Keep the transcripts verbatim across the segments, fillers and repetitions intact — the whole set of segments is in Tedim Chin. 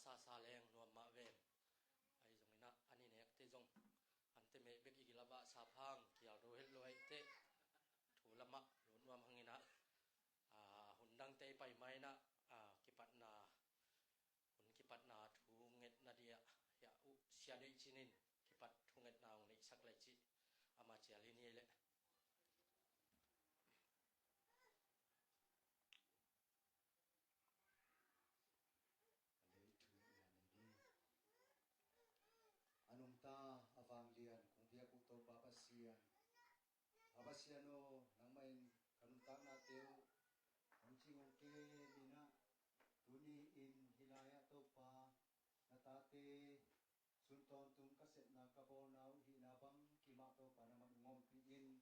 Sasa leng nuam mah ven. Ahi zongin ah, an i nekte zong ante meh bek i gilabah sa phang kial do het lo ahi teh, thu lamah lut nuam hangin ah, a, hun dangte i pai ma in ah, a, kipatna, hun kipatna thu ngetna dia, ya, uh, Sia Deih Cin in kipat thu ngetna hong neihsak lai cih ama cial hi ni leh. A nungta a vanglian kong biak uh Topa Pasian, a Pasian aw, nangmah in ka nuntaknate uh hong cing hong kem in ah, tuni in hih lai-ah Topa, na tate sun tawntung ka sepna ka bawlna uh hihna bang kimah Topa nangmah nong ompih in,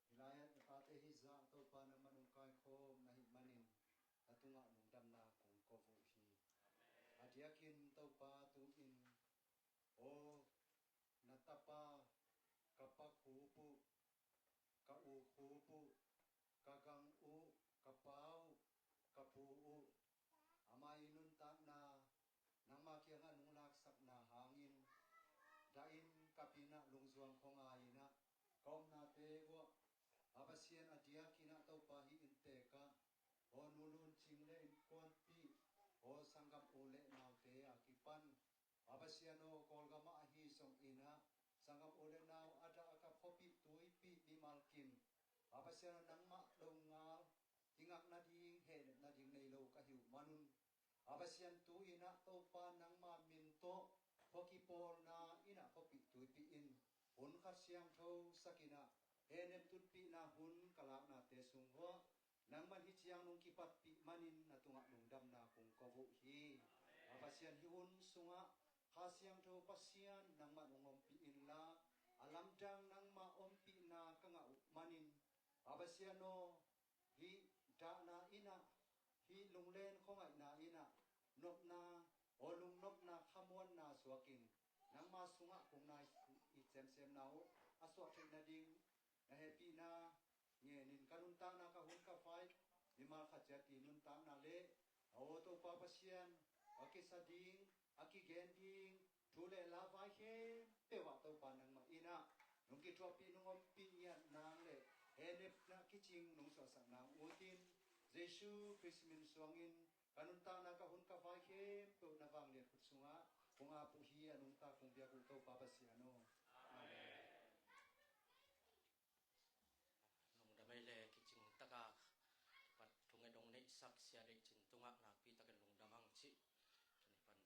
hih lai-ah na tate hih zah Topa nangmah nong kaikhawm na hih manin na tungah lungdamna kong ko uh hi. A diakin Topa tu-in, aw, na tapa, ka pa khup uh, ka u khup uh, ka gang uh, ka pa uh, ka pu uh, ama i nuntakna nangma kiangah nong laksakna hangin, dah in ka pinah lungzuang khong ai in ah, ka omnate uah, a Pasian, a diakin ah Topa hih inntek ah, aw Nu Lun Cing le innkuanpih, aw sanggam u le naute a kipan, a Pasian aw, Kawlgam ah ahi zongin ah, sanggam u le nau a dah a ka khuapih tuipih mimal kim, a Pasian aw, nangmah longal hi ngak nading, hehnep nading nei lo ka hi uh manun, a Pasian, tu-in ah Topa nangma min tawh khua kipawlna in ah khuapih tuipih in, hun khat siangtho sak in ah, hehnep tutpihna hun ka laknate sung uah nangman hih ciang nong kipatpih manin na tungah lungdamna kong ko uh hi. A Pasian, hih hun sungah Kha Siangtho Pasian nangmah nong ompih inla, a lamdang nangma ompihna ka ngah uh manin, a Pasian aw, hih dahna in ah, hih lunglen khuangaihna in ah, nopna, aw lungnopna, khamuanna suakin nangma sungah kong nai i semsemna uh a suah theih nading na hehpihna ngenin, ka nuntakna, ka hun ka vai, mimal khat ciat i nuntakna le, aw Topa Pasian, a kisa ding, a kigen ding thu le la vai khempeuh ah Topa nangmah in ah nong kithuahpih, nong ompih ngiat nang le hehnepna kicing nong suahsak nang ut in, Jesu Khrist min suangin ka nuntakna, ka hun ka vai khempeuh na vanglian khut sungah kong ap uh hi. A nungta kong biak uh Topa Pasian aw. Amen. Lungdam ei le, kicing taka kipat thunget hong neihsak Sia Deih Cin tungah nakpi takin lungdam hang cih tuni pan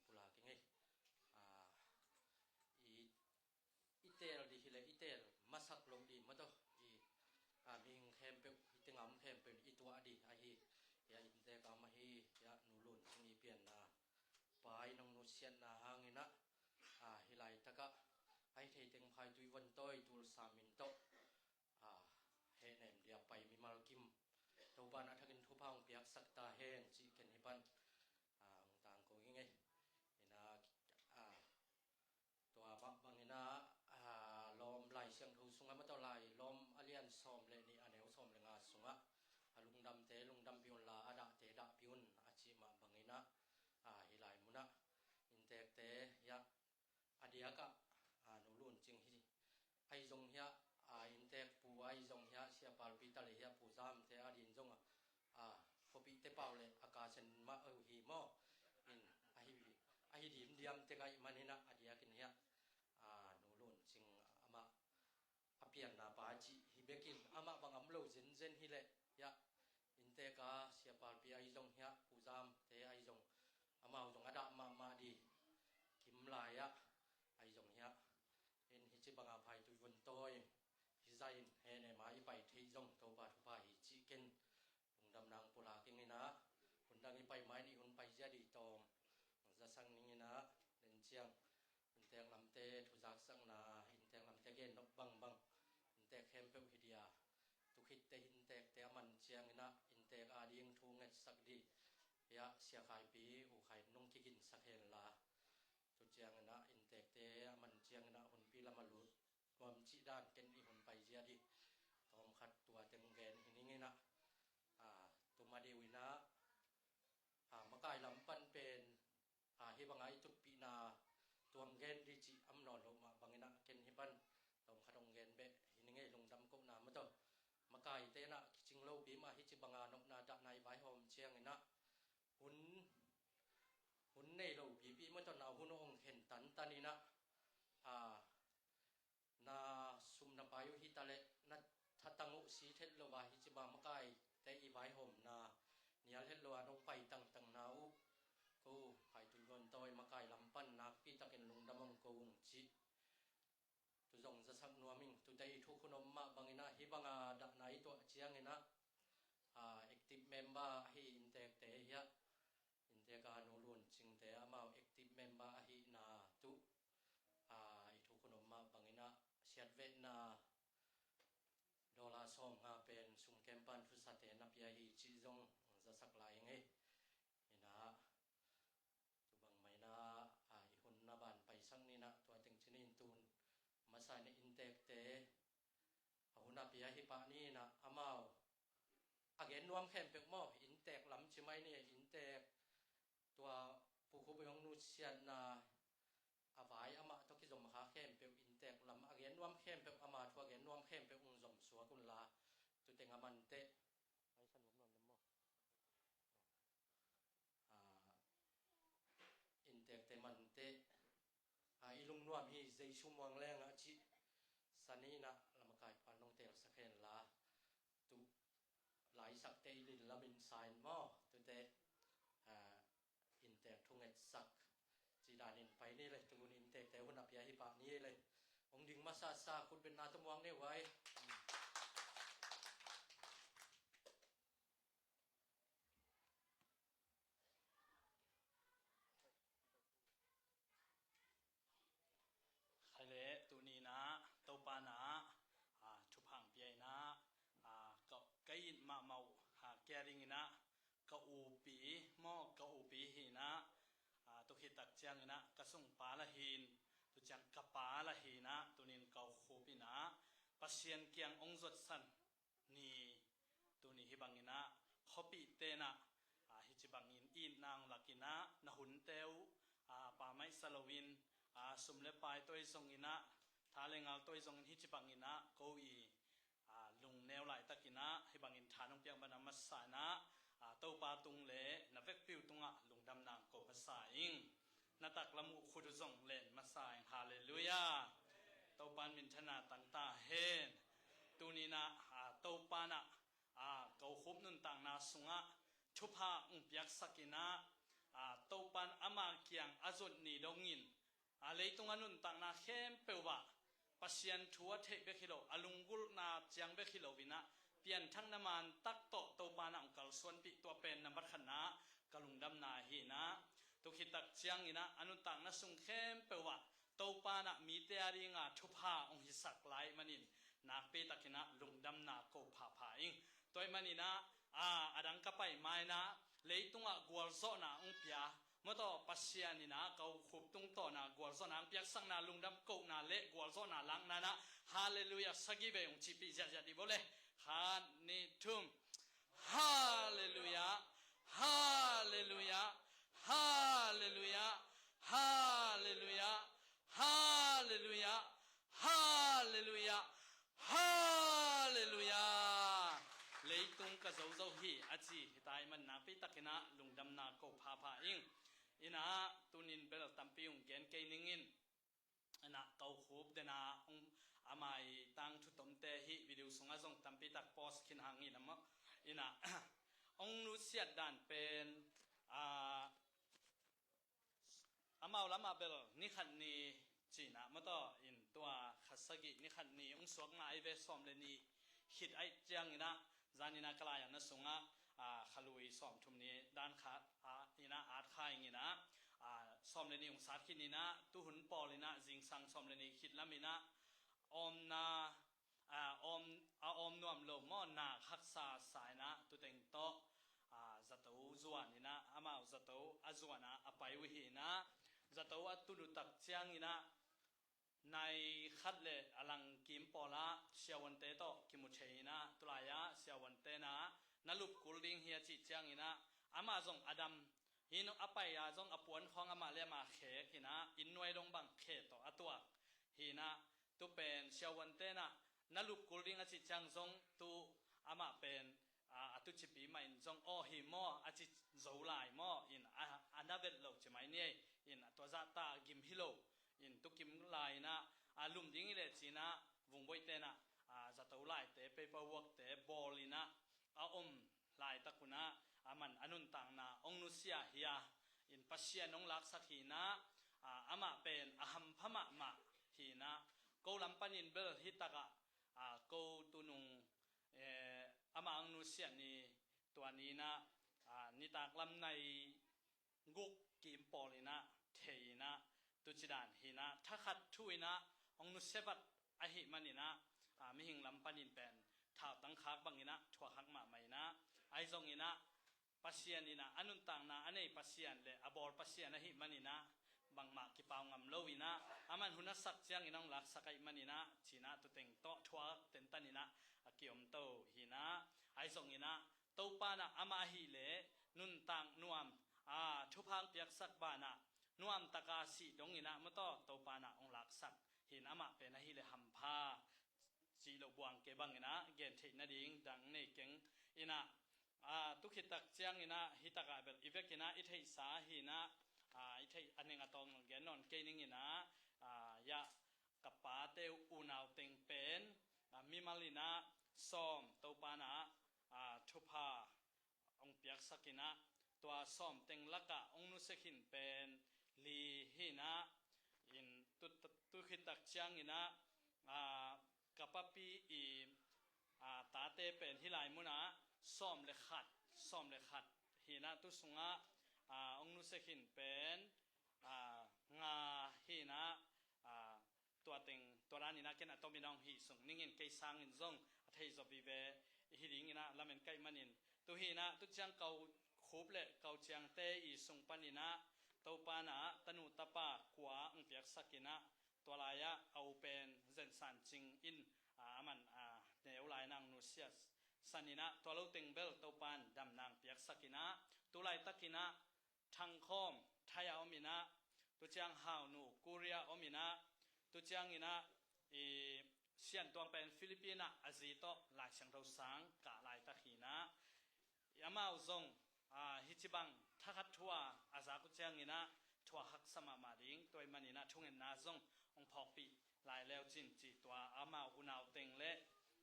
pulak ing ei. A, i, i teel dih hi le, i teel masak lo dih mataw, i, a, mihing khempeuh, i tengam khempeuh i tuah dih ahi. Hia inntek a mah hi, hia Nu Lun Cing i pianna pa i nong nusiatna hangin ah, a, hih laitakah a hi thei teng phaitui vontawi tulsa min tawh, a, hehnem dia pai mimal kim Topa in a thakin thupha hong piaksak ta hen cih ken hih pan, a, hong tangko ing ei. Ina, a, tua mah bangin ah, a, lawm Lai Siangtho sungah mataw, Lai lawm a lian sawm le nih, a neu sawm le nga sungah, a lungdamte lungdampih unla, a dahte dahpih un a cih mah bangin ah, a, hih lai munah inntekte hiah a diakah, a, Nu Lun Cing hi, ahi zong hiah, a, inntek pu ahi zong hiah, Sia Pal Pi Tal hiah, Pu Zamte a din zong a, a, khuapihte pau le a kasen mah uh hi maw. In, ahi, ahi dimdiam tek ahih manin ah a diakin hiah, a, Nu Lun Cing amah a pianna pa cih hi bekin, amah bang om lo zenzen hi leh, hiah, inntek a Sia Pal Pi ahi zong hiah, Pu Zamte ahi zong, amau zong a dah mahmah dih, kim lai-ah ahi zong hiah, in hici banga phaitui vontawi hi zah in hehnem a i pai theih zong Topa thupha hi cih ken lungdam nang pulak ing ei. Hun dang i pai ma in i hun paizia dih tawm zasak ning ei. Nen ciang inntek lamte thuzaksakna, inntek lamte gen nop bangbang, inntek khempeuh hi dia, tukhitte inntekte a man ciangin ah inntek ading thu ngetsak dih hiah Sia Khai Pi, U Khai nong kiginsak henla, tu ciangin ah inntekte a man ciangin ah hunpi lam a lut nuam cih dan ken i hun paizia dih tawmkhat tua teng gen hi ning ei. A, tuma deuh in ah, a, makai lam pan pen, a, kaite in ah kicing lopi mah hih ci banga nopna dahna i vaihawm ciangin ah hun, hun nei lopipi mah tawh na hun hong khen tantan in ah, a, na sum na pai uh hi ta leh na thatang uh si thet lo a, hih ci banga makaite i vaihawmna nial het lo a nong pai tangtang na uh ko Khai Tui Guan Tawi makai lam pan nakpi takin lungdam hong ko ung cih tu zong zasak nuam ing. Tute i thuk hun om mah bangin ah hih banga dahna i tuah ciangin ah, a, active member ahi inntekte hiah, inntek a Nu Lun Cingte amau active member ahihna tu, a, i thuk hun om mah bangin ah siatvetna dollar sawmnga pen sum kempan thusate na pia hi cih zong zasak lai ing ei. In ah tu bang mah in ah, a, i hun na ban paisak ni in ah tua teng ci ni in tun masa in ah inntekte a hun a pia hi pah ni in ah amau a gen nuam khempeuh maw, inntek lam ci mai ni, inntek tua Pu Khup i hong nusiatna a vai amah tawh kizom kha khempeuh, inntek lam a gen nuam khempeuh, ama thu a gen nuam khempeuh hong zom suak un la, tu teng a manteh. A, inntekte manteh, a, i lungnuam hi Jesu muang leng ah cih sa ni in ah lamakai pan nong telsak hen la, tu laisakte i lin lamin sa in maw, tute, a, inntek thungetsak ci danin pai ni le, tu hun inntekte hun a pia hi pah ni le. Hong ding masasa khutbetna tawh muang ni uh ai. Khai le tuni in ah Topa in ah, a, thupha hong pia in ah, a, ka, ka it mahmah uh, a, kia ding in ah ka upi maw, ka upi hi in ah, a, tu khit tak ciangin ah ka sungpa la hi in, tu ciang ka pa la hi in ah, tuni in Kau Khup in ah Pasian kiang hong zuatsan ni, tuni hih bangin ah khuapihte in ah, a, hih ci bangin itna hong lak in ah na hunte uh, a, pammaih sa loin, a, sum le pai tawh zongin ah, tha le ngal tawh zongin hih ci bangin ah ko i, a, lungneu laitakin ah hih bangin tha nong piak bang a masa in ah, a, Topa tung le na vekpi uh tungah lungdamna hong ko masa ing. Na taklam uh khut uh zong len masa ing. Halleluiah. Topa in minthanna tang ta hen. Tuni in ah, a, Topa in ah, a, Kau Khup nuntakna sungah thupha hong piaksak in ah, a, Topa in ama kiang a zot ni dongin, a, leitung a nuntakna khempeuh ah Pasian thu a theih bek hi lo, a lunggulhna ciang bek hi lo in ah, pianthakna man tak tawh Topa in ah hong kalsuanpih, tua pen nambat khatna ka lungdamna hi in ah, tu khit tak ciangin ah a nuntakna sung khempeuh ah Topa in ah mite a dinga thupha hong hisak lai manin nakpi takin ah lungdamna ko phapha ing. Tua ahih manin ah, a, a dang ka pai ma in ah leitungah gualzawhna hong pia, mawtaw Pasian in ah Kau Khup tungtawn ah gualzawhna hong piaksakna, lungdam kohna le gualzawhna lakna in ah Halleluiah sagih vei hong cihpih ziahziah dih bo le. Khat, nih, thum. Halleluiah. Halleluiah. Halleluiah. Halleluiah. Halleluiah. Halleluiah. Halleluiah. Leitung ka zozo hi a ci hi ta ahih man nakpi takin ah lungdamna ko phapha ing. In ah tunin bel tampi hong gen kei ning in. In ah Kau Khup den a hong, ama i tangthu tomte hih video sungah zong tampi tak post khin hang in ah maw. In ah hong nusiat dan pen, a, amau lamah bel ni khat ni cin ah mawtaw in tua kha sagih ni khat ni hong suak ngah ahi ve, sawm le nih khit ahih ciangin ah zan in ah ka lai-atna sungah, a, kha lui sawmthum ni dan khat, a, in ah at kha ing in ah, a, sawm le nih hong sat khin in ah tuhun pawl in ah zingsang sawm le nih khit lam in ah awmna, a, awm, a awm nuam lo maw, nak haksa sa in ah tuteng tawh, a, zato zuan in ah, amau zato a zuan ah a pai uh hi in ah, zato a tun uh tak ciangin ah nai khat le a lang kim pawlah siavuante tawh kimu thei in ah, tulai-ah siavuante in ah na lupkul ding hi a cih ciangin ah amah zong a dam hi in, a pai-a zong a puan khawng amah le amah khek in ah, inn nuai dong bang khe tawh a tuak hi in ah, tu pen siavuante in ah na lupkul ding a cih ciang zong tu, amah pen, a, a tucipi mah in zong, aw hi maw, a ci zo lai maw, in a, a na vet lo ci mai ni ei, in a tua zahta gim hi lo, in tukim lai inah, a lum ding hi leh ci inah, vungboih tenah, a, zato laite, paperwork te bawl inah, a om laitak unah, a man a nuntakna hong nusia hi a, in Pasian hong laksak hi inah, a, amah pen a hampha mahmah hi inah, ko lam panin bel hi takah, a, ko tunung, eh, amah hong nusiat ni tua ni inah, a, nitak lam nai guk kim pawl inah, thei inah, tucidan hi inah, thakhat thu inah, hong nusia vat ahih man inah, a, mihing lam panin pen, thautang khak bang inah, thuakhak mahmah inah, ahi zong inah, Pasian inah, a nuntakna a nei Pasian le a bawl Pasian ahih man inah, bangmah kipau ngam lo inah, a man hun a sak ciang inah hong laksak ahih man inah, ci inah tuteng tawh thuak tentan inah, a kiom to hi inah, ahi zong inah, Topa inah amah ahih leh nuntak nuam, a, thupha hong piaksak banah, nuamtaka sih dong inah maw taw, Topa inah hong laksak hi inah, amah pen ahih leh hampha, cih loh buang kei bang inah, gen theih nading dang nei keng inah, a, tu khit tak ciang inah, hi takah bel i vek inah, i theihsa hi inah, a, i theih a ning a tawng gen nawn kei ning inah, a, yah, ka pate unau teng pen, a, mimal inah, sawm, Topa inah, a, thupha hong piaksak inah, tua sawm teng lakah hong nusia khin pen li hi inah, in tu, tu khit tak ciang inah, a, ka papi i, a, tate pen hih lai munah sawm le khat, sawm le khat hi inah, tu sungah, a, hong nusia khin pen, a, nga hi inah, a, tua teng, tua dan inah ken a tom inah hong hih sung ning in, kei sangin zong a thei zaw vive hi ding inah, lamen ka hih manin. Tu hi inah, tu ciang Kau Khup le Kau Ciangte i sung pan inah, Topa inah tanu tapa kua hong piaksak inah, tua lai-ah a u pen Zen San Cing in, a, a man, a, neu lai inah hong nusia san inah, tua lo teng bel Topa in damna hong piaksak inah, tu laitak inah, Thang Khawm Thai ah om inah, tu ciang Hau Nu Korea om inah, tu ciang inah, i, Sian Tuang pen Philippine ah a zi tawh Lai Siangtho sang kah laitak hi inah, i, amau zong, a, hih ci bang thakhat thu a a zak uh ciang inah, thuak haksa mahmah ding, tua ahih man inah thungetna zong hong phawkpih lai leu cin cih, tua amau unau teng le,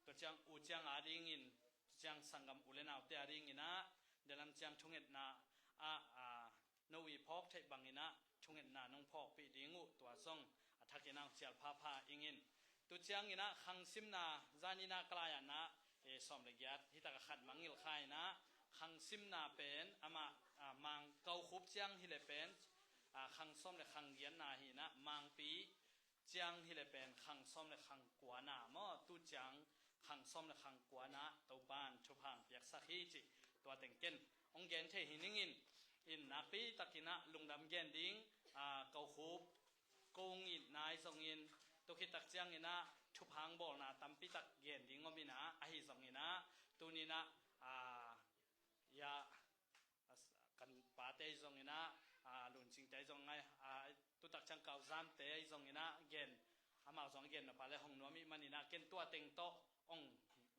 tua ciang u ciang a dingin, tua ciang sanggam u le naute a ding inah, delam ciang thungetna ah, a, no i phawk theih bang inah, thungetna nong phawkpih ding uh, tua zong a thak inah hong cial phapha ing in. Tu ciang inah khangsimna, zan inah ka lai-ah inah, e, sawm le giat, hi takah khat mangngilh kha inah, khangsimna pen, amah, a, Mang Kau Khup ciang hi leh pen, a, khang sawm le khang giatna hi inah, Mangpi ciang hi leh pen khang sawm le khang kuana maw, tu ciang khang sawm le khang kuana Topa in thupha hong piaksak hi cih, tua teng ken hong gen thei hi ning in, in nakpi tak inah lungdam gen ding, a, Kau Khup, ko ngitna ahi zongin, tu khit tak ciang inah thupha hong bawlna tampi tak gen ding om inah, ahi zong inah, tuni inah, a, ya, a, kan pate ahi zong inah, a, Lun Cingte ahi zong inah, a, tu tak ciang Kau Zamte ahi zong inah, gen, amau zong a gen nop a le hong nuam ahih man inah, ken tua teng tawh hong,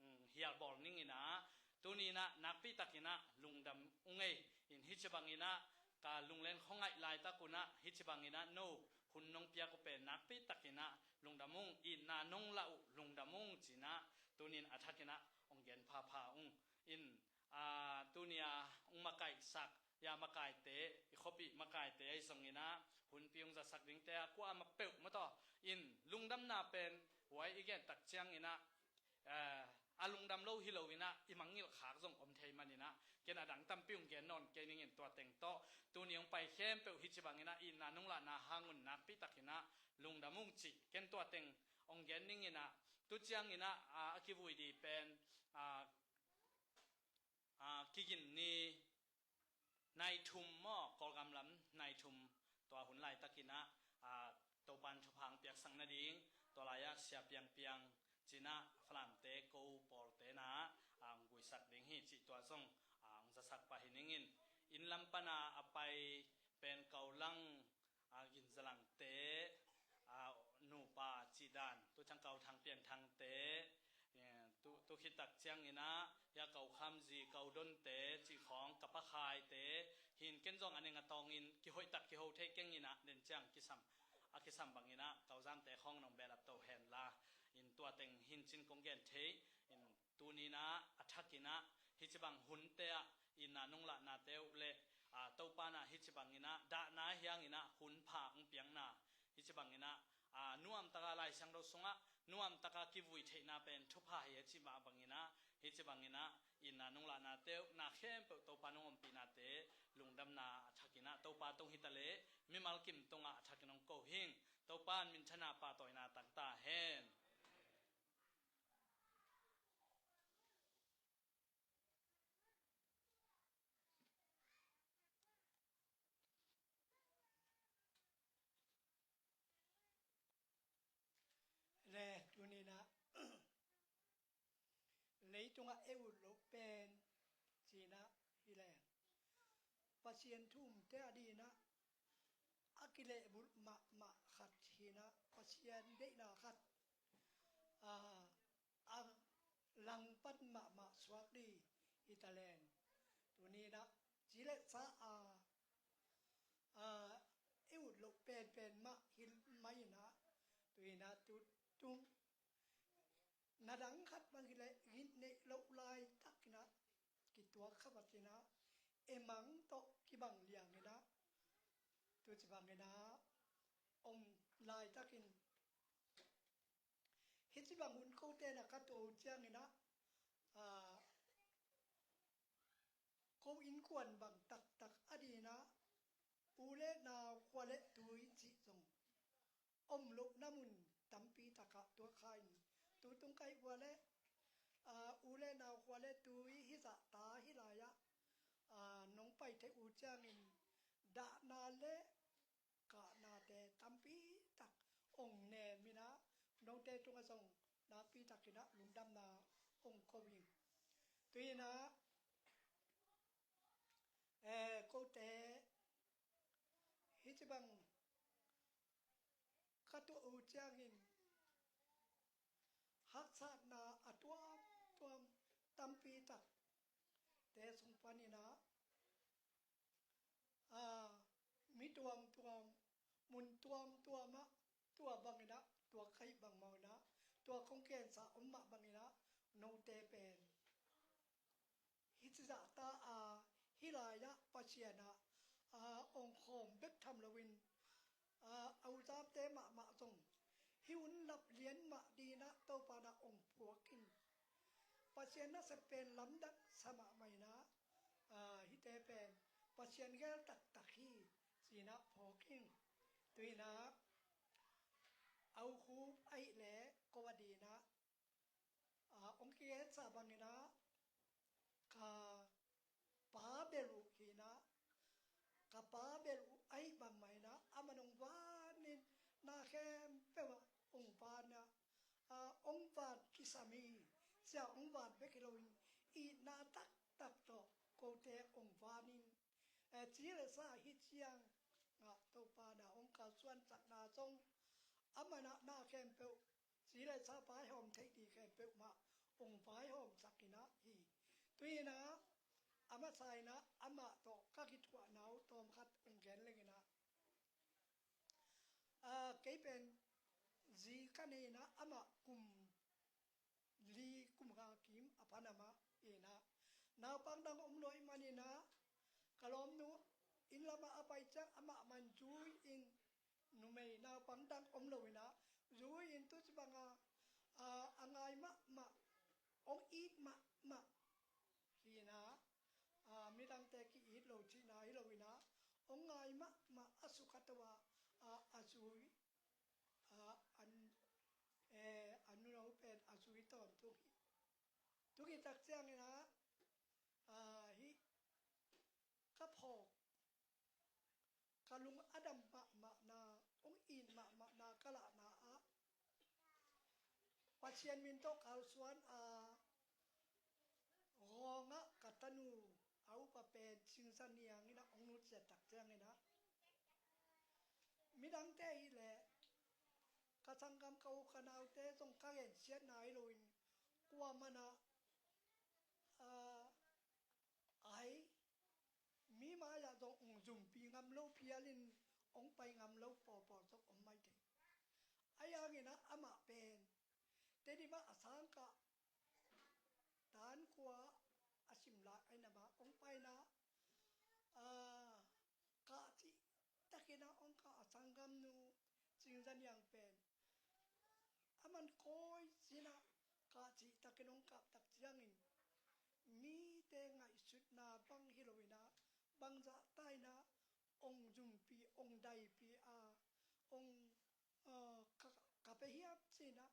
mm, hial bawl ning inah, tuni inah nakpi tak inah lungdam ung ei, in hih ci bang inah ka lunglen khuangaih laitak un ah, hih ci bang inah no hun nong piak uh pen nakpi tak inah lungdam ung, itna nong lah uh lungdam ung ci inah, tuni in a thak inah hong gen phapha ung. In, a, tuni a hong makaihsak, ya, makaite, i khuapih makaite ahi zong inah, hunpi hong zasak dingte a, kuamah peuhmah tawh in lungdamna pen, huai i gen tak ciang inah, eh, a lungdam lo hi lo inah, i mangngilh khak zong om thei man inah, ken a dang tampi hong gen nawn kei ning in, tua teng tawh tuni hong pai khempeuh hih ci bang inah, itna nong lahna hang un nakpi tak inah lungdam ung cih, ken tua teng hong gen ning inah, tu ciang inah, a, a kivui dih pen, a, a, kigin ni nai thum maw, Kawlgam lam nai thum, tua hun laitak inah, a, Topa in thupha hong piaksak nading, tua lai-ah Sia Piang Piang ci inah Falamte ko pawlte na, a, hong guisak ding hi cih, tua zong, a, hong zasak pah hi ning in, inn lam pan a a pai pen Kau Lang, a, Gin Za Langte, a, nupa cih dan, tu ciang Kau Thang Pian Thangte, eh, tu, tu khit tak ciang inah, Zi Kaudonte cih khawng, ka pakhaite hin ken zong a ning a tawngin kihoihtak kiho thei keng inah, den ciang kisam, a kisam banginah Kauzante khawng nong behlap to henla, in tua teng hin cin kong gen thei. In tuninah a thakinah hih ci bang hunte ah in a nunglahnate uh le, a, Topa nah hih ci banginah dahna hianginah hun pha hong piakna, hih ci banginah, a, nuamtaka Lai Siangtho sungah nuamtaka kivui theihna pen thupha hi a cih mah banginah, hih ci banginah in a nunglahnate uh na khempeuh Topa nong ompihnate lungdamna a thakinah Topa tung hita le mimal kim tungah a thakin hong ko hing. Topa in minthanna pahtawina tang ta hen. Le tuninah leitungah e ut loh pen cinah hi leng Pasian thu umte a dinah a kilehbulh mahmah khat hinah, Pasian deihna khat, a, a langpan mahmah suak dih hi taleng. Tuninah ci le sa a, a, e ut loh penpen mah hi mah inah, tuinah tu tung na dang khat bang hileh gitneih loh laitakinah kituak kha batinah e mang tawh kibang lianginah tuci banginah om laitakin hih ci bang hun kote na ka tuah uh cianginah, a, ko innkuan bang taktak a dinah u le nau khua le tui cih zong om lohna mun tampi takah tuak kha in, tutung kaih khua le, a, u le nau khua le tui hizah ta hi lai-ah, a, nong pai theih uh ciangin dahna le kahnate tampi tak ong neminah note tungah zong nakpi takinah lungdamna ong ko ing. Tuinah, e, kote hih ci bang ka tuah uh ciangin haksatna a tuamtuam tampi tak te sung paninah, a, mi tuamtuam, mun tuamtuamah tua banginah, tua kaih bang maw inah, tua kong kensa om mah banginah note pen hih ci zahta a, hih lai-ah Pasian ah, a, ong khawm bek tham loin, a, a uzapte mahmah zong hih hun lap lian mah dinah Topa nah ong phuak in. Pasian nasep pen lamdang sa mahmah inah, a, hihte pen Pasian gel taktak hi cinah phawk in. Tuinah a ukhup ahih le ko a dinah, a, ong kigensa banginah ka pa bel uh hinah, ka pa bel uh ahih bangmah inah a man ong vanin na khempeuh ah ong vanah, a, ong van kisam hi. Sia ong van bek hi loin itna taktak tawh kote ong vanin, e, ci le sa hi ciang, a, Topa nah ong kalsuansakna zong a manah na khempeuh ci le sa vaihawm theih dih khempeuh mah ong vaihawmsak inah hi. Tuinah a masa inah amah tawh ka kithuahna uh tawmkhat ong gen lenginah, a, kei pen zi ka nei inah amah kum li kum nga kim a phan amah inah naupang dang om lo ahih maninah ka lawmnu inn lamah a pai ciang amah man zui in, numei naupang dang om lo inah zui in tuci banga, a, a ngai mahmah, ong it mahmah hinah, a, midangte ki-it lo cihna hi loinah ong ngai mahmah a sukha to ah, a, a zui, a, an, e, a nuno pen a zui tawntung hi. Tuki tak cianginah, a, hih ka phawk, ka lung a dam mahmahna, ong it mahmahna ka lahna ah Pasian min tawh kalsuan a, Gawngah ka tanu a upa pen Cingsa Niang inah ong nutsiat tak cianginah midangte hileh ka sanggam ka u ka naute zong ka gensiatna hi loin kuamanah, a, lo phialin hong pai ngam lo pawlpawl zong om mai thei. Ahi hangin ah amah pen Tedim ah a sangkah Tan khua a sim lai ahi na mah hong paina, ah, kah cih takin ah hong kah a sanggamnu Cing Za Niang pen a man kawi sinah kah cih takin hong kah tak ciangin mite ngaihsutna bang hi loinah bangzah tainah hong zumpi, hong daipi a, hong, ah, ka, ka pia hiam cinah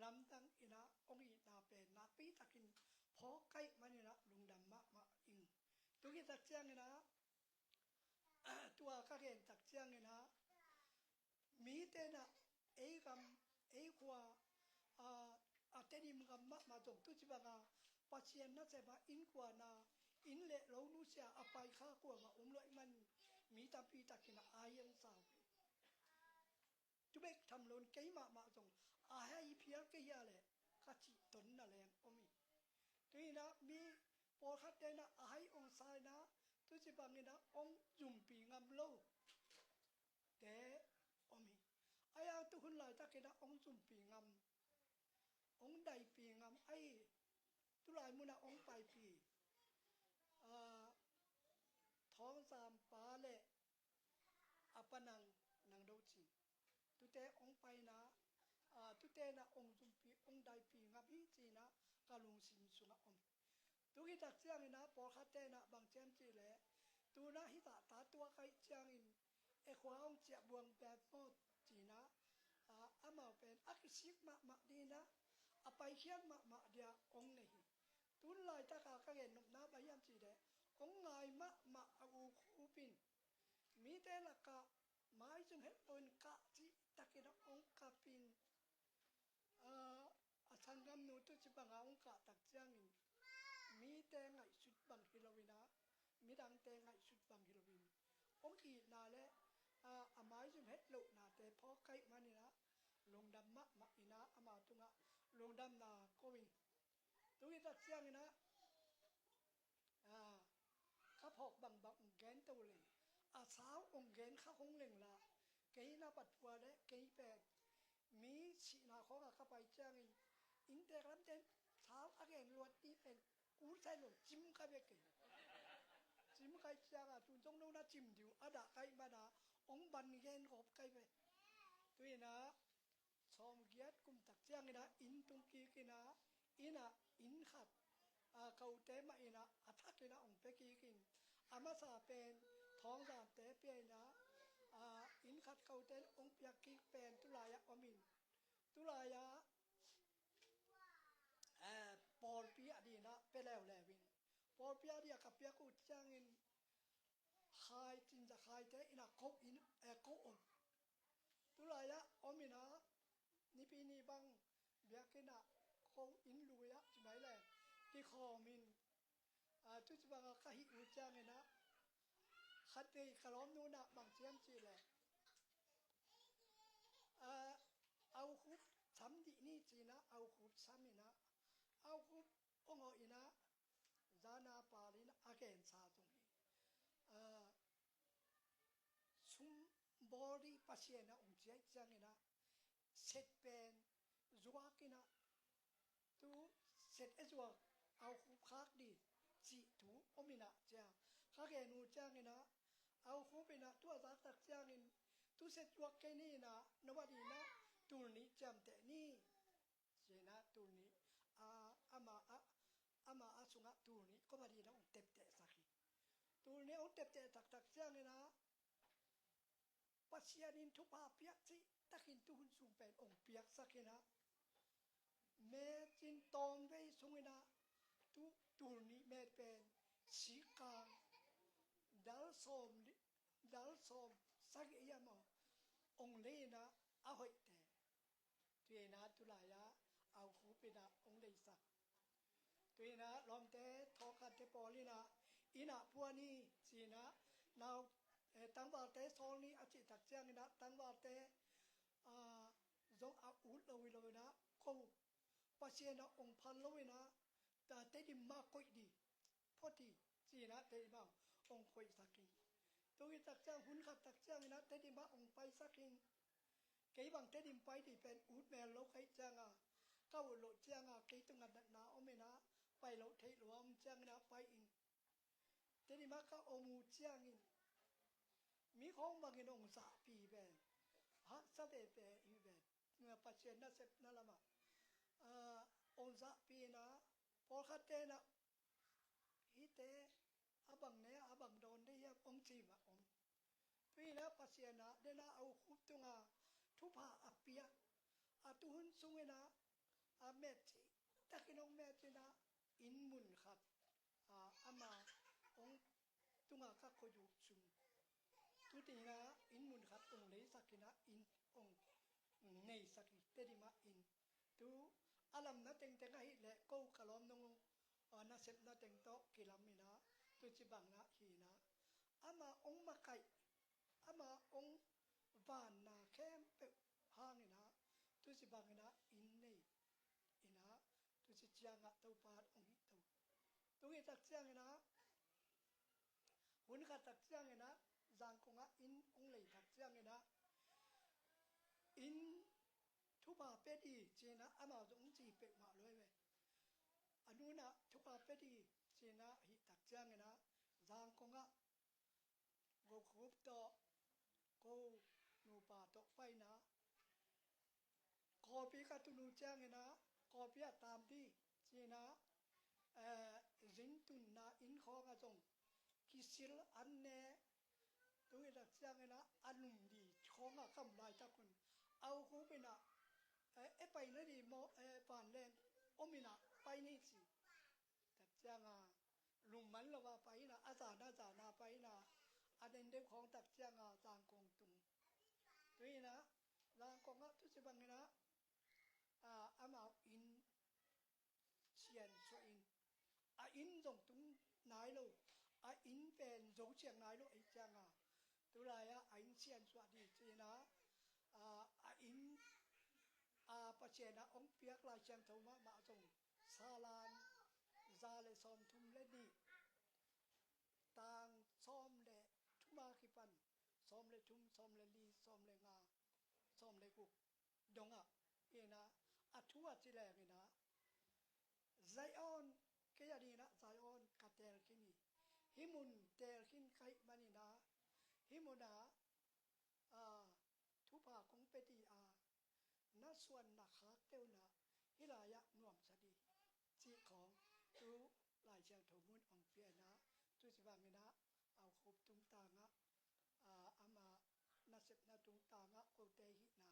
lamdang inah hong itna pen nakpi takin phawk kaih maninah lungdam mahmah ing. Tuki tak cianginah tua ka gen tak cianginah mite nah ei gam, ei khua, a, a Tedim gam mahmah zong tuci banga Pasian nasepna innkuana inn le lo nusia a pai kha kuamah om lo ahih man mi tampi takin a ai hong sa uh hi. Tu bek tham loin kei mahmah zong a hai phial kei hia leh ka cih tonna leng om hi. Tuinah mi pawlkhatte nah a hai hong sa inah tuci banginah hong zumpi ngam lo te om hi. Ahi hang tu hun laitakinah hong zumpi ngam, hong daipi ngam ahi. Tulai munah hong paipi, ah, Thawngzam pa le a pa Nang, Nang Do Cin, tute hong paina, ah, tute nah hong zumpi hong daipi ngam hi cinah ka lungsim sungah om hi. Tuki tak cianginah pawlkhatte nah bang ciam cih leh tunah hih zahta tuak aih ciangin e khua hong ciah buang bek maw cinah, ah, amau pen a kisik mahmah dinah a paikhiat mahmah dia hong nei hi. Tun laitaka ka gen nopna bang hiam cih leh hong ngai mahmah a U Khup in mite lakah maizum het loin kah cih takinah hong kapin, ah, a sanggamnu tuci banga hong kah tak ciangin mite ngaihsut bang hi loinah midangte ngaihsut bang hi loin hong itna le, ah, a maizum het lohnate phawk kaih maninah lungdam mahmah inah ama tungah lungdamna ko hi. Tuki tak cianginah, ah, ka phawk bangbang hong gen to leng a sau hong gen kha hong lengla kei na pat pua le kei pen mi sihna khawngah ka pai ciangin inntek lamte in sau a gen luat ding pen kul sai lo cim ka ve kei. Cim kai ciangah tun zong no na cim diu a dah kai mana hong ban gen gawp kai ve. Tuinah sawmgiat kum tak cianginah inn tung kikinah innah inn khat, ah, kote mah innah a thakinah hong pia kikin a masa pen Thawngzamte pia inah, ah, inn khat kote in hong piak kik pen tulai-ah om in tulai-ah, eh, pawlpi a dinah pia leuleu in pawlpi a dinah ka piak uh ciangin khai, Cin Za Khaite innah ko in, eh, ko om. Tulai-ah om inah nipi ni bang biakinn ah ko inn lui-ah ci mai leng kikhawm in, ah, tuci bangah ka hih uh cianginah khatvei ka lawmnu nah bang ciam cih leh, ah, Au Khup sam dih ni cinah Au Khup sam inah Au Khup hong awh inah zana pal in a gensa zong hi. Ah, sum bawl dih Pasian a hong ciah cianginah set pen zuak inah tu set e zuak Au Khup khak dih cih thu om inah cia ka gen uh cianginah Au Khup inah tu a zak tak ciangin tu set zuak kei ni inah no a dinah tul nih ciamteh ni. Cinah tul nih, a, ama a, ama a sungah tul nih kop a dinah hong teptehsak hi. Tul nih hong tepteh taktak cianginah Pasian in thupha piak cih takin tuhun sung pen hong piaksak inah me cin tawmvei sunginah tu tul nih me pen sikkang dal sawm li-, dal sawm sagih hiam aw hong lei inah a hoihte. Tuinah tulai-ah Au Khup inah hong leisak. Tuinah lawmte thawhkhatte pawl inah innah pua ni cinah nau, eh, tangvalte sawl ni a cih tak cianginah tangvalte, ah, zong a ut lo hi lo inah ko Pasian a hong phal lo inah ta Tedim mah koih dih phot hi cinah Tedim mah hong koihsak hi. Tung hi tak ciang hun khat tak ciangin ah Tedim ah hong paisak in, kei bang Tedim pai ding pen ut mel lo ka hih ciangin ah, ka ut loh ciangin ah kei tungah natna om in ah pai loh theih lo a om ciangin ah pai in, Tedim ah ka om uh ciangin mi khawng bangin hong zahpih ve, haksa veve hi ve. Pasian nasepna lamah, ah, hong zahpih in ah, pawlkhatte in ah, hihte a bang ne a, a bang dawn ding hiam hong ci mah om. Tua hi in ah Pasian ah den ah a ukhup tungah thupha a pia, a tuhun sungin ah a met cihtakin hong met in ah, inn mun khat, ah, ama hong tungah ka khuayuk sung. Tuti in ah inn mun khat hong leisak in ah, inn hong neisak hi, Tedim ah inn. Tu a lamna tengteng ahih leh ko ka lawm nung uh, ah, nasepna teng tawh kilam in ah, tu ci bangin ah hi in ah, ama hong makaih, ama hong vanna khempeuh hangin ah, tu ci bangin ah inn nei in ah, tu ci ciangin ah Topa hong hih to. Tung hi tak ciangin ah, hun khat tak ciangin ah, Zangkong ah inn hong lei tak ciangin ah, inn thupha pia ding ci in ah amau zong hong ci peuhmah lo hi ve. A nu in ah thupha pia ding ci in ah hih tak ciangin ah, Zangkong ah ko khup tawh, ko nupa tawh pai in ah, kawlpi ka tun uh ciangin ah, kawlpi ah tam ding ci in ah, eh, zin tunna inn khawng ah zong kisil an ne. Tung hi tak ciangin ah, a lum ding khawng ah ka om laitak un, a ukhup in ah, eh, e pai na ding maw, eh, vanleng om in ah pai ni ci. Tak ciangin ah, lum man lo a pai in ah, a zan a zan a pai in ah, a den deuh khawng tak ciangin ah Zangkong tung. Tu hi in ah, Zangkong ah tu ci bangin ah, ah, amau inn siansuah in, a inn zong tung nai lo, a inn pen zo ciang nai lo ahih ciangin ah, tu lai ah a inn siansuah ding ci in ah, ah, a inn, ah, Pasian ah hong piak Lai Siangtho mahmah zong, Salam za le sawmthum le nih, tang sawm le thum a kipan, sawm le thum, sawm le li, sawm le nga, sawm le guk dong ah, hi in ah, a thu a ci leng in ah, Zion, kei a ding in ah Zion ka teel khin hi. Hih mun teel khin ka hih manin ah, hih mun ah, ah, thupha kong pia ding a, na suan na khakte un ah hih lai ah nuamsa ding cih khawng tu Lai Siangtho mun hong pia in ah, tu ci bangin ah, a ukhup tungtang ah, ah, ama nasepna tungtang ah kote hihna,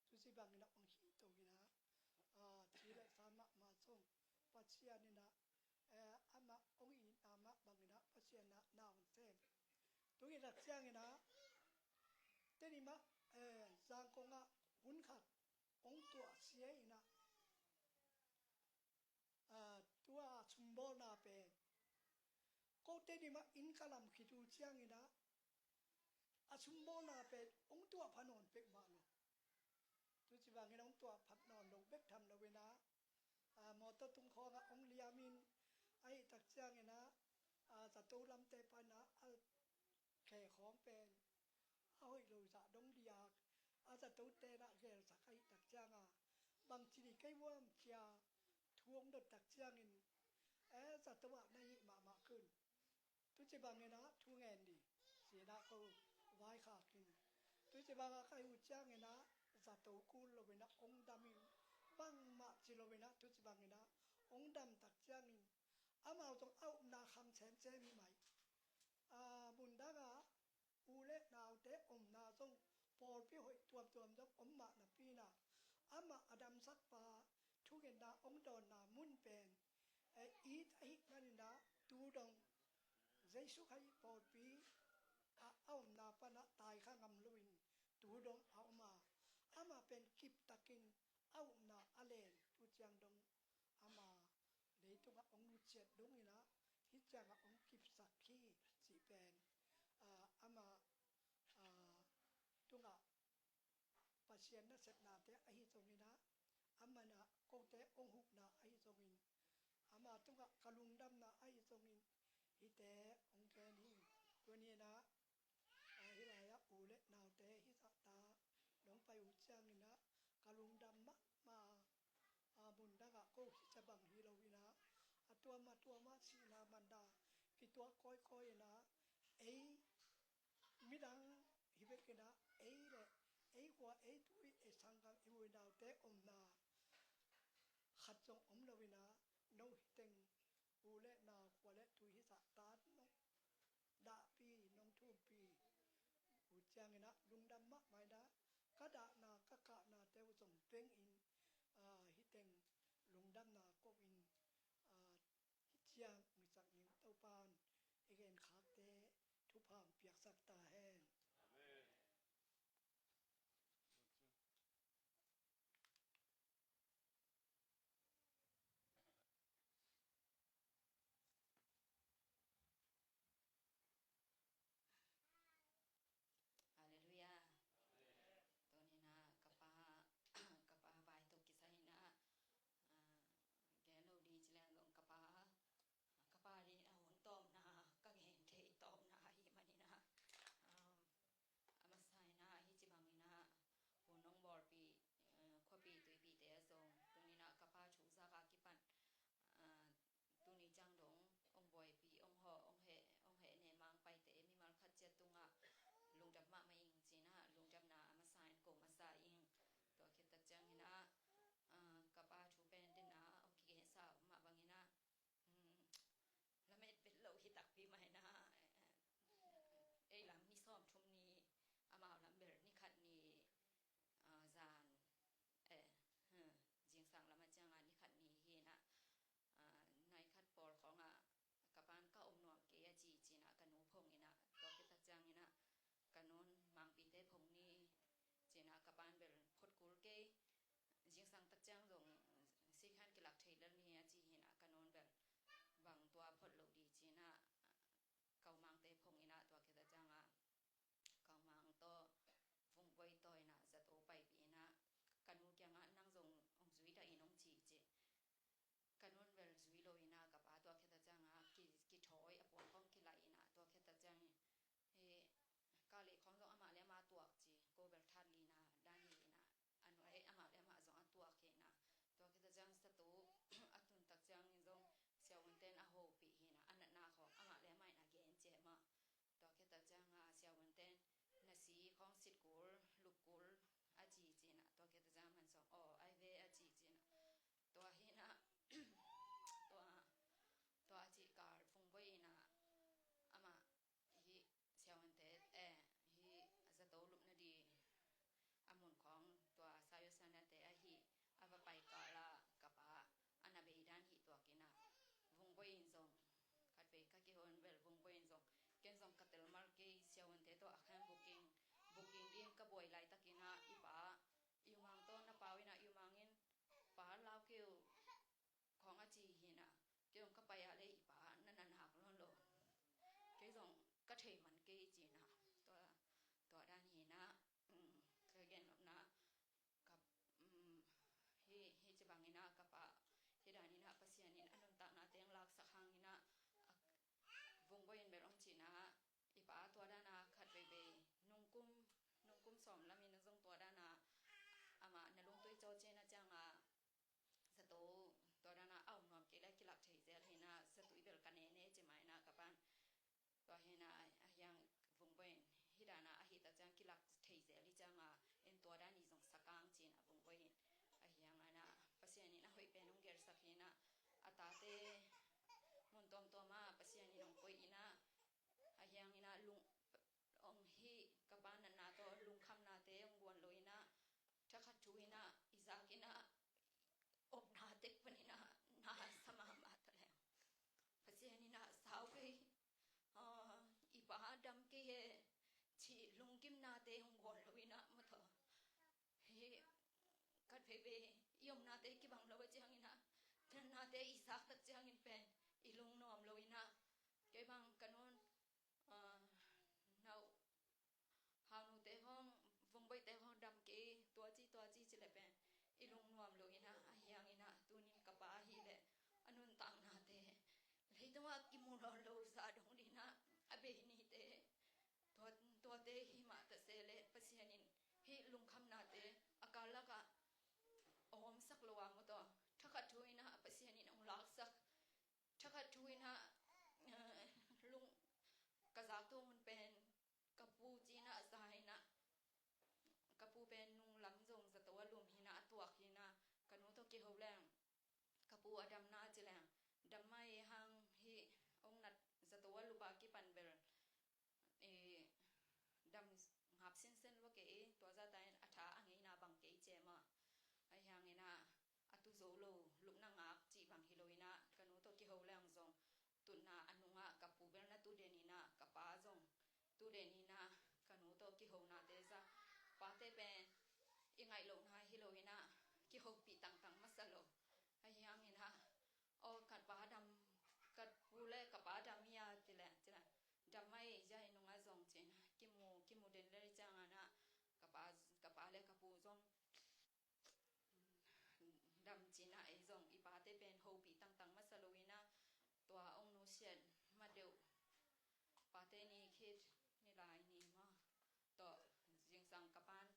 tu ci bangin ah hong hih to in ah, ah, ci le san mahmah zong Pasian in ah, eh, amah hong itna mah bangin ah Pasian ah na hong sem. Tung hi tak ciangin ah, Tedim ah, eh, Zangkong ah hun khat hong tuahsia in ah, ah, tua sumbawlna pen, ko Tedim ah inn ka lam khit uh ciangin ah, a sumbawlna pen hong tuah pha nawn peuhmah lo. Tu ci bangin hong tuah pha nawn lo bek tham lo in ah, ah, mawtaw tung khawng ah hong liam in, ahih tak ciangin ah, ah, zato lamte pan ah, a khe khawng pen a hoih lo zah dong liak, a zatote in ah gelsak ahih tak ciangin ah, bangci ding kei vuam ci a thu hong dot tak ciangin, eh, zato ah na hih mahmah kei un. Tu ci bangin ah thu ngen ding ci in ah ko vaikhak in. Tu ci bangin ah ka hih uh ciangin ah zato kul lo in ah hong dam in, bangmah ci lo in ah tu ci bangin ah hong dam tak ciangin, amau zong a upna khang semsem hi mai. Ah, mundang ah u le naute omna zong pawlpi hoih tuamtuam zong om mah napi in ah, amah a damsakpa thungetna hong dawnna mun pen, eh, it ahih manin ah tu dong Jesu Khazih pawlpi ah a omna pan ah tai kha ngam lo in tu dong a om a, amah pen kiptakin a upna a len tu ciang dong ama leitungah hong nusiat dong in ah, hih ciangah hong kipsak hi cih pen, ah, ama, ah, tungah Pasian nasepnate ahi zongin ah, amah in ah kote hong hupna ahi zongin, ama tungah ka lungdamna ahi zongin, hihte hong gen hi. Tuni in ah, pai uh ciangin ah ka lungdam mahmah a, mun dangah ko hi ca bang hi lo in ah, a tuam a tuam ah sihna man a kituak kawikawi in ah, ei midang hi bek in ah, ei le ei khua, ei tui, ei sanggam, i u i naute omna khat zong om lo in ah, no hi teng u le nau, khua le tui hi zah tan nong dahpih, nong thumpih uh ciangin ah lungdam mahmah in ah, ka dahna ka kahnate uh zong bengin, ah, hi teng lungdamna ko in, ah, hi ciang ngisak ning. Topa'n i genkhakte thupha hong piaksak ta hen. Amen. Halleluiah. Tuni in ah ka pa, ka pa vai tawh kisai in ah, ah, gen lo ding ci leng zong ka pa, ka pa ding a hun tawpna, ka gen thei tawpna ahih manin ah, ah, a masa in ah hih ci bangin ah hun hong bawlpih, eh, khuapi tuipite ah zong tuni in ah ka pa thuzak a kipan, ah, tuni ciang dong hong buaipih, hong hawh, hong heh, hong heh ne Mangpaite mimal khat ciat tungah lungdam mahmah ing ci in ah lungdamna a masa in ko masa ing. Tua khit tak ciangin ah, ah, ka pa thu pen den a hong kigensa mah bangin ah, um, lamet vet lo hi takpi mah in ah, eh, ei lam ni sawmthum ni, amau lam bel ni khat ni, ah, zan, eh, hmm, zingsang lam ah ciang a ni khat ni hi in ah, ah, nai khat pawl khawng ah ka pa'n ka om nuam kei a ci ci in ah ka nu phong in ah, tua khit tak ciangin ah ka nu'n Mangpite phong ni ci in ah ka pa'n bel phot kul kei, zingsang tak ciang zong sikhan kilak thei lel ni a ci hi in ah ka nu'n bel bang tua phot lo ding ci in ah Kaumangte phong in ah tua khit tak ciang a Kaumang tawh Vungbuai tawh in ah zato paipih in ah ka nu kiangah nang zong hong zui dah in hong ci ci. Ka nu'n bel zui lo in ah ka pa tua khit tak ciang a ki, kithawi a puan khawng kilaih in ah tua khit tak ciang hi, ka lei khawng zong amah le amah tuak ci, ko bel that lina dan hi in ah a nuai amah le amah zong a tuak hi in ah tua khit tak ciang zato a tun tak ciangin zong siavuante'n a hopih hi in ah a natna khawng amah le amah in a gen ciat mah. Tua khit tak ciang a siavuante'n na si khawng sit kul, lup kul a ci ci in ah tua khit tak ciang man zong aw ai ve a ci ci in ah tua hi in ah tua, tua a cih kal Vungbuai in ah amah hih siavuante, eh, hih zato lupna ding a mun khawng tua Sayawsanate ahi a va pai kal a ka pa a na bei dan hi tuak in ah Vungbuai in zong khatvei ka kihon bel Vungbuai in zong ken zong ka tel mal kei siavuante tawh a khan booking, booking ding ka buai laitak in ah i pa, i U Mang tawh na pau in ah i U Mang in pa lau kei uh khawng a ci hi in ah kei zong ka pai a le i pa na na nak lawn lo, kei zong ka thei man kei ci in ah tua, tua dan hi in ah, um, ka gen nopna ka, um, hi, hi ci bang in ah ka pa hi dan in ah Pasian in a nuntakna teng laksak hang in ah a, Vungbuai in bel hong ci in ah i pa tua dan a khat veivei nungkum, nungkum sawm lam in zong tua dan a amah na lungtui cawcin a ciang a zato tua dan a a om nuam kei le kilak thei zel hi in ah zato i bel ka ne ne ci mai in ah ka pa'n tua hi in ah a hiang Vungbuai in hi dan a ahi tak ciang kilak thei zel hi ciang a en tua dan i zong sa kang ci in ah Vungbuai in a hiang a in ah Pasian in a hoih pen hong gelsak hi in ah a tate mun tuamtuam ah Pasian in hong koih in ah a hiang in ah lung, hong hi ka pa natna tawh lungkhamnate hong guan lo in ah thakhat thu in ah i zak in ah omna tek pan in ah na sa mahmah ta leng Pasian in ah sau kei, ah, i pa dam kei he cih lungkimnate hong guan lo in ah mawtaw hi khat veivei i omnate kibang lo a ciangin ah natnate i zak tak ciangin pen i lungnuam lo in ah kei bang ka nu'n, ah, nau haunute khawng, Vungbuaite khawng dam kei tua ci tua ci ci le pen i lungnuam lo in ah a hiang in ah tunin ka pa ahih leh a nuntaknate leitung ah kimu nawn lo zah dong ding in ah a bei nite tua, tuate hi mah ta se leh Pasian in hih lungkhamnate a kal lakah a omsak lo a maw taw, thakhat thu in ah Pasian in hong laksak, thakhat thu in ah, eh, lung, ka zaktu hun pen ka pu ci in ah za in ah, ka pu pen nung lam zong zato a lum hi in ah, a tuak hi in ah, ka nu tawh kiho leng ka pu a dam na ci leng, dam mai hang hi, ong nat zato a lupa kipan bel, eh, dam ngap sinsen lua kei i, tua zata in a tha a ngeina bang kei ci e maw. Ahi hangin ah a tu zo lo, lupna ngak cih bang hi lo in ah, ka nu tawh kiho leng zong tutna a nungah ka pu bel na tu den in ah, ka pa zong tu den in ah, ka nu tawh kihonate za, pate pen i ngaih lohna hi lo in ah, kihopih tangtang masa lo. Ahi hangin ah, aw, ka pa dam, ka pu le ka pa dam hi a, ci le, ci le, dam mai, zia i nungah zong ci in ah, kimu, kimu den le ciang in ah, ka pa, ka pa le ka pu zong dam ci in ah, ei zong i pate pen hopih tangtang masa lo in ah, tua ong nusiat ma deuh, pate ni khit, ni lai ni maw, tawh zingsang ka pa'n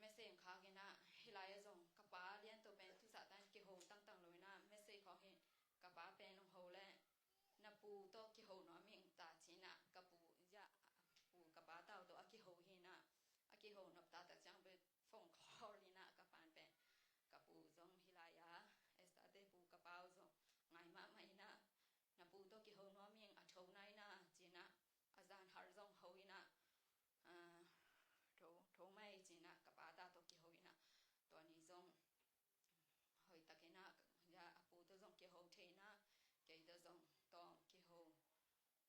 message khak in ah, hih lai ah zong ka pa lian tawh pen tu zah tan kiho tangtang lo in ah, message khawng hi, ka pa pen hong ho le, na pu tawh kiho nuam ing ta ci in ah, ka pu, zia, pu, ka pa tau tawh a kiho hi in ah, a kiho nop taktak ciang pen phone call in ah, ka pa'n pen, ka pu zong hih lai ah, Esther te pu ka pa uh zong ngai mahmah in ah, na pu tawh kiho nuam ing, a tho nai na ci in ah, a zan har zong ho in ah, ah, tho, tho mai ci in ah, ka pa ta tawh kiho in ah, tua ni zong hoih tak in ah, ya, a pu tawh zong kiho thei in ah, kei tawh zong tawm kiho,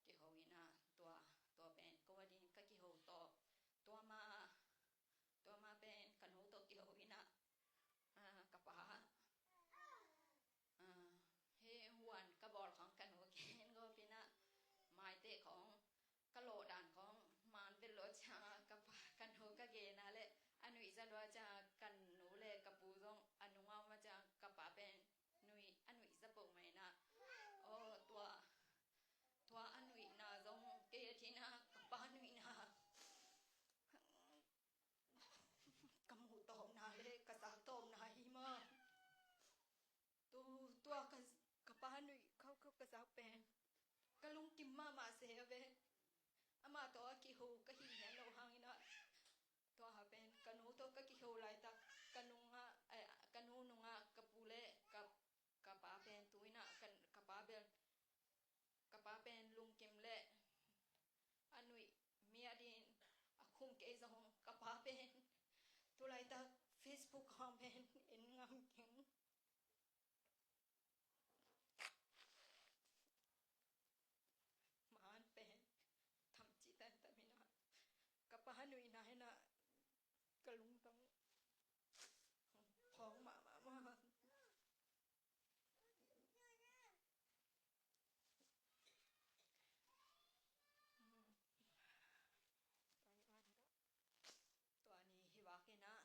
kiho in ah, tua, tua pen ko a ding ka kiho tawh, tua ma, tua ma pen ka nu tawh kiho in ah, ah, ka pa, ah, hih huan ka bawl khawng ka nu gen gawp in ah, maiteh khawng ka lawh dan khawng man vet lua ciang a, ka pa, ka nu ka gen a leh a nuihza lua ciang a, ka nu le ka pu zong a nung a om a ciang a, ka pa pen nuih, a nuihza peuhmah in ah, aw, tua, tua a nuihna zong kei a ding ah ka pa nuihna ka muh tawpna le ka zak tawpna hi maw. Tu, tua ka, ka pa nuih khaukhau ka zak pen ka lungkim mahmah se a ve. Amah tawh a kiho ka hih hian loh hangin ah, tua pen ka nu tawh ka kiho laitak, ka nungah, eh, ka nu nungah ka pu le ka, ka pa pen tu in ah ka, ka pa bel, ka pa pen lungkim le a nuih mi a ding a khum kei zong, ka pa pen tu laitak Facebook hang pen en ngam keng. Maan pen tham cih tantam in ah, ka pa nuihna in ah ka lungtang phawng mahmah. Tua ni hi vak in ah,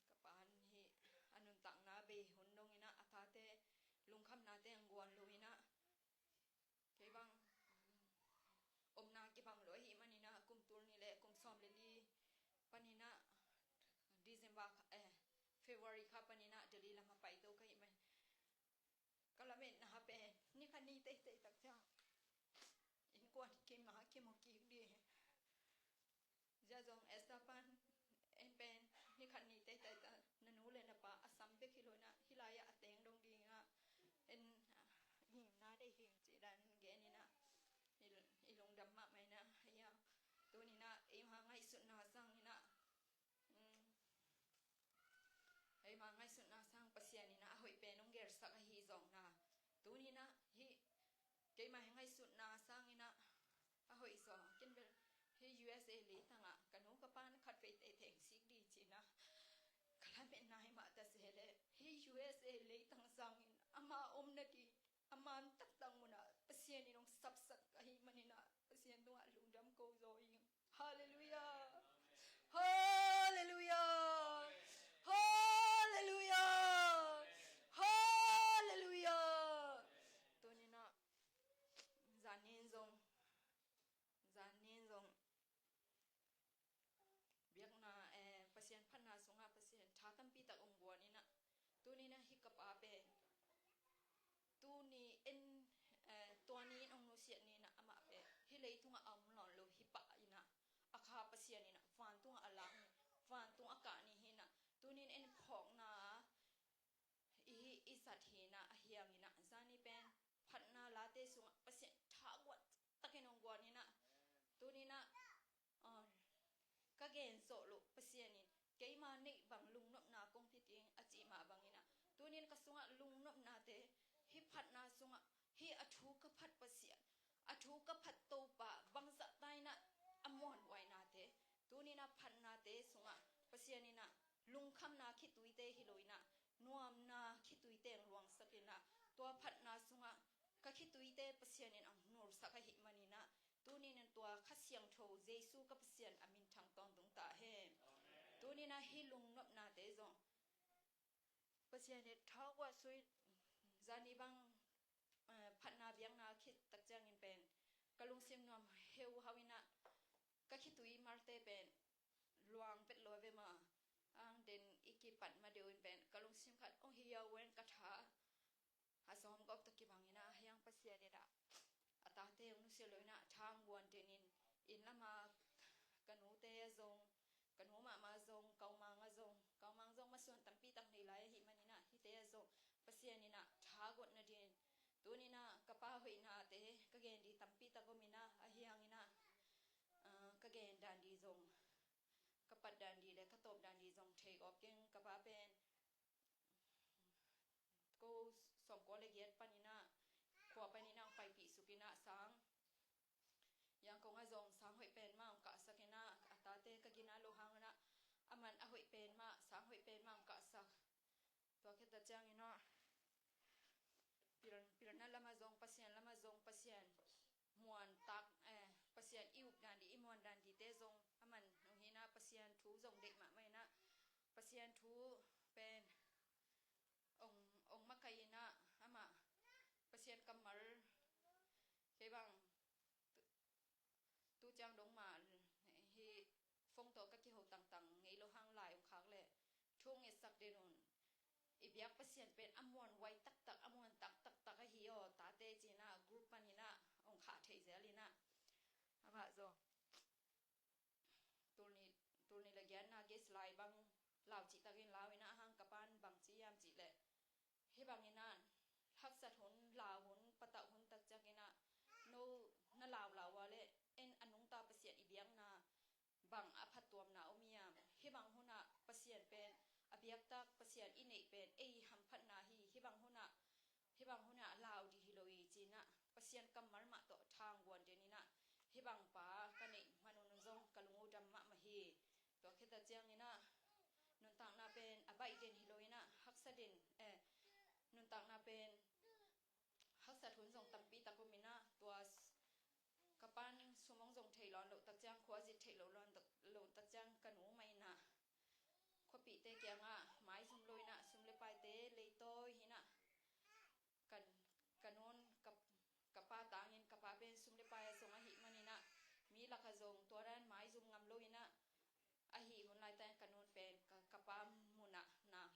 ka pa'n hih a nuntakna bei hun dong in ah, a tate lungkhamnate hong guan lo in ah, kei bang omna kibang lo ahih manin ah, kum tul nih le kum sawm le li panin ah, December kha, eh, February kha panin ah Delhi lam a paito ka hih man. Ka lametna pen ni khat ni teitei tak ciang innkuan kim a kimu kik ding. Zia zong Esther pa'n en pen ni khat ni teitei tak, na nu le na pa a sam bek hi lo in ah, hih lai ah a teng dong ding in ah, en, ah, himna nei hing cih dan gen in ah, i, i lungdam mahmah in ah, hia, tuni in ah eima ngaihsutna sang in ah, um, eima ngaihsutna sang Pasian in ah a hoih pen hong gelsak ahi zawkna, tuni in ah hih keima ngaihsutna sang in ah a hoih zaw, ken bel hih U S A leitang ah ka nu ka pa'n khat vei teitei hong sik ding ci in ah ka lametna hi mah ta se leh, hih U S A leitang sang in ama omna ding, a man taktak mun ah Pasian in hong sapsak ahih manin ah Pasian tungah lungdam ko zaw ing. Halleluiah. Halleluiah. Halleluiah. Halleluiah. Tuni in ah, zan ni in zong, zan ni in zong Tuni-in ah hih ka pa pen tuni en, eh, tua ni-in hong nusiat ni-in ah amah pen hih leitungah a om nawn lo, hih pah in ah a kha Pasian in ah vantungah a lak ni, vantung a kah ni hi-in ah, tuni-in en phawkna i, i zat hi-in ah, ahi hangin ah zani pen phatna late sungah Pasian thaguat takin hong guan in ah, tuni-in ah, ah, ka gen zawh loh Pasian in keima neih bang lungnopna kong pia ding a cih mah bangin ah, tuni-in ka sungah lungnopnate, hih phatna sungah hih a thu ka phat Pasian, a thu ka phat Topa bangzah ta in ah a muanhuainate, tuni-in ah phatnate sungah Pasian in ah lungkhamna khituite hi lo-in ah, nuamna khituite hong luangsak in ah, tua phatna sungah ka khituite Pasian in hong nursak ahih manin ah, tuni-in ah tua Kha Siangtho Jesu ka Pasian a minthang tawntung ta hen. Tuni-in ah hih lungnopnate zong Pasian in thaguat sui, zani bang, eh, phatna biakna khit tak ciangin pen ka lungsim nuam heuhau in ah, ka khitui malte pen luang vet lo ve maw. Ang den i kipat ma deuh in pen ka lungsim khat hong hi a, wen ka tha a sawm gawp tawh kibang in ah, ahi hang Pasian in ah a tate hong nusia lo-in ah tha hong guan den in, inn lamah ka nute a zong, ka nu mahmah a zong, ka u Mang a zong, ka u Mang zong masuan tampi tak nei lai ahih manin ah hihte a zong Pasian in ah thaguat nadingin, tuni-in ah ka pa hoihnate ka gen ding tampi tak om in ah, ahi hangin ah, ah, ka gen dan ding zong, ka pat dan ding le ka tawp dan ding zong thei gawp keng. Ka pa pen ko sawmkua le giat panin ah khua panin ah hong paipih suk in ah, sang, Yangon ah zong sang hoih pen mah hong kahsak in ah, a tate ka gina lo hangin ah, aman a hoih pen mah, sang hoih pen mah hong kahsak. Tua khit tak ciangin ah pil, pilna lamah zong, Pasian lamah zong, Pasian muan tak, eh, Pasian i up dan ding, i muan dan dingte zong aman hong hi in ah, Pasian thu zong deih mahmah in ah, Pasian thu pen hong, hong makaih in ah, amah Pasian kammal kei bang tu, tu ciang dong mah hih phone tawh ka kiho tangtang ngei lo hang, lai hong khak leh thu hong ngetsak den un. I biak Pasian pen a muanhuai taktak, a muantak taktak ahi aw tate, ci-in ah group panin ah hong khah theih zel in ah, amah zong tul nih, tul nih le giatna gas lai bang lau cih takin lau in ah, hang ka pa'n bang ci hiam cih leh, hih bangin ah haksat hun, lau hun, patauh hun tak ciangin ah, no na lau lau a leh en a nungta Pasian i biakna bang a phattuamna om hiam? Hih bang hunah Pasian pen a biak tak, Pasian i neih pen ei hamphatna hi. Hih bang hunah, hih bang hunah lau ding hi lo hi, ci-in ah Pasian kammal mah tawh tha hong guan den in ah, hih bang pa ka neih man un zong ka lung uh dam mahmah hi. Tua khit tak ciangin ah nuntakna pen a baih den hi lo in ah, haksa den, eh, nuntakna pen haksat hun zong tampi tak om in ah, tua s-, ka pa'n sum hong zong thei lawn loh tak ciang, khua zit thei lo lawn tak, loh tak ciang ka nu mah in ah khuapihte kiangah maizum lo in ah, sum le paite leitawi hi in ah, ka, ka nu'n ka, ka pa tangin, ka pa pen sum le pai a zong ahih manin ah, mi lakah zong tua dan maizum ngam lo in ah, ahi hun laitak in ka nu'n pen ka, ka pa munah nang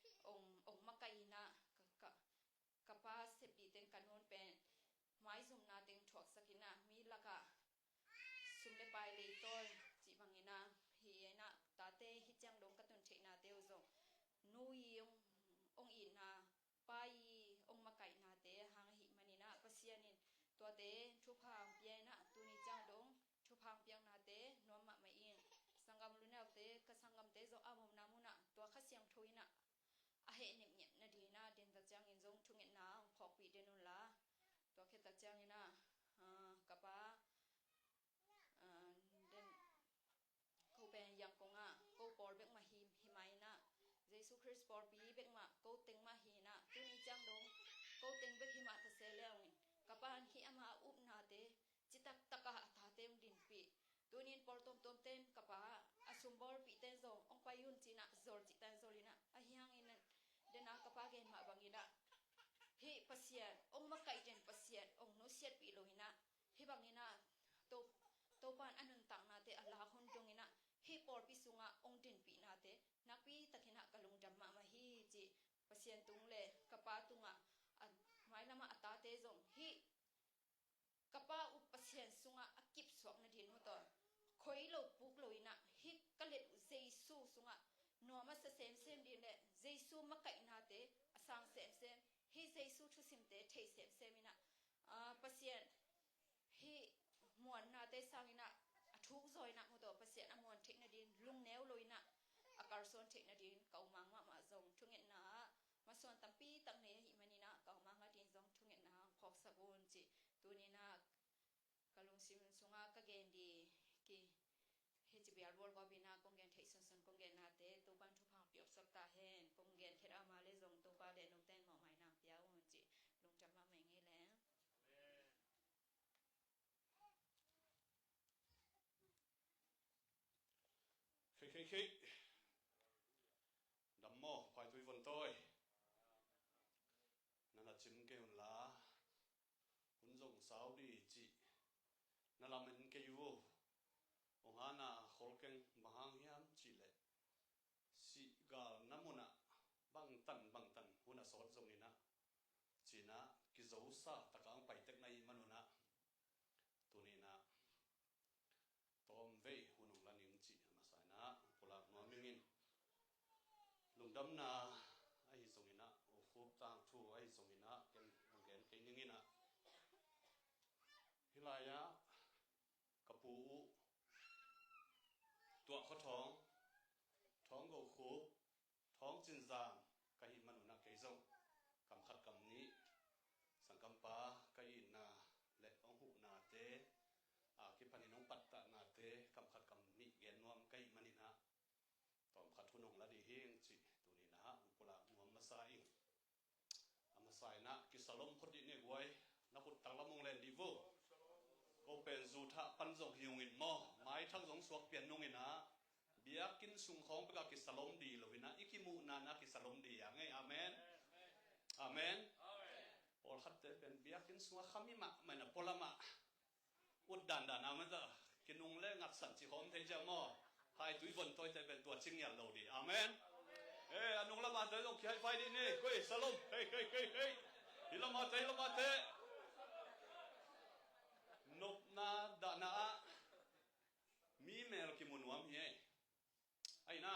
hih hong, hong makaih in ah, ka, ka, ka pa sepdih teng ka nu'n pen maizumna teng thuaksak in ah, mi lakah sum le pai leitawi cih bangin ah, hi in ah, tate hih ciang dong ka tun theihnate uh zong nu i hong, hong itna, pa i hong makaihnate hang ahih manin ah, Pasian in tuate thupha hong pia in ah, tuni ciang dong thupha hong piaknate nuam mahmah ing. Sanggam lu neute, ka sanggamte zong a omna munah tua Kha Siangtho in ah a heh nepnep nadingin ah, den tak ciangin zong thungetna hong phawkpih den un la. Tua khit tak ciangin ah, ah, ka pa, ah, den, ko pen Yangon ah ko pawl bek mah hi, hi mai in ah, Jesu Khrist pawlpi bek mah, ko teng mah hi in ah, tuni ciang dong ko teng bek hi mah ta se leng, ka pa'n hih ama upnate citak takah a tate hong dinpih. Tuni-in pawl tuamtuamte in ka pa a sum bawlpihte in zong hong pai un ci-in ah zol cihte in zol in ah, ahi hangin ah, den a ka pa gen mah bangin ah, hih Pasian hong makaih den, Pasian hong nusiatpih lo in ah, hih bangin ah To, Topa'n a nuntaknate a lak hun dongin ah, hih pawlpi sungah hong dinpihnate nakpi takin ah ka lungdam mahmah hi, ci. Pasian tung le ka pa tungah, a, mailamah a tate zong hih ka pa uh Pasian sungah a kipsuak nadin maw taw, khoi lo puk lo inah hih ka let uh Jesu sungah nuam a sa semsem din le Jesu makaihnate a sang semsem, hih Jesu thusimte thei semsem inah, a, Pasian hih muannate sang inah a thuk zaw inah maw taw, Pasian a muan theih nadin lungneu lo inah a kalsuan theih nadin ka umang mahmah zong thungetna ah masuan tampi tak nei ahih maninah ka umang adin zong thungetna ang phawksak un cih tuninah ka lungsim sungah ka gen di ki, hici bial bual gawp inah kong gen theih sunsun kong gennate Topan thupha piaksak ta hen. Kong gen khet ama le zong Topa le note in mawhmai nang pia un cih lungdam mahmah ing ei le. Khei, khei, khei. Dam maw, Phaitui vontawi. Na na cim kei unla, hun zong sau di cih na lamen kei uh. Ong hana kholkeng bang hang hiam cih leh sihgal na munah bangtan bangtan hun a sawt zong inah cinah kizosa taka ang paitek na ih manunah tuninah tawmvei hun ong la ning cih a masa inah pulak nuam ing in. Lungdamna ahi zong inah, ukhup tangthu ahi zong inah ken ong gen kei ning inah. Hih lai-ah ka pu uh Tuah Khua Thawng, Thawng Go Khup, Thawng Cin Zam ka hih manunah kei zong kam khat kam nih sangkampa ka itna le ong huhnate a kipanin ong pattahnate kam khat kam nih gen nuam ka hih maninah tawm khat hun ong la di hing cih tuninah ong pulak nuam masa ing. A masa inah kisalom phot dih ni guai. Na khut taklam ong len dih vo. Ko pen zu thah pan zong hi ung in maw, maithak zong suak pian nung inah biakinn sung khawng pekah kisalom dih lo inah i kimuhna na kisalom dih a ngei. Amen. Amen. Pawlkhatte pen biakinn sungah khami mahmah inah pualamah ut dandan a mata kinung le ngatsan ci khawm thei ciang maw. Phaitui vontawite pen tua cingial lo dih. Amen. Eh, a nung lamah te zong kihaifai dih ni. Koi salom. Hei, hei, hei, hei. Hi lamah te, hi lamah te. Nopna dahna ah mi mel kimu nuam hi ei. Aina,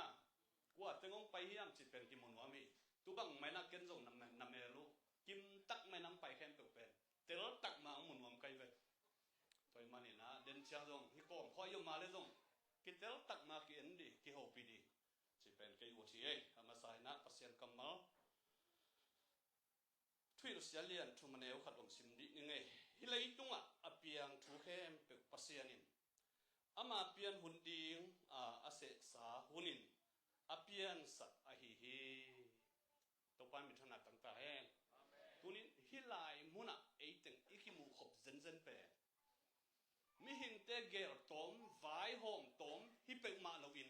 kua teng ong pai hiam cih pen kimu nuam hi. Tubang maina ken zong na, na mel uh kimtak maina ong pai khempeuh pen teltak ma ong mu nuam kai ve. Tua ih maninah den ciang zong hi kawm khua i om a le zong kiteltak ma ki-en dih, kihopih dih cih pen kei ut hi ei. A masa inah Pasian kammal Thuhilhsia lian thum a neu khat om sim dih ni ngei. Hih leitungah a piang thu khempeuh Pasian in ama pian hun ding a, a sehsa hunin a piansak ahi hi. Topa in minthanna tangta hen. Tunin hih lai munah eiteng i kimuh khop zenzen pen mihingte gel tawm, vaihawm tawm hi peuhmah loin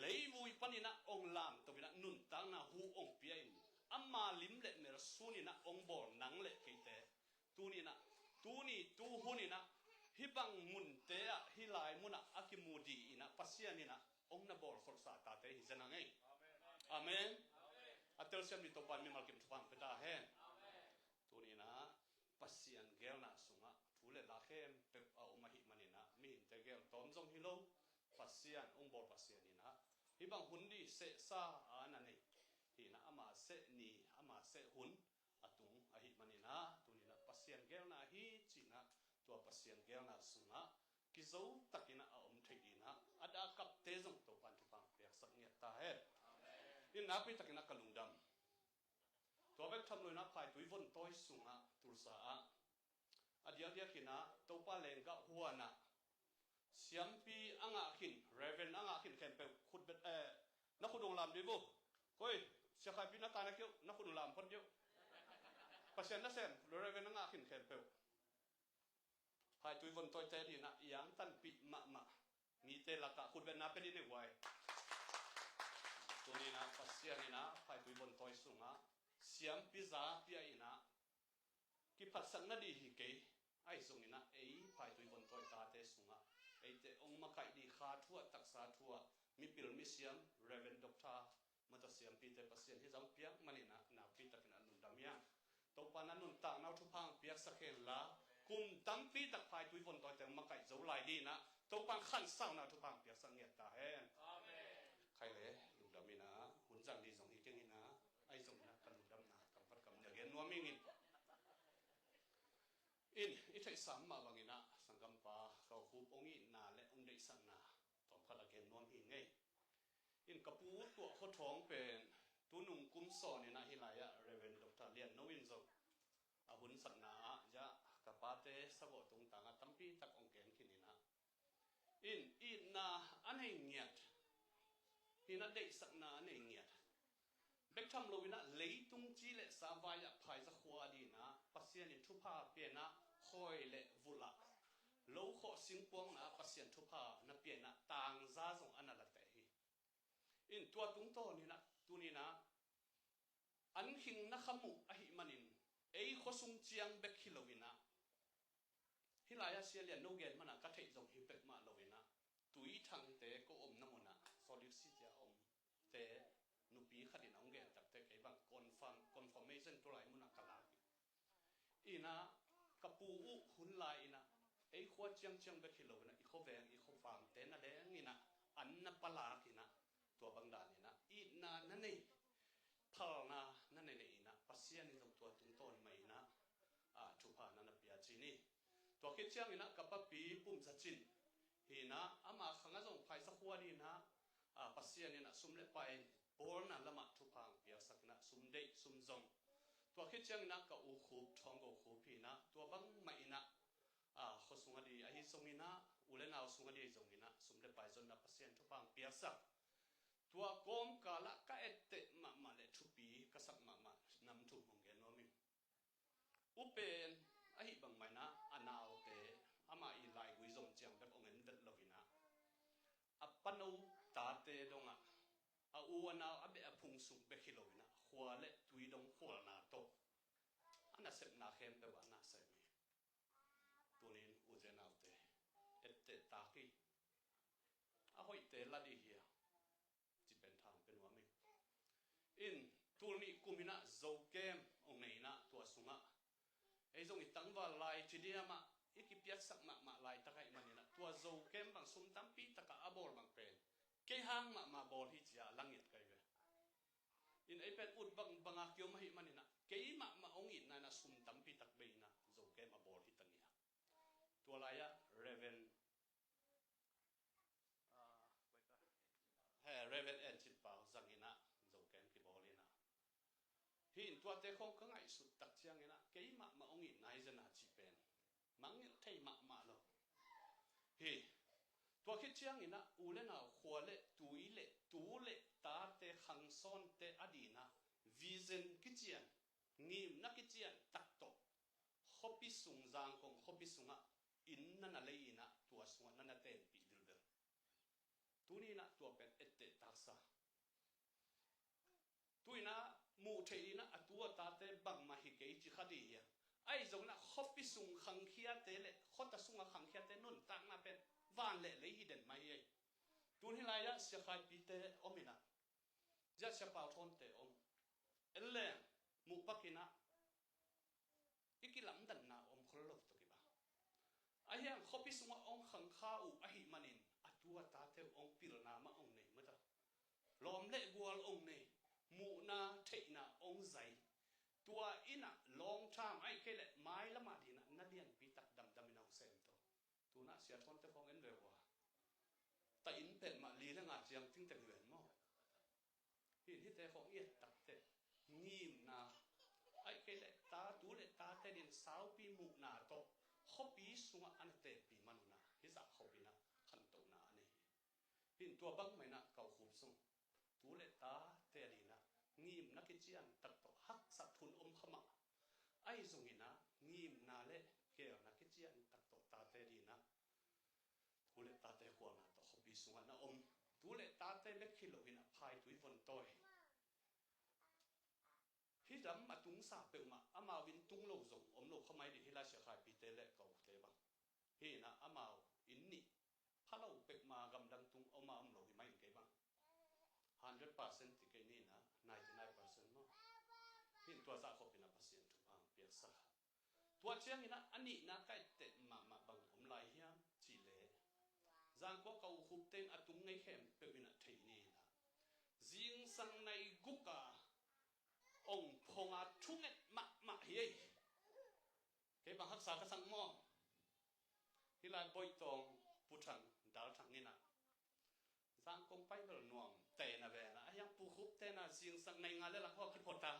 leivui paninah ong lamto inah nuntakna hu ong pia in ama lim le mel suninah ong bawl nang le keite tuninah, tuni tuhuninah hih bang munte ah hih lai munah a kimu dih inah Pasian inah ong na bawl kholhsa tate hi zen a ngei. Amen. A telsiam dih Topa in mimal kim thupha ong pia ta hen. Tuninah Pasian gelna sungah thu le la khempeuh a om ahih maninah mihingte gel tawm zong hi lo, Pasian ong bawl Pasian inah hih bang hun dih sehsa a na nei hinah ama seh ni ama seh hun a tung ahih maninah tuninah Pasian gelna hi cinah tua Pasian gelna sungah kizo takinah a om thei dinah a dahkapte zong Topa in thupha ong piaksak ngiat ta hen. In nakpi takinah ka lungdam. Tua bek tham loinah Phaitui vontawi sungah Tulsa ah a diakdiakinah Topa lenggah huanah siampi a ngah khin, Reverend a ngah khin khempeuh khut bet, eh, na khut ong lam dih vo. Koi, Sia Khaipi na ta na kiuh, na khut ong lam phot diuh. Pasian nasem Reverend a ngah khin khempeuh Phaitui vontawite dinah iang tanpih mahmah mite lakah khut betna pia dih ni guai. Tuninah Pasian inah Phaitui vontawi sungah siampi za pia inah kiphatsak nadih hi kei. Ahi zonginah ei Phaitui vontawi tate sungah eite ong makaih dih kha thu ah taksa thu ah mipil misiam Reverend Doctor Mata siampite Pasian hih zah piak manin ah nakpi takin a lungdam hi hang. Topa na nuntakna uh thupha hong piaksak hen la, kum tampi tak phaitui vontawi teng makaih zo lai dingin ah Topa in khansauna uh thupha hong piaksak ngiat ta hen. Amen. Khai le lungdam in ah hun zang ding zong hi keng in ah, ahi zongin ah ka lungdamna kam khat kam nih a gen nuam ing in. In i theihsa mah bangin ah sanggampa Kau Khup hong itna le hong deihsakna tawmkhat a gen nuam hi ing ei. In ka pu uh Tuah Khua Thawng pen tunung kum sawn in ah hih lai-ah Reverend Doctor Lian No in zong a hunsakna ah zah ka pate sagawh tungtang ah tampi tak hong gen khin in ah, in itna a nei ngiat, in ah deihsakna a nei ngiat bek tham lo in ah leitung ci le sa vai ah phaizakhua dingin ah Pasian in thupha pia in ah, khawi le vulh ah lo khawh singkuang na Pasian thupha na pia in ah tangza zong a na la teh hi. In tua tungtawn in ah tuni in ah an khing na kham uh ahih manin ei khuasung ciang bek hi lo in ah, hih lai-ah Sia Lian No gen man ah ka theih zong hi pek mah lo in ah, Tuithangte ko omna mun ah Salt Lake City a omte nupi khat in a hong gen takte kei bang confirm, confirmation tu lai mun ah ka lak hi. In ah ka pu uh hun lai in ah ei khua ciangciang bek hi lo in ah i khuaveng i khuavangte na leng in ah an na palak in ah, tua bang dan in ah itna na nei, phalna na nei nei in ah Pasian in zong tua tungtawn mah in ah, a, thupha na na pia ci ni. Tua khit ciangin ah ka papi Pum Za Cin hi in ah ama khang ah zong phaizakhua dingin ah, a, Pasian in ah sum le pai bawlna lamah thupha hong piaksak in ah sum deih sum zong. Tua khit ciangin ah ka u Khup, Thawng Go Khup hi in ah tua bang mah in ah, a, khua sung a ding ahi zongin ah, u le nau sung a ding ahi zongin ah sum le pai zonna Pasian thupha hong piaksak. Tua kawmkal ah ka etteh mahmah le thupi ka sak mahmah nam thum hong gen nuam ing. U pen ahih bang mah in ah a naute, amah i laigui zom ciang bek hong en vet lo in ah, a pano tate dong ah a u a nau a beh a phung sung bek hi lo in ah khua le tui dong khualna tawh a nasepna khempeuh ah na sem hi. Tunin u le naute, etteh tak hi. A hoihte la ding hi a, ci pen tha hong pia nuam ing. In tul nih kum in ah Zokem hong nei in ah tua sungah ei zong i tangval lai ci diam ah i kipiatsak mahmah laitak ahih manin ah tua Zokem bang sum tampi tak ah a bawl bang pen kei hang mahmah bawl hi ci-a a la ngiat kei ve. In ei pen ut bang bang a kiom ahih manin ah kei mahmah hong itna in ah sum tampi tak bei in ah Zokem a bawl hi ta ngiat. Tua lai-ah Reverend, ah, he, Reverend En Cin Pau zang in ah Zokem kibawl in ah, hi in tuate khawng ka ngaihsut tak ciangin ah kei mahmah hong itna hi zen a cih pen mangngilh thei mahmah lo hi. Tua khit ciangin ah u le nau, khua le tui le tu le tate, khangsawnte a dingin ah vision kician, ngimna kician tak tawh khuapi sung, Zangkong khuapi sungah inn na na lei in ah tua sungah na na tenpih vilvel. Tuni in ah tua pen etteh taksa. Tu in ah muh theih in ah a tu a tate bangmah hi kei ci kha ding hi a, ahi zongin ah khuapi sung khangkhiate le khuata sungah khangkhiate nuntakna pen van le lei hi den mai hi ei. Tun hih lai-ah Sia Khai Pite om in ah, ziah Sia Pau Thawnte om, en leng muh pak in ah i kilamdanna om khol lo tawh kibang. Ahi hang khuapi sungah hong khangkha uh ahih manin a tu a tate uh hong pilna mah hong nei mata, lawm le gual hong nei, muhna theihna hong zai. Tua in ah long term ahih kei leh mailam a dingin ah na lianpi tak damdam in ah hong sem tawh. Tun ah Sia Thawnte khawng en ve uh a, ta inn pen mah li le nga ciang ting teng hi ven maw? Hi in hihte khawng i et tak teh ngimna, ahih kei leh ta, tu le tate dingin saupi muhna tawh khuapi sungah a na tenpih man un ah hih zah khop in ah khantohna a nei hi. Hi in tua bangmah in ah Kau Khup sung tu le tate a dingin ah ngimna kician tak tawh haksat hun om kha mah, ahi zongin ah ngimna le keelna kician tak tawh tate dingin ah tu le tate khualna tawh khuapi sungah na om. Tu le tate bek hi lo in ah phaitui vontawi, hih lam a tungsa peuhmah amau in tung lo zong om lo kha mai ding hi lai, Sia Khai Pite le Kau Khupte bang. Hi in ah amau inn nih pha lo peuhmah gamdang tung om a om lo hi mai in kei bang, hundred percent ti kei ni in ninety nine percent maw. Hih in tua zah khop in ah Pasian thupha hong piaksak. Tua ciangin ah a nihna ka etteh mahmah bang om lai hiam cih leh, Zangkong ka ukhupte in a tung ngei khempeuh in ah thei ni in ah, zingsang nai guk a ong phong a thunget mahmah hi ei. Kei bang haksa ka sak maw? Hih lai Boitawng, Pu Thang, Dal Thang in ah Zangkong pai bel nuam te na ve na, a hiang Pu Khup te na zingsang nai nga le lang haw kiphot a,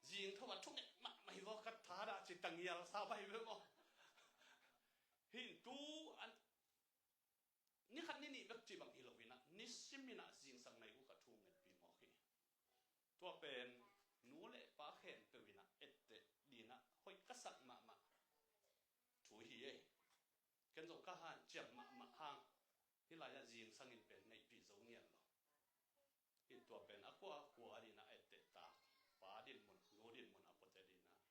zing tho a thunget mahmah hi vaw ka tha dah ci, tangial sa pai ve maw? Hih in tu an ni khat ni nih bek ci bang hi lo in ah, nisim in ah zingsang nai guk a thungetpi mawk hi. Tua pen nu le pa khempeuh in ah etteh ding in ah hoih ka sak mahmah thu hi ei. Ken zong ka hanciam mahmah hang, hih lai ah zingsang in pen neihpih zo ngiat lo. Hih tua pen a kua kua a ding in ah etteh ta, pa dinmun, nu dinmun a puate ding in ah,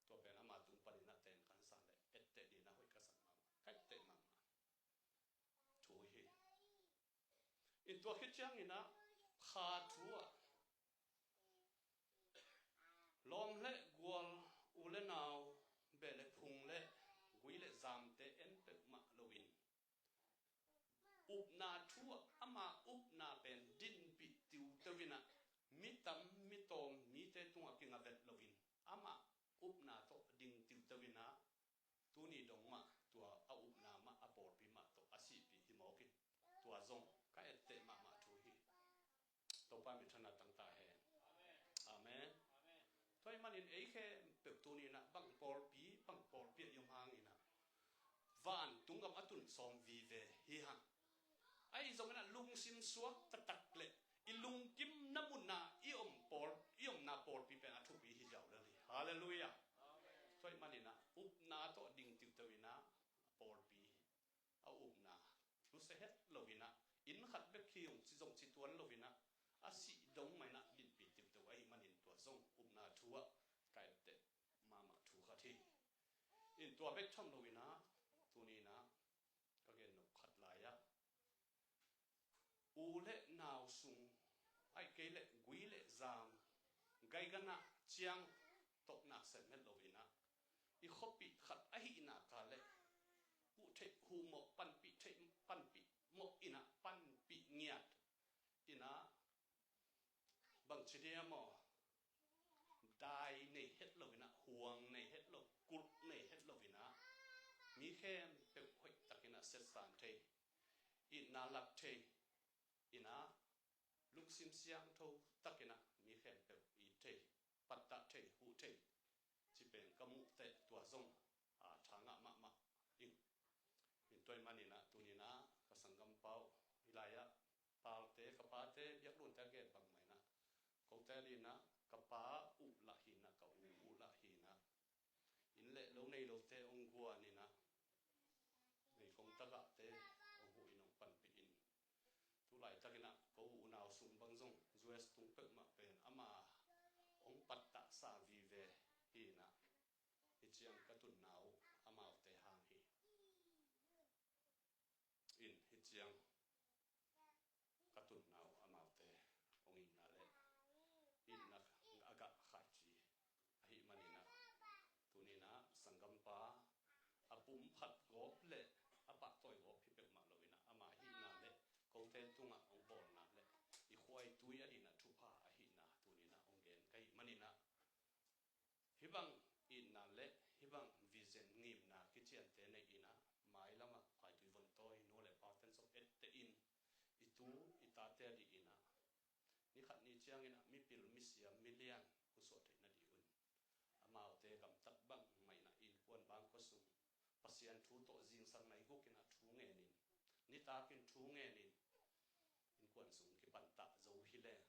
tua pen ama tung panin ah ten kan sa leh etteh ding in ah hoih ka sak mahmah, ka etteh mahmah thu hi. In tua khit ciangin ah kha thu ah lawm le gual, u le nau, beh le phung le gui le zamte en peuhmah loin, upna thu ah ama upna pen dinpih tiuteu in ah, mi tam mi tawm mite tungah kinga vet loin, ama upna tawh ding tiuteu in ah, tuni dong mah tua a upna mah a pawlpi mah tawh a sihpih hi mawk in, tua zong ka etteh mahmah thu hi. Topa min thang a tang ta hen. Amen. Tua ahih manin ei khempeuh tuni in ah bang pawlpi, bang pawlpi ah i om hang in ah, vantung gam a tun sawm vive hi hang. Ahi zongin ah lungsim suak taktak le i lungkimna mun ah i om pawl, i omna pawlpi pen a thupi hi ziau lel hi. Halleluiah. Tua ahih manin ah upna tawh ding tiuteu in ah pawlpi a upna nusia het lo in ah, inn khat bek hi ung ci zong ci tuan lo in ah, a sih dong mah in ah dinpih tiuteu ahih manin tua zong upna thu ah ka etteh mahmah thu khat hi. In tua bek tham lo in ah, tuni in ah ka gen nop khat lai ah, u le nau sung, ahih kei leh gui le zam, gaiganah ciang tawh nak sem het lo in ah, i khuapih khat ahih nak leh huh theih huh mawh, panpih theih panpih mawh in ah, panpih ngiat in ah, bangci diam aw, dai nei het lo in ah, huang nei het lo, kulh nei het lo in ah, mi khempeuh hoih tak in ah siatsan thei, itna lak thei in ah, lungsim siangtho tak in ah mi khempeuh it thei, pattah thei, huh thei, ci pen ka muh teh tua zong a tha ngah mahmah ing. In tua ahih manin ah tuni in ah ka sanggampa uh, hih lai ah palte, ka pate, biaklunte a gen bangmah in ah, kote ding in ah ka pa uh lah hi in ah, ka u uh lah hi in ah, inn le lo nei lote hong guan in ah, meigong tagahte hong huh in hong panpih in, tu laitak in ah ko unau sung bang zong U S tung peuhmah pen ama hong pattahsa vive hi in ah, hih ciang ka tunna uh amaute hang hi. In hih ciang ka tunna uh amaute hong itna le itna a gah khaici ahih manin ah, tuni in ah sanggampa a pum phat gawp le a pahtawi gawp hi peuhmah lo in ah, ama hihna le kote tungah hong bawlna le i khuaitui a ding ah thupha ahihna tuni in ah hong gen ka hih manin ah, hih bang itna le hih bang vision ngimna kiciante nei in ah, mailam ah phaitui vontawi nu le paten zong etteh in, i tu i tate a ding in ah, ni khat ni ciangin ah mipil misiam milian hong suah theih nading un, amaute gamtat bangmah in ah innkuan bangkua sung Pasian thu tawh zingsang nai guk in ah thu ngen in, nitakin thu ngen in, innkuan sung kipan tah zo hi leh,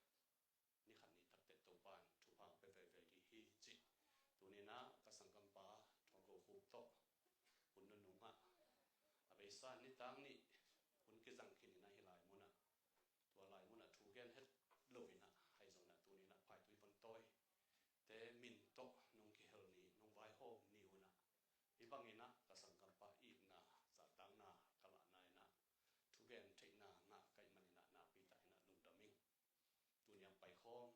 ni khat ni tak teh Topa in thupha hong pia veve ding hi, cih tuni in ah ka sanggampa Thawng Go Khup tawh hun nunung ah a beisa nitak nih hun kizang khin in ah, hih lai mun ah, tua lai mun ah thu gen het lo in ah, ahi zongin ah tuni in ah phaitui vontawite min tawh nong kihel ni, nong vaihawm ni un ah, hih bangin ah ka sanggampa itna zahtakna ka lahna in ah thugen theihna ngah ka hih manin ah nakpi takin ah lungdam ing. Tuni a paikhawm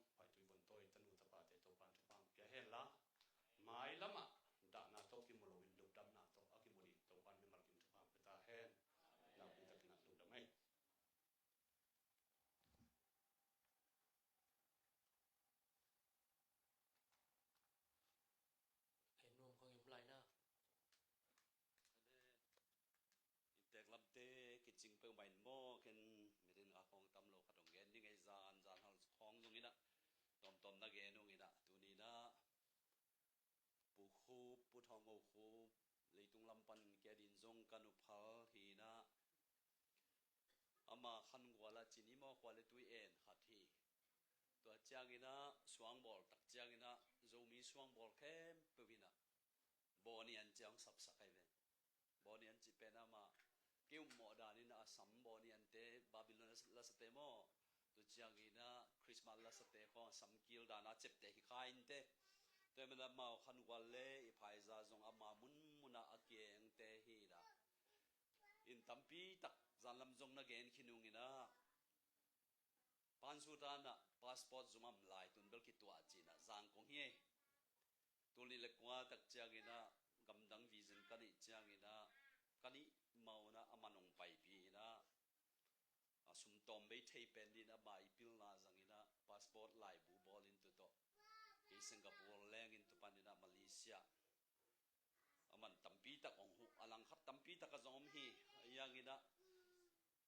Tawmtawm na gen ung inah, tuni inah Pu Khup, Pu Thawng Ngo Khup, leitung lam pan kia din zong ka nuphal hi inah, ama khangual ah cin i mawh khua le tui en khat hi. Tua ciang inah suangbawl tak ciang inah Zomi suangbawl khempeuh inah Bawnian ciang sapsak ahi ve. Bawnian cih pen ama kei ummawh dan inah a sam Bawniante, Babylon lasate maw, tu ciang inah Christmas lasate khawng a sam kil dan a cepte hi kha inte. Tua hi manah amau khangual le i phaiza zong ama munmunah a kiengte hi inah, in tampi tak zanlam zong na gen khin ung inah, Pansutan ah passport zum am lai tun bel kituah ci inah zang kong hi ei. Tul nih le kua tak ciang inah gamdang vision ka neih ciang inah ka nih mah un ah a man hong paipi inah, a sum tawm bei thei pen din ama i pilna zang inah passport laibu bawl in tu tawh kei Singapore leng in tu pan inah Malaysia a man tampi tak hong huh, a langkhat tampi tak a zong om hi. A iang inah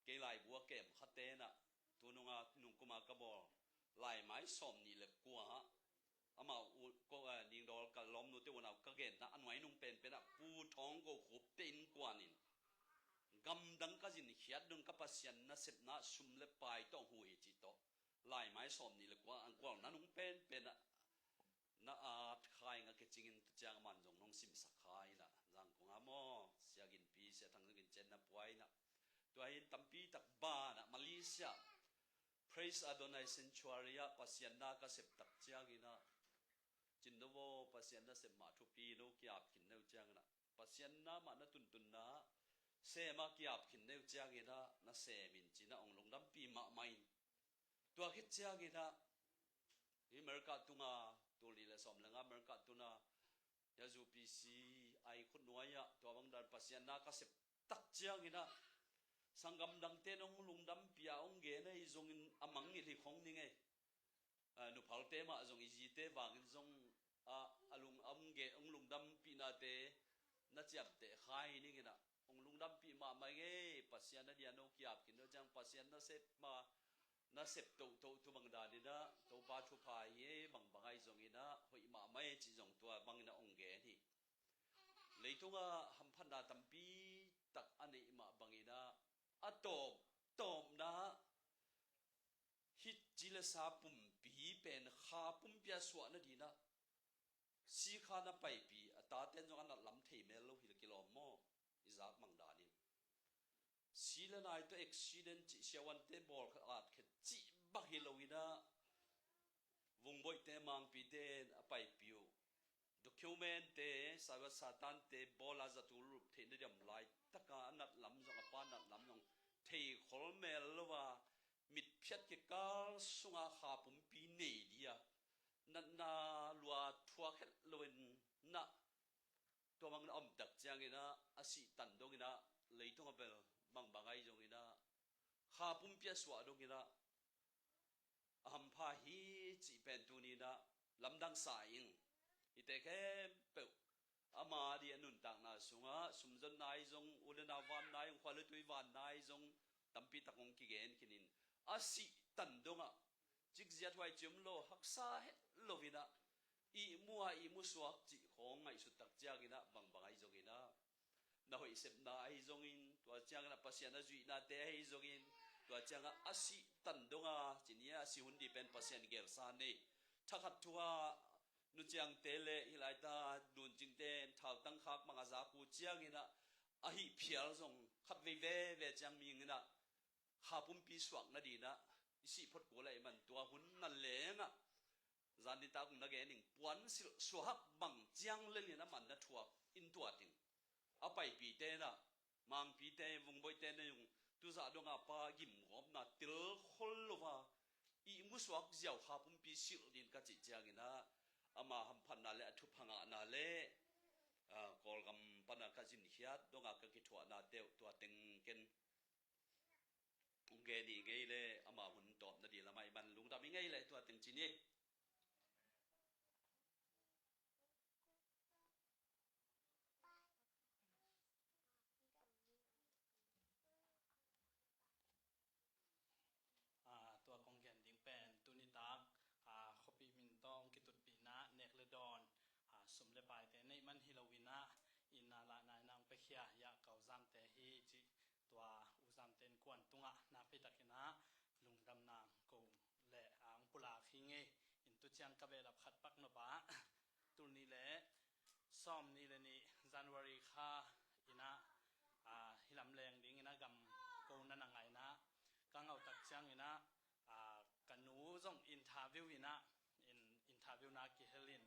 kei laibu a kem khate inah tu nunga nungkuma ka bawl laimai sawm nih le kua ah amau u ko, eh, ningdawl ka lawmnute unau ka genna a nuai nung penpen ah Pu Thawng Ngo Khup te innkuan in gamdang ka zinkhiat dong ka Pasian nasepna sum le pai tawh hu hi cih tawh laimai sawm nih le kua ang kual na nung penpen ah na at kha ing a kicing in tu ciang a man zong nong simsak kha inah zang kong a maw, Sia Ginpi, Sia Thang Zagin cian na pua inah. Tua hi in tampi tak banah Malaysia Praise Adonai Sanctuary ah Pasian na ka sep tak ciang inah, cin no vaw, Pasian na sep mah thupi no kiap khin no ciang inah, Pasian na mah na tuntunna sem a kiap khin no ciang inah na sem in ci inah hong lungdampi mahmah in. Tua khit ciang inah hi America tunga tul nih le sawm le nga America tuna ya U P C ai khut nuai ah tua bang dan Pasian na ka sep tak ciang inah sanggam dangte nong lungdampi a hong gen ahi zongin a mangngilh hi khong ning ei. Ah, nuphalte mah zong i zite vangin zong ah, a lung a hong gen hong lungdampihnate na ciamteh kha hi ning inah hong lungdampih mahmah ing ei. Pasian a dian no kiap khin no ciang Pasian na sep mah na sep tohtoh tu bang dan inah Topa thupha hi ei, bangbang ahi zong inah hoih mahmah ei cih zong tua bang inah hong gen hi. Leitung ah hamphatna tampi tak a neih mah bang inah a tawp tawpna hih ci le sa pumpi pen kha pumpi a suahna din ah sikha na paipi a taten zong a natlam thei mel lo hi le kilawm maw? I zak mang dan in si le nai tawh accident cih siavuante bawl khat at khat cih bang hi lo inah vungboihte mangpite in a paipi uh documentte, saiwa satante bawl a zatu lup theih na diam lai taka a natlam zong a pa natlam zong thei khol mel lo a mitphiat kikal sunga kha pumpi nei dia natna lua thuak het lo inah tua bang na om tak ciang inah a sih tan dong inah leitung a bel bangbang ahi zong inah kha pumpi a suah dong inah a hampha hi cih pen tuni inah lamdang sa ing. Hite khempeuh ama di a nuntakna sungah sumzonna ahi zong, u le nau vanna ahi zong, khua le tui vanna ahi zong tampi tak hong kigen khin in a sih tan dongah cikziat huai cium lo haksa het lo inah ihmu a ihmu suak cih khawng ngaihsut tak ciang inah bangbang ahi zong inah na hoih sepna ahi zongin, tua ciangin a Pasian a zuihnate ahi zongin, tua ciangin a sih tan donga ci ni a, a sih hun dih pen Pasian gelsa nei. Thakhat thu a nuciangte le hih laita duncingte thautang khak mang a zak uh ciangin a, a hih phial zong khat vei veve ciang mihing in a kha pumpi suak nadinah i sih phot kul ahih man tua hun na lengah zan nitak hong na gen ing, puansilh suahak bang ciang lelin a man na thuak in tuat ing. A paipite na, mangpite, vungboihte na zong tuzah donga pa gimgawpna tel khol lo a ihmu suak ziau kha pumpi silh din ka cih ciangin a, ama hamphatna le a thupha ngahna le, a, Kawlgam pana ka zinkhiat donga ka kithuahna teuh tua teng ken hong gen hi ngei le ama hun tawpna dih lamah i man lungdam hi ngei le tua teng ci ni. A, tua kong gen ding pen tunitak, a, khuapi piakhia hiah ka u Zamte hi cih tua u Zamte innkuan tungah nakpi takin ah lungdamna ko le ang pulak hi ngei. In tu ciang ka behlap khat pak nop ah, tul nih le sawm nih le nih January kha in ah, aa, hih lam leng dingin ah gam ko na na ngaina ka ngauh tak ciangin ah, aa, ka nu zong interview in ah, in interview na kihel in,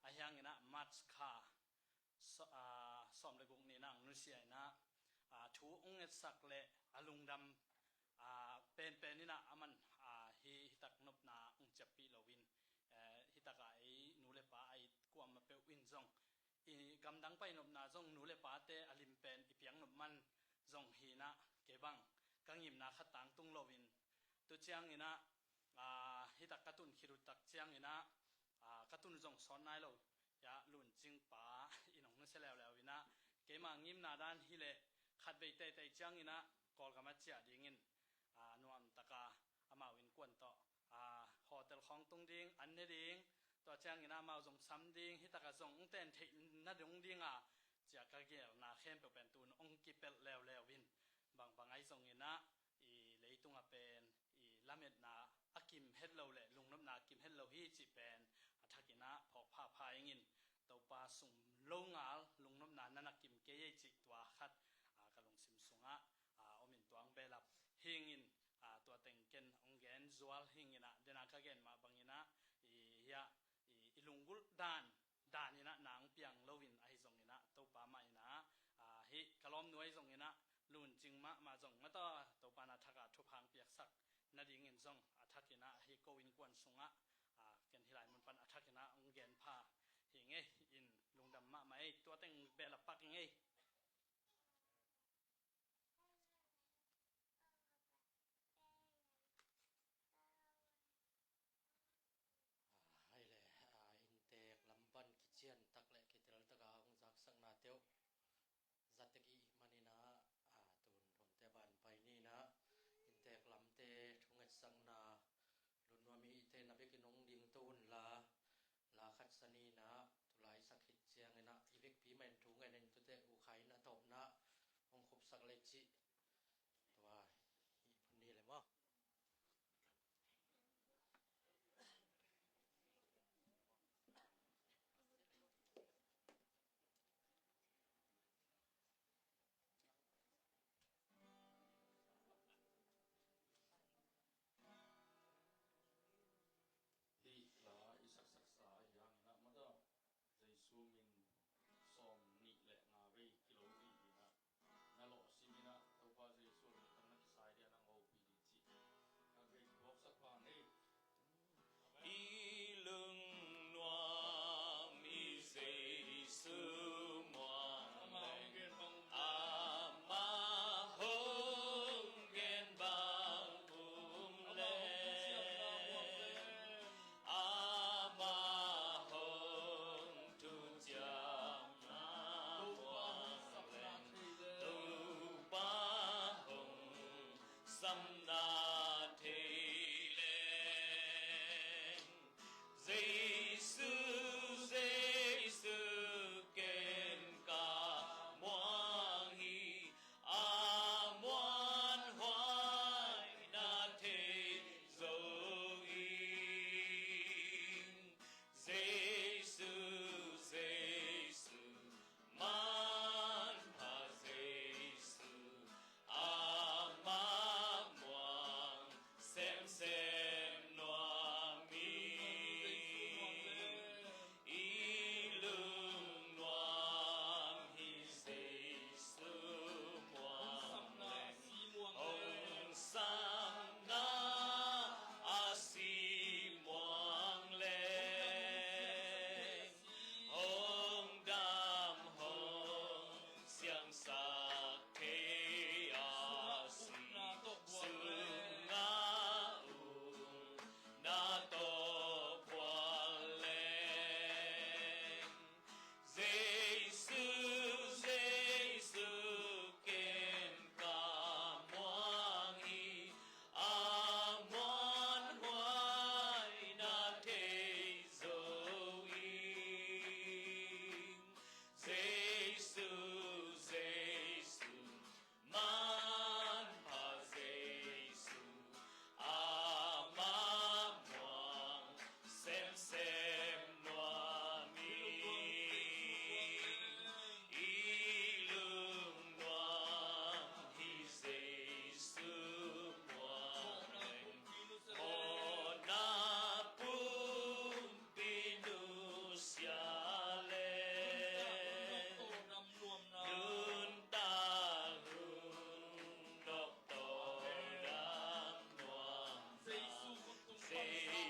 ahi hangin ah March kha sa-, aa, sawm le guk ni-in ah ang nusia in ah, aa, thu ong etsak le a lungdam, aa, penpen in ah aman, aa, hi, hi tak nopna ong ciappih loin, eh, hi takah ei nu le pa a it kuamah peuh in zong, i gamdang pai nopna zong nu le pate a lim pen i piak nop man zong hi in ah, kei bang ka ngimna khat tangtung loin, tu ciangin ah, aa, hi tak ka tun khit uh tak ciangin ah, aa, ka tun zong sawt nai lo hiah Lun Cing pa in ong nusia leuleu in ah, keima ngimna dan hi leh khatvei teitei ciangin ah Kawlgam ah ciah dingin, aa, nuam taka amau innkuan tawh, aa, hotel khawng tung ding, an ne ding, tua ciangin ah amau zong sam ding, hi takah zong ong ten theih na dong ding a, ci-a ka gelna khempeuh pen tu-in ong kipelh leuleu in, bangbang ahi zongin ah i leitungah pen i lametna a kim het lo le lungnopna a kim het lo hi cih pen a thakin ah phawk phapha ingin, Topa sung lo ngal lungnopna na na kim kei ei cih tua khat, aa, ka lungsim sungah, aa, om in tua ong behlap hingin, aa, tua teng ken ong gen zual hingin ah, den a ka gen mah bangin ah, i hiah, i, i lunggulh dan, dan in ah na ong piang loin ahi zongin ah, Topa mah in ah, aa, hih ka lawmnu ahi zongin ah, Lun Cing mahmah zong mataw, Topa na thak ah thupha ong piaksak nadingin zong a thakin ah hih ko innkuan sungah, aa, ken hih lai mun pan a thakin ah ong gen pha hi ngei in, lungdam mahmah ei, tua teng behlap pak hi ngei. Hai le, aa, inntek lam pan kician tak le kitel taka hong zaksakna teuh zatek i hih manin ah, aa, tun Thumte ban pai ni-in ah, inntek lamte thungetsakna Lun Nuam i hihte na bekin hong dingto unla, la khat sa ni-in ah, tulai sak khit ciangin ah i vekpi mah in thu ngen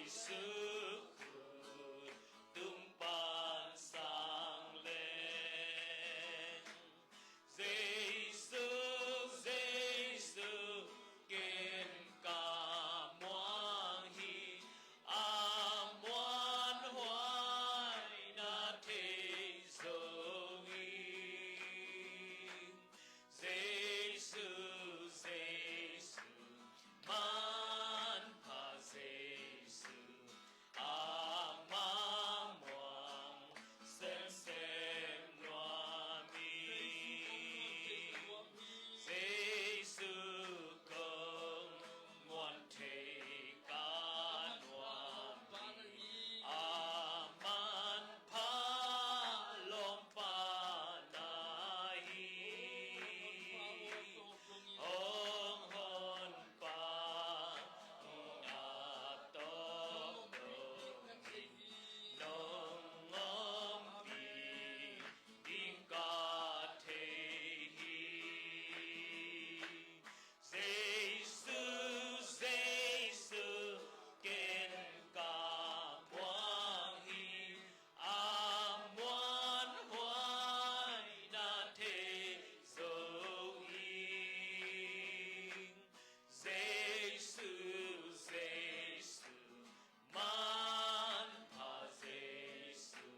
Jesu khut tung pan sang leng. Jesu, Jesu, ken ka muang hi, a muanhuai na thei zo hi. Jesu, Jesu, manpha Jesu, amah muang semsem nuam hi. Jesu kong muan thei ka nuam hi. Amah pha lawm pa na hi. Hong hon pa, hong a tawp dong hi. Nong ompih ding ka thei hi. Jesu, Jesu, ken ka muang hi, a muanhuai na thei zo hi. Jesu, Jesu, manpha Jesu,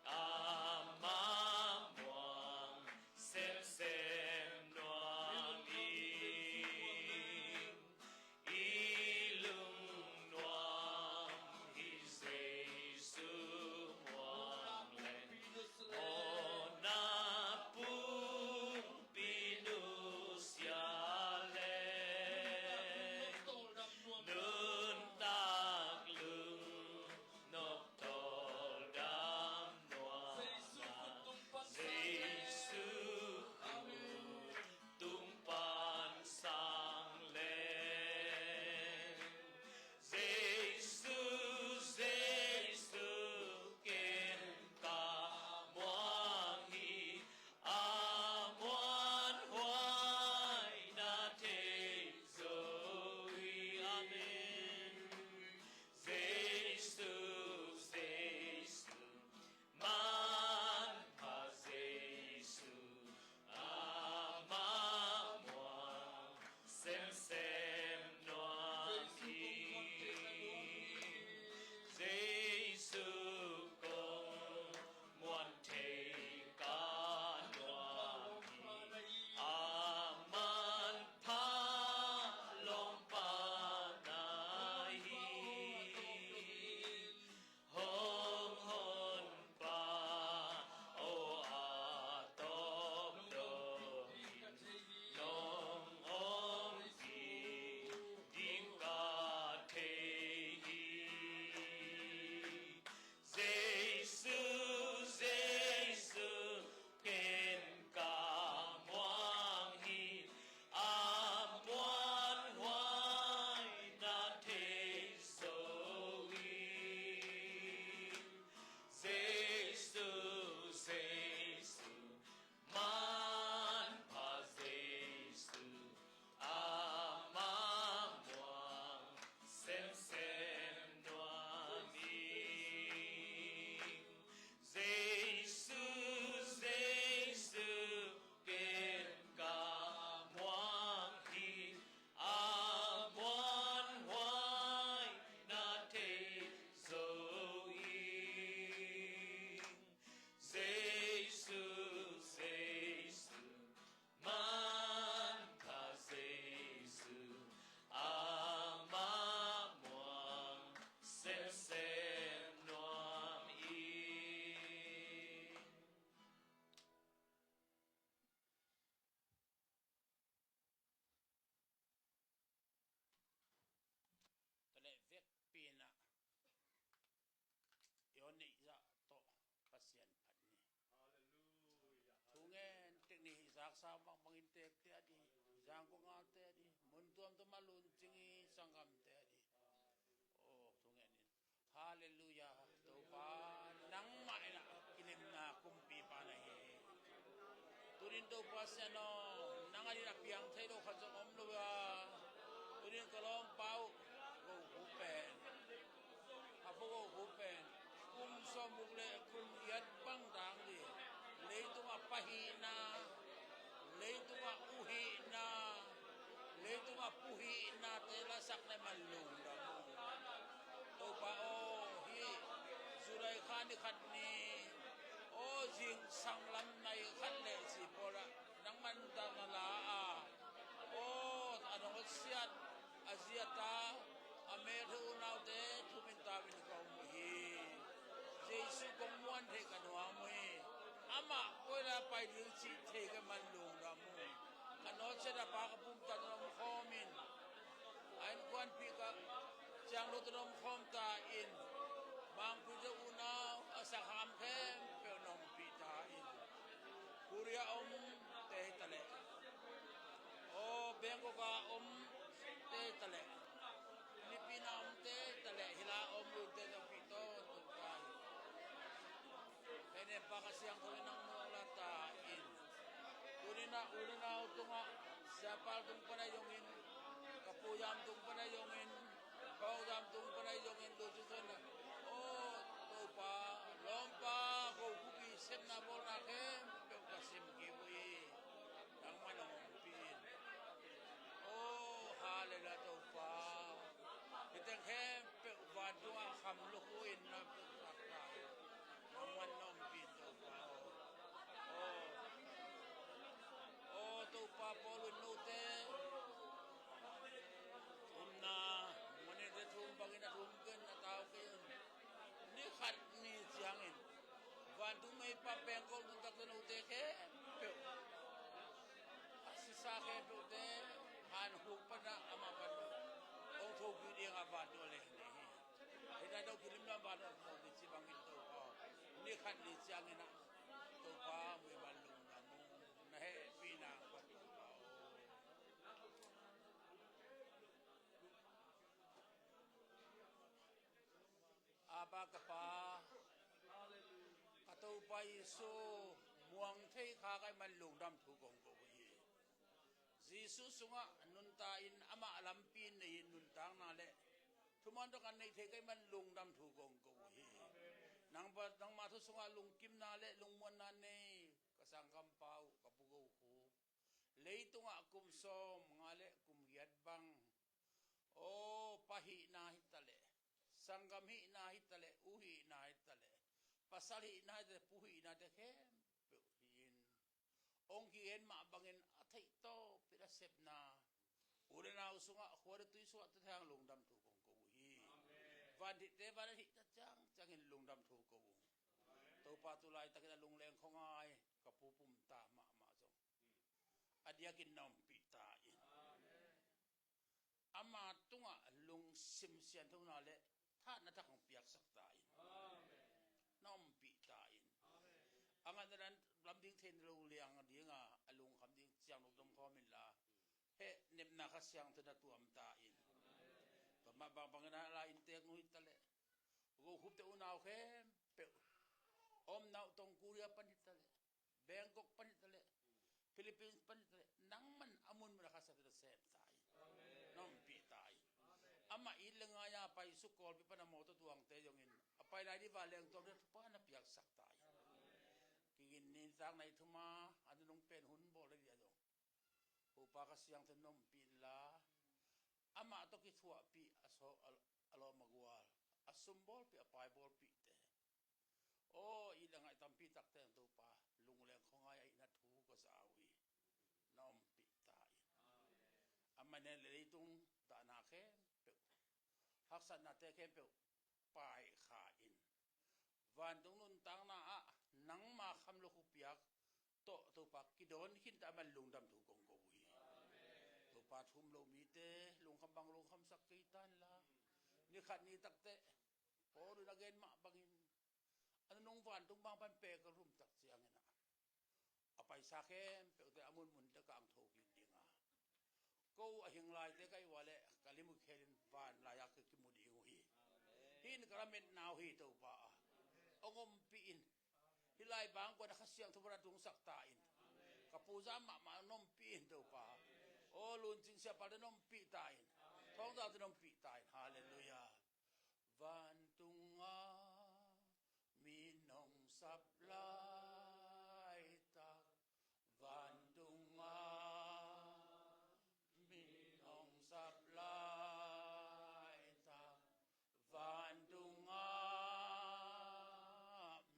amah muang semsem nuam hi. I lungnuam hi Jesu muang leng, mawhna pumpi nusia leng, nuntak lung nop tawldam nuam a, Jesu khut tung pan sang leng. Jesu, Jesu, ken ka muang hi, a muanhuai na thei zo hi. Amen. Jesu, Jesu, manpha Jesu, amah muang semsem nuam hi. Jesu kong muan thei ka nuam hi. Amah pha lawm pa na hi. Hong hon pa, aw a tawp dong hi. Nong ompih ding ka thei hi. Jesu, Jesu, ken ka muang hi, a muanhuai na thei zo hi. Jesu, Jesu, manpha Jesu, amah muang semsem nuam hi. Jesu, Jesu, ken ka muang hi, a muanhuai na thei zo hi. Jesu, Jesu, manpha Jesu, amah muang semsem nuam hi. Tua leh vekpi in ah i hon neih zah tawh Pasian phat ni. Thu ngen tek ni. Zaksa bangbang inntek te a di, zangkong a te a di, mun tuamtuam a luncing i sanggamte a di. Aw, thu ngen in. Halleluiah. Topa, nangmah in ah kilemna kumpipa na hi. Tunin Topa Sian aw, nang a dingin a piang thei lo khat zong om lo a. Tunin ka lawmpa uh, ko hu pen Ko hu pen kum sawmguk le kum giat bang dang ding, leitungah pahihna, leitungah uhihna, leitungah puhihnate lasak le man lungdam ung. Topa aw, hih July kha ni khat ni aw, zingsang lam nai khat le si pawl ah nangman dan a la a, aw, a nawtsiat, a zi a ta, a meltheih unaute thumin tauin ka um uh hi. Jesu kong muan theih ka nuam uh hi. Amah koi lai pai ding cih thei ka man lungdam uh hi. Ka nawtsiat a pa ka pumtat na om khawm in, a innkuanpih ka ciang lo tawh na om khawm ta in, mangpui tawh unau a sakham khempeuh na ompih ta in. Korea omte hi ta leh, aw, Bangkok a omte hi ta leh, Philippines a omte hi ta leh, hih lai a om lunte tawh pih tawntung ta in. Hei, Nempa ka siangtho in nang muang la ta in. Tuni-in ah u le nau tungah, siapa tung pan ahi zongin, ka pu Zam tung pan ahi zongin, ka u Zam tung pan ahi zongin, tu tu zon ah, aw, Topa, lawmpa, ko khuapi sepna bawlna khempeuh ka sim kik uh hi. Nangmah nong ompih in. Aw, hallelujah, Topa. Hih teng khempeuh vantungah kham lukhu in na puktak ta in. Nangman na ompih in, Topa aw. Aw, aw, Topa, Paul in note thumna, mawhnate thum bangin a thum kei in, a tau kei in. Ni khat ni ciangin vantung meipa pengkol nuntakte note khempeuh, a sisa khempeuhte hanhuk pana amah pan hong thokik dingah vantung a leng ding hi. Hih nai dong kilim lam vantung a thokik ci bangin, Topa aw, ni khat ni ciangin ah, Topa, muimal lungdam ung. Na hehpihna pan, Topa aw. Abba ka Pa, ka Topa Jesu, muang thei kha ka hih man lungdam thu kong ko uh hi. Jesu sungah nuntak in amah lampi nei in nuntakna le thuman tawh kan neih thei ka hih man lungdam thu kong ko uh hi. Nangpa, nangma thu sungah lungkimna le lungmuanna nei ka sanggampa uh, ka pu Go Khup, leitungah kum sawmnga le kum giat bang, aw, pa hihna hi ta leh, sanggam hihna hi ta leh, u hihna hi ta leh, pasal hihna hi ta leh, pu hihnate khempeuh hi in, hong kigen mah bangin a theih tawpin a sepna, u le nau sungah, khua le tui sungah, tua thei hang lungdam thu kong ko uh hi. Amen. Vantheihte van a hih ta ciangciangin lungdam thu ko ung. Amen. Topa, tu laitakin a lungleng khuangai ka pu Pum Ta mahmah zong a diakin na ompih ta in. Amen. Ama tungah lungsim sianthona le thahatna thak hong piaksak ta in. Amen. Na ompih ta in. Amen. A ngaihna dan lam ding thei lo liang dinga a lungkham ding ciang lo dong khawm inla, heh, nepna Kha Siangtho na tuam ta in. Amen. Tua mah bangbangin a la inntek nu hi ta leh, Go Khupte unau khempeuh, a omna uh tawng Korea pan hi ta leh, Bangkok pan hi ta leh, Philippines pan hi ta leh, nangman a munmun a Kha Siangtho na sem ta in. Amen. Na ompih ta in. Amen. Amah it le ngai-a paisuk Kawlpi pan a mawtaw tuangte zongin a pai lai ding vanleng tuang ding thupha na piaksak ta in. Amen. Kigin nitak nai thuma a nunung pen hun bawl ding a zong, Topa Kha Siangtho na ompih inla, amah tawh kithuahpih a saw, a, a lawm a gual, a sum bawlpih, a pai bawlpihte, aw, it le ngai tampi takte in, Topa, lungleng khuangai a hihna thu ka za uh hi. Na ompih ta in. Amen. Amah in leitung dahna khempeuh, haksatnate khempeuh paikha in, vantung nuntakna ah nangma kham lukhu piak tawh, Topa, kidawn khin ta, a man lungdam thu kong ko uh hi. Amen. Topa, thu um lo mite lungkham bang lungkhamsak kei ta inla, ni khat ni takteh Paul in a gen mah bangin, a nunung vantung bang pan pek a rum tak ciangin ah, a paisa khempeuhte a munmunte kang thokik dinga, ko a hing laite ka hih uh a leh ka lim uh khelin van lai-a ka kimu ding uh hi. Hih in ka lametna uh hi, Topa a, hong ompih in. Hih lai bang kuan a Kha Siangtho van a tungsak ta in. Ka pu Zam mahmah na ompih in, Topa. Aw, Luncing Siapalte na ompih ta in. Thawngzalte na ompih ta in. Halleluiah. Vantung sap laitak, vantunga min hong sap laitak, vantunga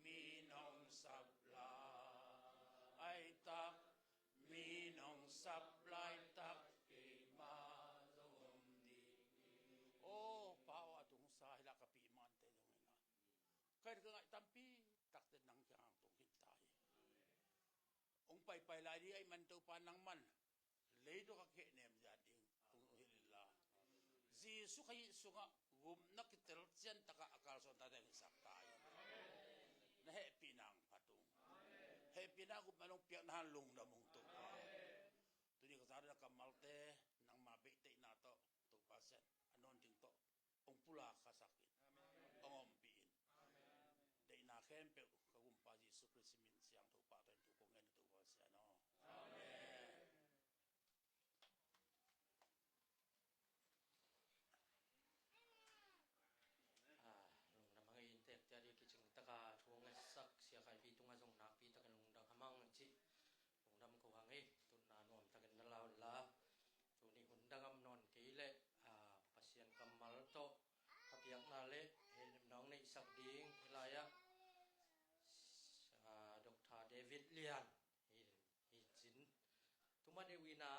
min hong sap laitak, min hong sap laitak, keima zong om ding hi. O Pa aw, a tungsa hi la, ka pih mante zong hi la, ka in ka ngaih tampi takte nang kiang hong tung khin ta hi. Hong paipai lai ding ahih man Topa, nangman leitung a khehnem zia ding tung hilh inla, Jesu Khazih sungah gupna kitel ciantakah a kalsuan tate hong hisak ta hi. Na hehpihna hong phat ung. Hehpihna, gupna nong piakna hang lungdam ung Topa. Tuni ka zak ding a kammalte nangma beihtheihna tawh Topa Sian a nawn ding tawh hong pulak khasak in, hong ompih in. Deihna khempeuh ka Gumpa Jesu Khrist min siangtho pah tawh in thu kong ngen hi Topa Sian aw. Amen. Ah, lungdam hang ei, inntek tia ding kicing taka thu hong ngetsak Sia Khai Pi tungah zong nakpi takin lungdam hang ei cih lungdam ko hang ei, tutna nuam takin na lau inla. Tuni hun dang om nawn kei leh, ah, Pasian kammal tawh thapiakna le hehnemna hong neihsak ding hih lai-ah, ah, Doctor David Lian hi, hi cin. Tuma deuh ina,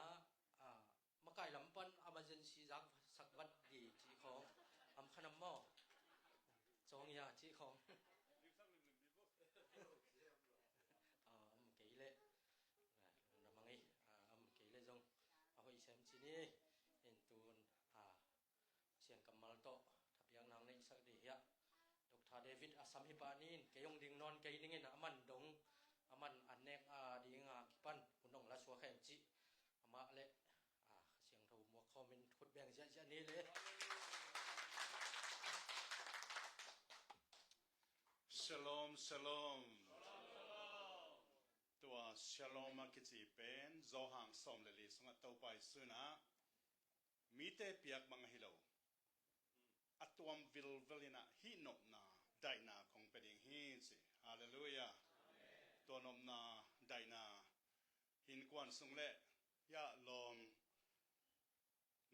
ah, makai lam pan emergency zak sak vat di cih khawng om kha nam maw? Cawng ia cih khawng. Ah, om kei leh, ah, lungdam hang ei, ah, om kei leh zong a hoih sem ci ni. In tun, ah, Pasian kammal tawh thapiakna hong neihsak ding hiah Doctor David a sam hi pah ni in, kei hong ding nawn kei ning in, aman dong, aman an nek a ding a kipan hun hong la suak hen cih amah le, ah, Kha Siangtho muak khawm in khut beng ziahziah ni le. Shalom, shalom. Tua shalom a kici pen Johan sawm le li sungah Topa Jesu in ah, mite piak bang ahi lo, a tuam vilvel in ah hih nopna, daihna kong pia ding hi ci. Halleluiah. Tua nopna, daihna hi innkuan sung le hiah lawm,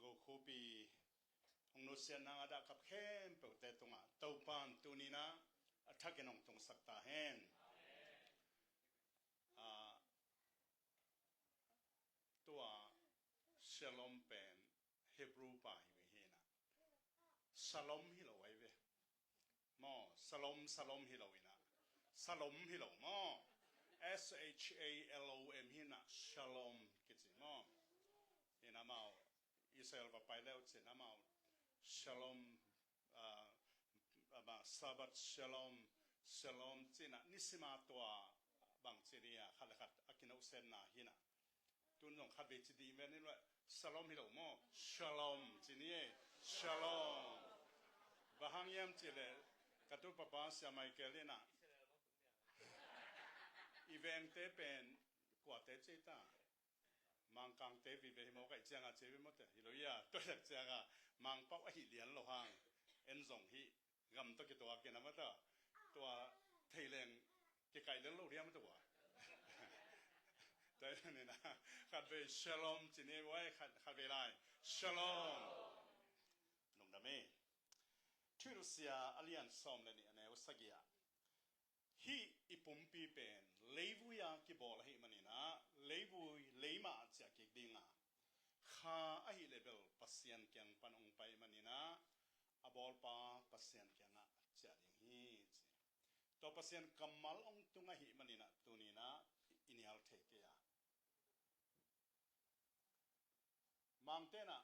gokhupi hong nusiatna a dahkap khempeuhte tungah Topa in tuni in ah a thakin hong tungsak ta hen. Ah, tua shalom pen Hebrew pa hi ve hi in ah, shalom hi lo ahi ve. Maw, shalom, shalom hi lo in ah, shalom hi lo maw. S H A L O M hi in ah, shalom kici maw. In amau Israel va pai le uh cin amau shalom, ah, amah Shabbat shalom, shalom ci in ah, nisima tua bang ci ni a, khat le khat a kinawhsenna hi in ah. Tun zong khatvei ci dih ven in leh, shalom hi lo maw? Shalom ci ni e. Shalom. Bang hang hiam cih leh, ka tu papa Sia Michael in ah, i vengte pen kuate ci ta? Mangkangte vive hi maw, kaih cianga ci ve maw te? Hi lo ia, tua tak cianga Mangpau ahi lian lo hang, en zong hi gam tawh kituak kina mata, tua thei leng kikaih lel lo diam tua. Tua hi ni na, khatvei shalom ci ni uai, khat, khatvei lai. Shalom. Lungdam e. Thuhilhsia a lian sawm le nih, a neu sagih ah, hih i pumpi pen leivui a kibawl ahih manin ah, leivui leimah ah ciah kik ding a, kha ahih leh bel Pasian kiang pan hong pai manin ah, a bawlpa Pasian kiangah ciah ding hi ci. Tua Pasian kammal hong tung ahih manin ah tuni in ah i nial thei kei a. Mangte in ah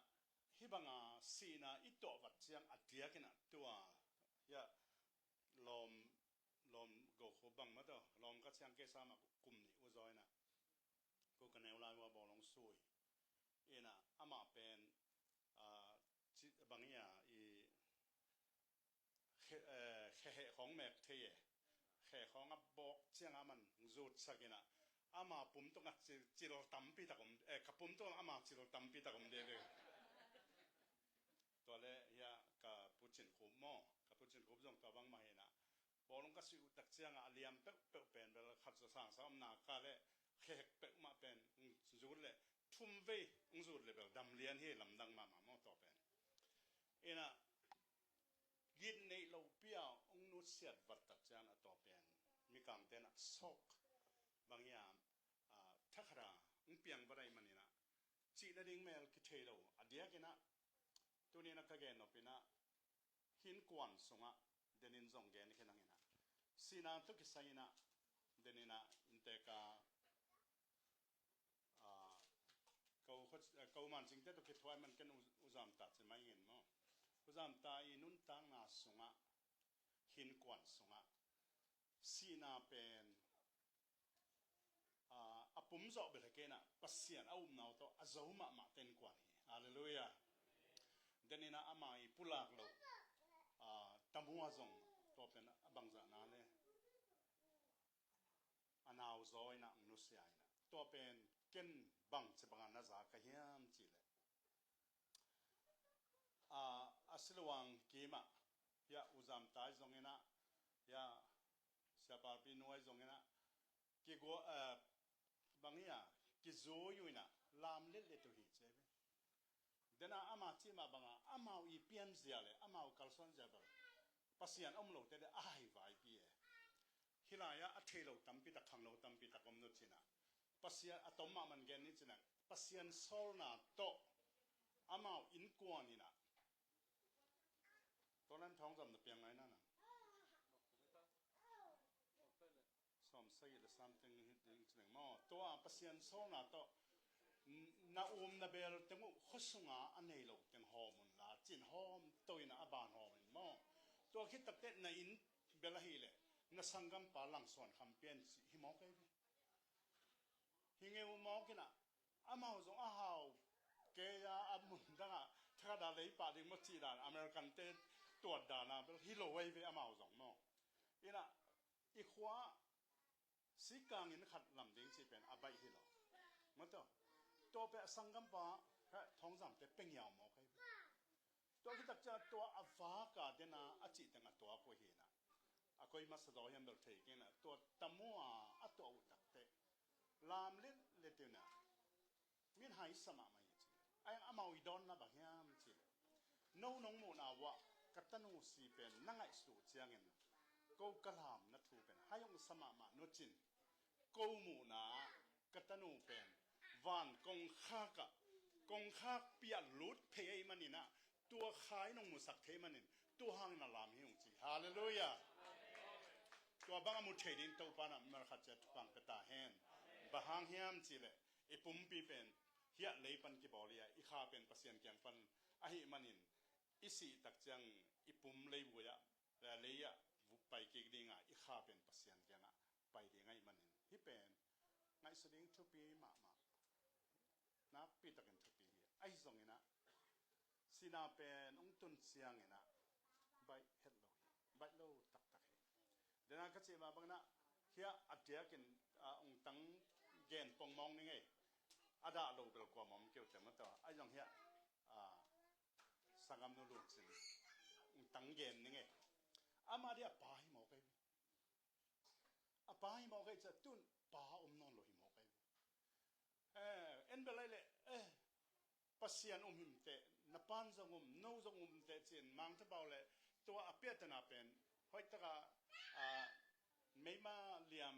hih banga sihna i tuah vat ciang a diak in ah tua, hiah lawm, lawm gokhup bang mah tawh lawm ka ciang kei sa mah kum nih uh zaw in ah, ko ka neu lai uh a bawl hong sui in ah, amah pen, ah, ci, bang hi a, i khe, eh, khe heh khawng mek thei e. Khe khawng a bawk ciang a man zutsak in ah, ama pum tungah cil, cil tampi tak om, eh, ka pum tungah ama cil tampi tak om dede. Tua le hiah ka Pu Cin Khup maw, ka Pu Cin Khup zong tua bang mah hi in ah, bawlung ka suih uh tak ciangah a liam peuhpeuh pen bel khat zaw sang sa omna ka le khehek peuhmah pen hong zut le thum vei hong zut le bel dam lian hi, lamdang mahmah maw tua pen. Inah git neih lopi a hong nutsiat vat tak ciang a tua pen mikangte inah sawk bang hiam, ah, thakhat a hong piang va daih maninah cih nading mel kithei lo a diakinah tuninah ka gen nop inah hinkuan sungah denin zong gen khin hanginah sihna tawh kisai inah deninah inntek a, ah, ko, ko mancingte tawh kithuai man ken u, uzamta ci mai ngin maw. Uzamta i nuntakna sungah hinkuan sungah sihna pen, ah, a pum zawh bel hi kei inah Pasian a upna uh tawh a zo mahmah tenkuan hi. Halleluiah. Deninah ama i pulak lo, ah, tamua zong tua pen a bangzahna le a nauzaw inah ang nusia inah tua pen ken bangci banga na za ka hiam cihleh, a, a siluang kimah hiah uzamtai zonginah hiah siapalpi nuai zonginah kigua, eh, bang hia kizui uh inah lam letlet uh hi ci ve. Dena ama cih mah banga amau i pianzia le amau kalsuanzia bel Pasian om lote le a hai vaipi e. Hilai-ah a thei lo tampi tak, khang lo tampi tak om nu cinah Pasian a tom mahmah gen ni cinah Pasian sawlna tawh amau innkuan inah tua nan thawngzam na piang ngai nana sawm sagih le sam teng hi ding ci leng maw. Tua Pasian sawlna tawh na um na bel teng uh khuasunga a nei lo teng hawm unla cin hawm to in a ban hawm in maw. Tua khit takteh na inn bel ahileh na sanggampa langsuan kham pian cih hi mawk ei ve. Hi ngeu mawk inah amau zong a hau kei a, a mun dangah thakhat a lei pah ding maw cih dan American te tuat dana bel hi lo ei ve amau zong maw. Inah i khua sikangin khat lam ding cih pen a baih hi lo. Mato tua pe a sanggampa thawngzamte pengiau mawk ei ve. Tua khitak ciang tua a vaka dena a cih teng a tuak uh hinah a koi masa zaw hiam bel thei kei inah tua tamua a tuah uh takteh lam letlet inah min hai sa mahmah hi ci. Ai amau i dawnna bang hiam ci le no nong muhna uah ka tanu si pen na ngaihsut uh ciangin ko ka lamna thu pen hai hong sa mahmah nucin ko muhna ah ka tanu pen van kongkhak ah kongkhak piah lut phei ei maninah tua khai nong musak thei manin tua hangin a lam hi hong ci. Halleluiah. Tua bang a mu thei ding Topa na malkhat cia thupang pia ta hen. Bang hang hiam cihleh i pumpi pen hiah lei pan kibawl hi a i kha pen Pasian kiang pan ahi manin i sih tak ciang i pum leibuai ah lei ah pai kik dinga i kha pen Pasian kiangah pai ding ahi manin hih pen ngaihsut ding thupi mahmah nakpi takin thupi hi. Ahi zonginah sina pen hong tun cianginah baih het lo hi. Baih lo taktak hi. Dena ka cih mah banginah hiah a diakin hong tang gen pongmawng ning ei. A dah lo bel kuamawm keu te mataw ahi zong hiah sangam nu luncin hong tang gen ning ei. Amah dih a pa hi mawk ei. A pa hi mawk ei cia tun pa om nawn lo hi mawk ei. Eh, en bel ei leh eh, Pasian um himteh na pan zong um no zong umteh cin mangthabau le tua a piahtana pen hoihtaka meima liam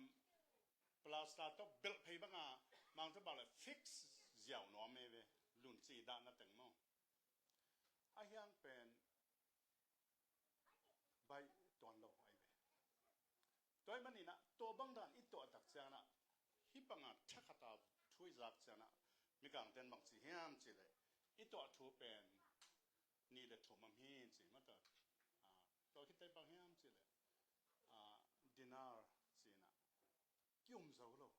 plasta tawh belh phei banga mangthabau le fix ziau nuam ei ve. Lunci dahna teng maw. A hiang pen baih tuan lo ahi ve. Tua ahih maninah tua bang dan i tuah tak cianginah hih banga thakhata thu i zak cianginah mikangten bang ci hiam cihleh i tuah thu pen nih le thum am hi ci mata. Tua khit tei bang hiam cihleh dinar cinah ki-um zo lo.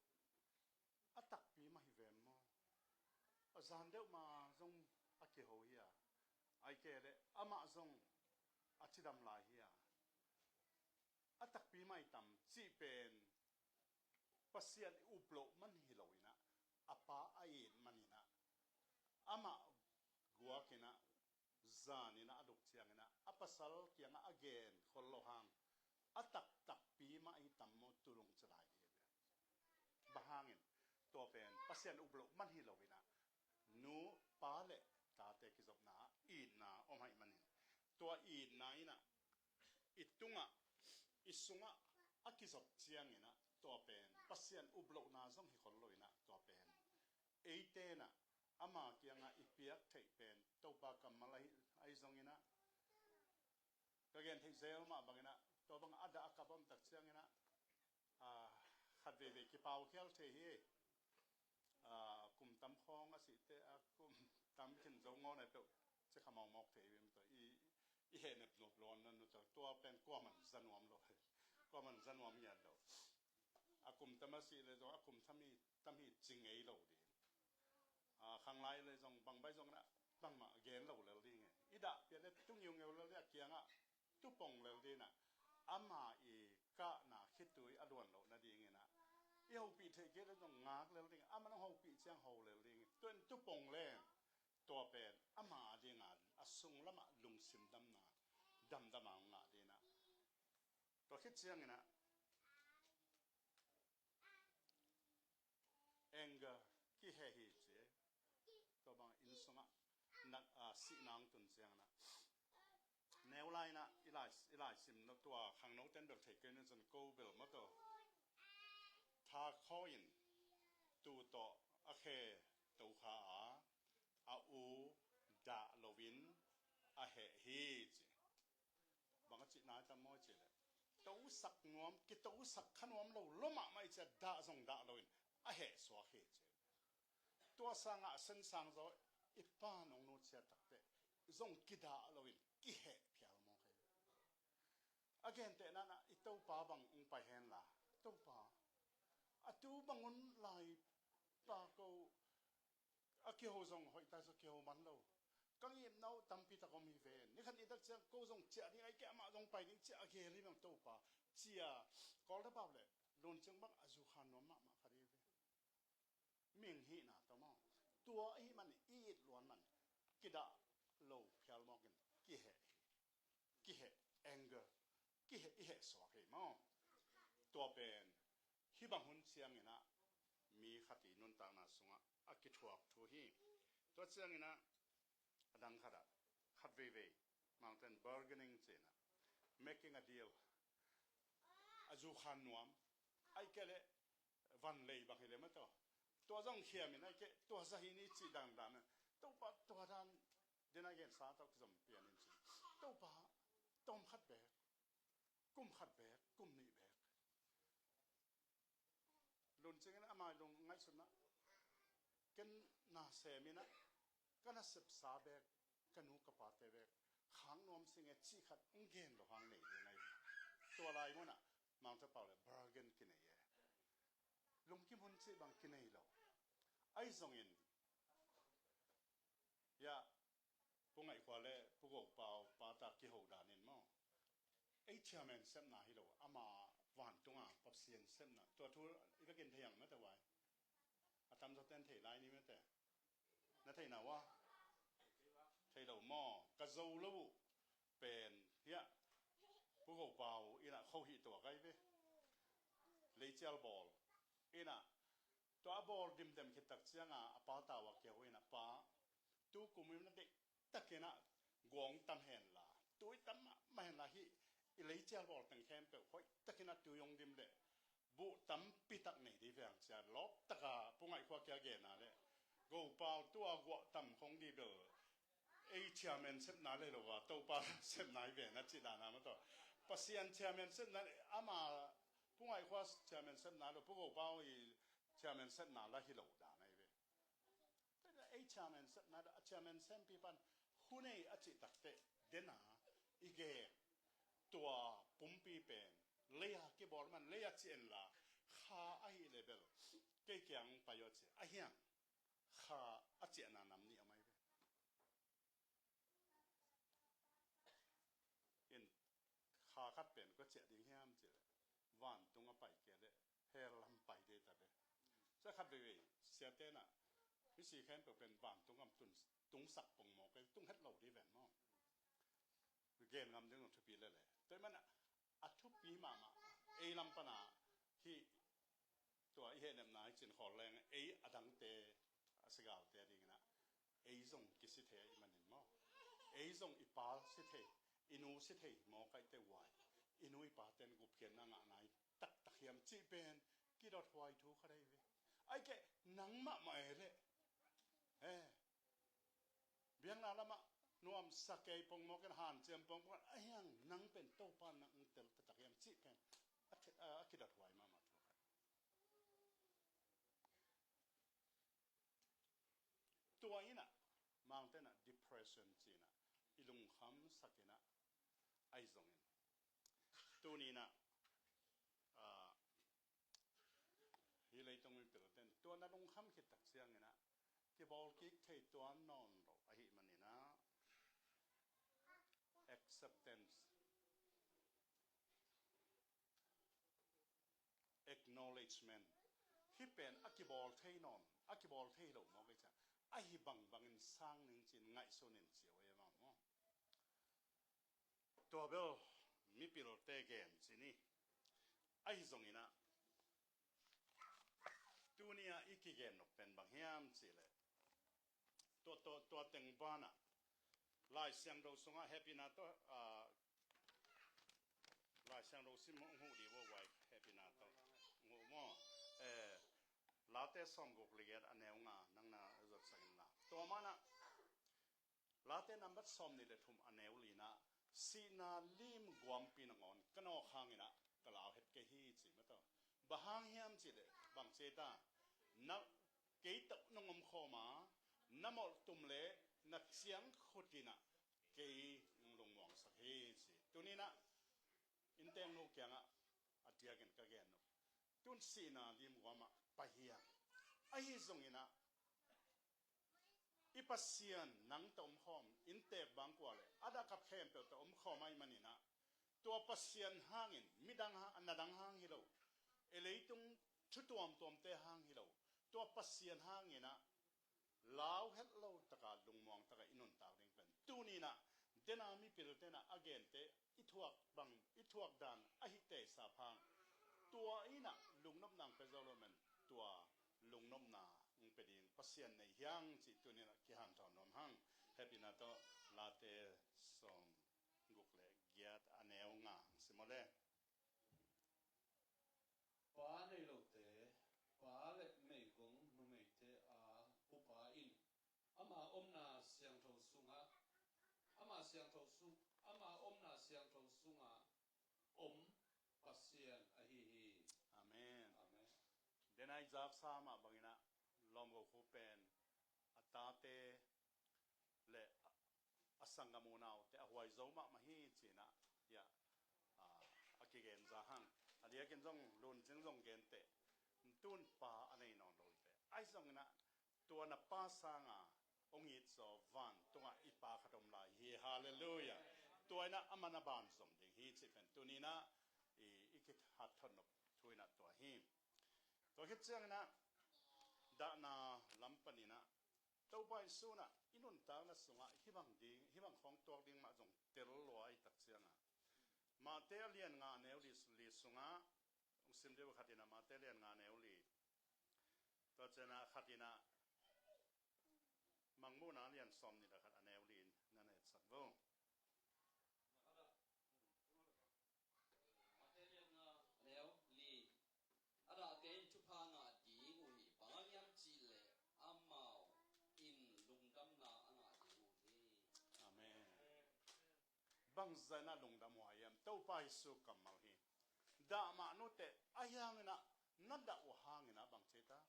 A takpi mah hi vem maw? A zan deuh ma zong a kiho hi a, ai ke leh amah zong a cidam lai hi a, a takpi mah hi tam cih pen Pasian i up loh man hi lo inah a pa a it man inah amah guak inah zan inah a duk cianginah a pasal kiangah a gen khol lo hang a tak tulung ci lai hi ve. Bang hangin, tua pen Pasian up loh man hi lo in ah, nu, pa le tate kizopna ah itna om ahih manin, tua itna in ah i tungah, i sungah a kizop ciangin ah, tua pen Pasian up lohna zong hi khol lo in ah, tua pen eite in ah ama kiangah i piak theih pen Topa kammal ahi, ahi zongin ah, ka gen theih zel mah bangin ah, tua bang a dah a kap om tak ciangin ah, a, khat veivei kipau khial thei hi. A, kum tam khawng a sihte, a kum tam khin zo ngawn ai peuh ci kha mawkmawk thei hi. I, i hehnep nuam luan nan nu tawh, tua pen kuaman za nuam lo, kuaman za nuam ngiat lo. A kum tam a sih le zong, a kum tam hi, tam hi ci ngei lo ding. A, khanglai le zong, bangbai zong na, bangmah gen lo lel ding e. I dah pian le tung ngiungeu lel ding a kiangah, tupong lel ding ah, ama i kahna khitui a luan loh nadingin ah, i hopih theih kei le zong ngak lel ding, aman hong hopih ciang ho lel ding. Tua in tupong leng, tua pen ama a dingah a sung lamah lungsim damna, damdam a hong ngah ding ah. Tua khit ciangin ah, anger, kiheh hi ci. Tua bang inn sungah nak, a, sihna hong tun ciangin ah, neu lai in ah, i lai, i lai sim no tua khangno ten bel thei kei na cun ko bel maw tawh. Tha khaw in tu tawh a khe to kha a, a u dah loin a heh hi ci. Bang a cihna hi tam maw i cih leh, tosak nuam, kitosak kha nuam lo lua mahmah i cih a, dah zong dah loin a heh suak hi ci. Tua sangah a sensang zaw i pa nong nu ciat takteh zong kidah loin kiheh phial mawk hi. A gentehna in ah i Topa bang hong pai henla, Topa, a tu bang hun lai pa ko a kiho zong hoih ta zaw kiho man lo. Ka ngimna uh tampi tak om hi ve. Ni khat ni tak ciang ko zong ciah ding, ahih kei leh amah zong pai ding ci a gel hi bang Topa. Ci a, Kawl le pau le, Lun Cing bang a zukhan nuam mahmah khat hi ve. Mihing hihna tawh maw. Tua ahih manin i it luan man. Kidah lo phial mawk in kiheh hi. Kiheh, anger, kiheh, i heh suak hi maw. Tua pen hih bang hun ciangin ah mi khat i nuntakna sungah a kithuak thu hi. Tua ciangin ah a dang khat ah, khat veivei, Mangten bargaining ci-in ah, making a deal, a zukhan nuam, ahih kei leh van lei bang hi leh maw tawh, tua zong khiam in, ahih kei leh tua za hi ni cih dandan ah, Topa tua dan, den a gensa tawh kizom pian in ci. Topa, tawm khat beek, kum khat beek, kum nih beek. Lun Cing in ama lung ngaihsutna, ken na sem in ah, ka nasepsa beek, ka nu ka pate beek khak nuam sing e cih khat hong gen lo hang nei ding ahi. Tua lai mun ah Mangte pau le bargain kinei e. Lungkim hun cih bang kinei lo. Ahi zongin, ya, Pu Ngaih Khua le Pu Go Pau pata kiho danin maw, ei chairman sepna hi lo, ama vantunga Pasian sepna. Tua thu i vekin thei ang mate vai. A tamzaw ten thei lai ni mate. Na theihna uh a, thei lo maw? Ka zo lo uh pen hiah Pu Go Pau in ah kho hih tuak ahi ve. Leicial bawl in ah, tua a bawl dimdem khit tak cianga a pa tau a keu in ah, pa, tu kum in na deih takin ah guang tam henla, tui tam mahmah henla, hih i leicial bawl teng khempeuh hoih takin ah tui hong dim leh buh tampi tak nei ding veng ci a, lawp taka Pu Ngaih Khua kia gen a leh, Go Pau, tua guah tam khong ding bel ei chairman sepna le lo a, Topa sepna hi ve na cih dan a maw tawh. Pasian chairman sepna, ama Pu Ngaih Khua chairman sepna lo, Pu Go Pau i chairman sepna la hi lo dan ahi ve. Ei chairman sepna, a chairman sempi pan hun ei a cih takteh dena i gen, tua pumpi pen lei a kibawl man, lei a ciah inla, kha ahih leh bel kei kiang pai aw ci a hiang, kha a ciahna nam nih a mai ve. In kha khat pen kua ciah ding hiam cih leh, vantung a pai kei leh hell lam pai ding ta ve. Sia khat veivei siate in ah misi khempeuh pen vantung gam tun, tungsak pongmawk e, tung het lo ding ven maw? Gen ngam ding thupi lel e. Tua ahih manin ah a thupi mahmah ei lam pana hih tua i hehnepna hi cin khawl leng ei a dangte a sigalte a dinginah ei zong kisi thei ahih manin maw, ei zong i pa si thei, i nu si thei maw, kaihte uai, i nu i paten gupkhiatna ngahna hi taktak hiam cih pen kidot huai thu kha dei ve. Ai keh nang mahmah e leh he biakna lamah nuamsa kei pongmawk in hanciam pongmawk in a hiang nang pen Topa nang tel taktak hiam cih pen a, a kidot huai mahmah thu kha. Tua inah mangte inah depression ci inah i lungkham sak inah ahi zongin tuni inah ah, hi leitung mipilte in tua na lungkham khit tak cianginah kibawl kik thei tuan nawn lo ahih maninah acceptance, acknowledgement, hih pen a kibawl thei nawn, a kibawl thei lo mawk ei ciah ahi bangbangin sang ning cin ngaihsun in cio ei maw. Tua bel mipilte gen ci ni. Ahi zonginah tuni-ah i kigen nop pen bang hiam cihleh tua, tua, tua teng banah Lai Siangtho sungah hehpihna tawh ah, Lai Siangtho sim hong huh dih uh a uai hehpihna tawh hong huh maw? Eh, Late sawmguk le giat a neu nga nang na zotsak inla tua manah Late nambat sawmnih le thum a neu linah sihna lim guampi nangawn ka nawk hanginah ka lau het kei hi ci mataw. Bang hang hiam cihleh bang ci ta na kei tawh nong omkhawm a na molhtum le na ciangkhut inah kei nong lungmuangsak hi ci. Tuninah innteeknu kiangah a diakin ka gen uh tun sihna lim guamah pai hiam ahi zonginah i Pasian nang tawh omkhawm innteek bang kua le a dah kap khempeuh tawh omkhawm ahih maninah tua Pasian hangin midang hang, na dang hang hi lo, e leitung thu tuamtuamte hang hi lo, tua Pasian hanginah lau het lo taka lungmuang taka i nuntak ding pen tuninah dena mipilte inah a gente i thuak bang i thuak dan ahi teisap hang tua inah lungnopna ang pe zo lo men tua lungnopna ang pe ding Pasian nei hiang cih tuninah kihanthawn nuam hang. Hehpihna tawh Late sawmguk le giat a neu nga ang sim aw le. Pa nei lote, pa le meigong numeite a pupa in ama omna siangtho sungah, ama siangtho sung, ama omna siangtho sungah om Pasian ahi hi. Amen. Amen. Denai zaksa mah banginah lawmgo khu pen a tate le a sanggam unaute a huai zo mahmah hi cinah hiah a kigen za hang. A diakin zong luncing zong genteh tun pa a nei nawn lo iteh ahi zonginah tua na pa sanga hong it zaw vantungah i pa khat om lai hi. Halleluiah. Tua inah a man a ban zom ding hi cih pen tuninah i, i kihathon nop thu inah tua hi. Tua khit cianginah dahna lam paninah Topa Jesu inah i nuntakna sungah hibang ding hibang khawng tuak ding mah zong tel lua ahi tak ciangah Mate a lian nga a neu li, li sungah hong sim deuh khat inah Mate lian nga a neu li. Tua cianah khat inah Mangmuhna lian sawmnih le khat a neu li na na etsak vo. Neu li. A dahte in thupha ngah ding uh hi, bang hang hiam cihleh amau in lungdamna a ngah ding uh hi. Amen. Bangzah inah lungdam uh hiam? Topa Jesu kammal hi. Dah mah nuteh ahi hanginah na dah uh hanginah bang ci ta?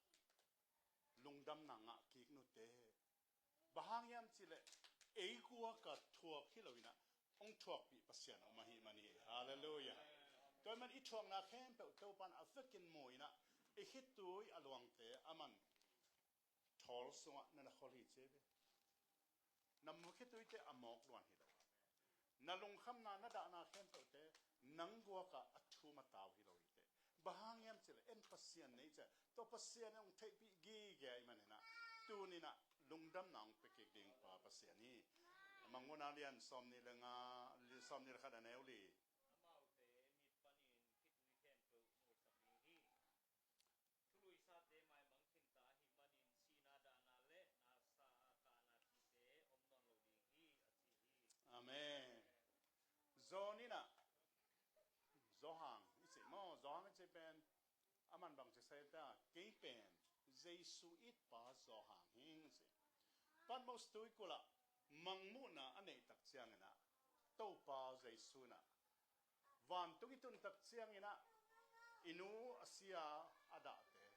Lungdamna ngah kik nuteh. Bang hang hiam cihleh ei guaka thuak hi loinah hong thuakpih Pasian om ahih man hi. Halleluiah. Tua ahih man i thuakna khempeuh Topa in a vekin mu inah i khitui a luangte a man thawl sungah na na khol hi ci ve. Na khituite a mawk luan hi lo. Na lungkhamna na dahna khempeuhte nang guakah a thum a tau hi lo hi teh. Bang hang hiam cihleh en Pasian nei ciah tua Pasian in hong theihpih gige ahih maninah tuninah lungdamna hong pia kik ding pa Pasian hi. Mangmuhna lian sawmnih le nga, sawmnih le khat a neu li. Amaute mit panin khitui khempeuh musak ding hi. Peta, kei pen Jesu itpa Johan hing ci. Patmos tuikulh ah mangmuhna a neih tak ciangin ah Topa Jesu in ah vantung i tun tak ciangin ah i nu a sia a dahte,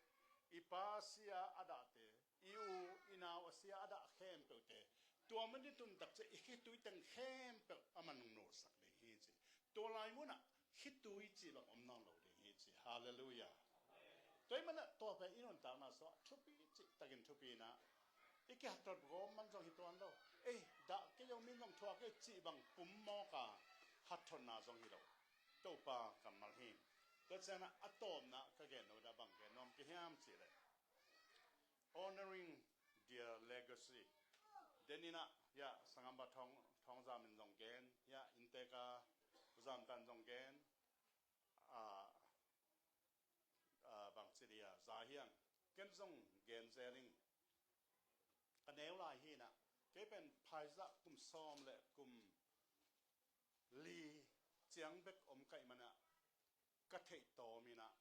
i pa a sia a dahte, i u i nau a sia a dah khempeuhte, tua mun i tun tak ciang i khitui teng khempeuh a man nungnusak ding hi ci. Tua lai munah khitui cih bang om nawn lo ding hi ci. Halleluiah. Tua ahih manin ah tua pen i nuntakna sungah thupi cih takin thupi in ah i kihat thot gawm man zong hi tuan lo. Ei, dah kei zong min zong thuak ei cih bang pum mawk a hat thotna zong hi lo. Topa kammal hi. Tua ciangin ah a tawpna ka gen lo dah bang gen nuam ka hiam cih leh Honoring Their Legacy. Denin ah, ya, sanggam pa Thawng, Thawng Zam in zong gen, ya, inntek a U Zam Tan zong gen, a, a, bangci dia, Za Hiang, ken zong gen zel ing. Ka neu lai hi in ah, kei pen phaizah kum sawm le kum li ciang bek om ka hih manin ah, ka theih tawm in ah,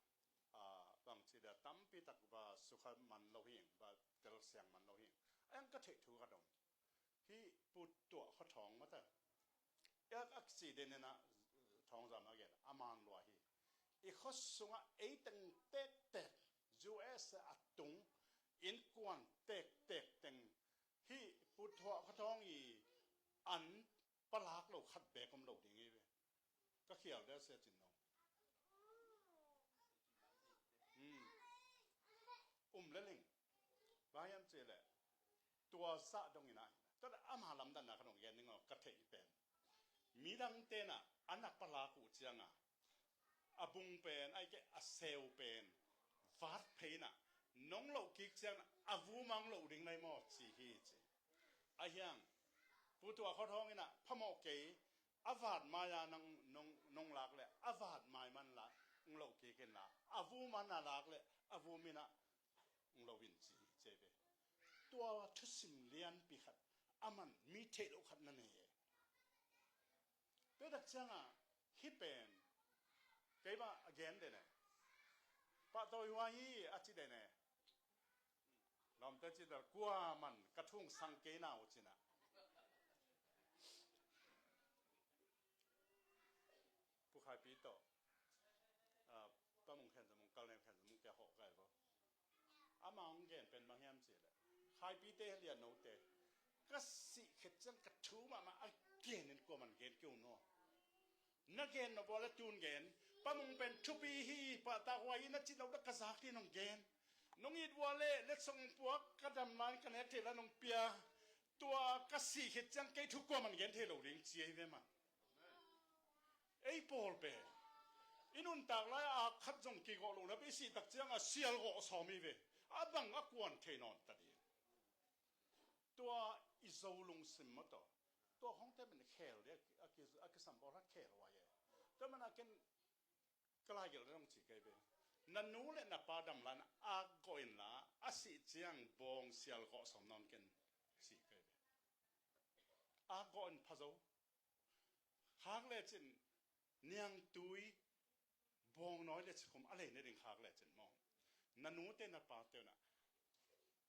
a, bangci dia tampi tak va sukha man lo hing, va telsiang man lo hing. A hiang ka theih thu khat om. Hih Pu Tuah Khua Thawng mata. A, a kici den in ah Thawng Zam a gen, a man lua hi. I khua sungah ei teng tektek, U S A a tung, innkuan tektek teng hih Pu Tuah Khua Thawng i an palak lo khat beek om lo ding hi ve. Ka khial deuh sia cin no. Hmm. Um le ling. Bang hiam cih leh tua zah dong in ah, tua leh ama lamdanna ka nong gen ning aw, ka theih pen. Midangte in ah a na palak uh ciang a, a bung pen, ahih kei leh a seu pen vat phei in ah, nong loh kik ciang a vum a hong loh ding nai maw ci hi ci. A hiang, Pu Tuah Khua Thawng in ah phamawh kei, a vat mai-a nang, nong, nong lak leh a vat mai man la hong loh kik in la, a vum a na lak leh a vum in ah hong lo in ci hi ci ve. Tua thusim lianpi khat, a man mi theih loh khat na nei e. Tua tak ciang a, hih pen kei bang a gen den e. Pahtawi huai hi a ci den e. Lawmte ci der, kuaman ka thu hong sang kei na uh cin ah. Pu Khaipi tawh, a, Pa Mung Khen Za Mung, Kal Neu Khen Za Mung kia hawh kai vo. Ama hong gen pen bang hiam cih leh, Khaipite, Lian Note, ka sih khit ciang ka thu mahmah a gen in kuaman gen kei un aw. Na gen nop uh leh tun gen, Pa Mung pen thupi hi, pahtak huai hi na cih loh dah ka zak ding nong gen. Nong it uh leh letsong puak ka dam lai ka nek theih la nong pia. Tua ka sih khit ciang kei thu kuaman gen thei lo ding ci hi ve mah. Ei pawl pen i nuntak lai a khat zong kigawh lo na pen i sih tak ciang a sial gawh sawm hi ve. A bang a kuan thei nawn ta ding. Tua i Zo lungsim maw tawh, tua khawngte pen khel ding a ki, a ki, a kisam pawl khat khel huai e. Tua man a ken ka laigelh dong ci kei ve. Na nu le na pa dam lai-in a gawh in la, a sih ciang bawng sial gawh sawm nawn ken ci kei ve. A gawh in pha zo. Khak lecin niangtui bawngnawi le cikhum a lei ne ding khak lecin maw, na nute na pate un ah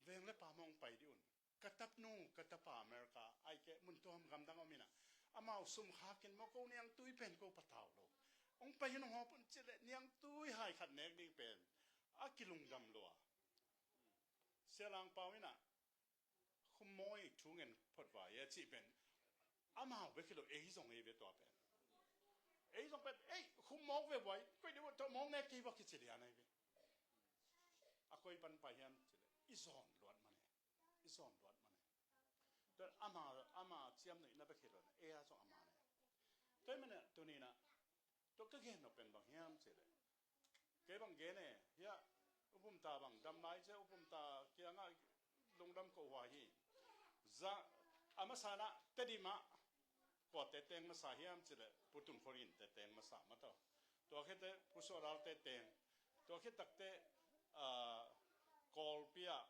veng le pam hong pai dih un. Ka tapnu, ka tapa America, ahih kei leh mun tuam gamdang om in ah, amau sum khakin maw, ko niangtui pen ko patau lo. Hong pai in hong hawp un cih leh niangtui hai khat nek ding pen a kilungdam lua. Sia Lang Pau in ah, khummawi thu ngen phot vai e cih pen amau bek hi lo, ei zong ei ve tua pen. Ei zong pen, ei, khum mawk ve vai, koi deuh tawh mawk ne kei va kici lian ahi ve. A koi pan pai hiam cih leh i zawn luat man e. I zawn luat man e. Tua ama, ama ciamnuihna bek hi lo na, ei a zong ama ne. Tua ahih manin ah tuni-in ah tua ka gen nop pen bang hiam cih leh, kei bang gen e, hiah U Pum Ta bang dam lai ciang U Pum Ta kiangah lungdam ko huai hi. Za, a masa in ah Tedim ah kuate teng masa hiam cih leh Pu Tun Kho Lin te teng masa mah tawh. Tua khit teh Pu Suah Lal te teng. Tua khit tak teh, ah, Kawlpi ah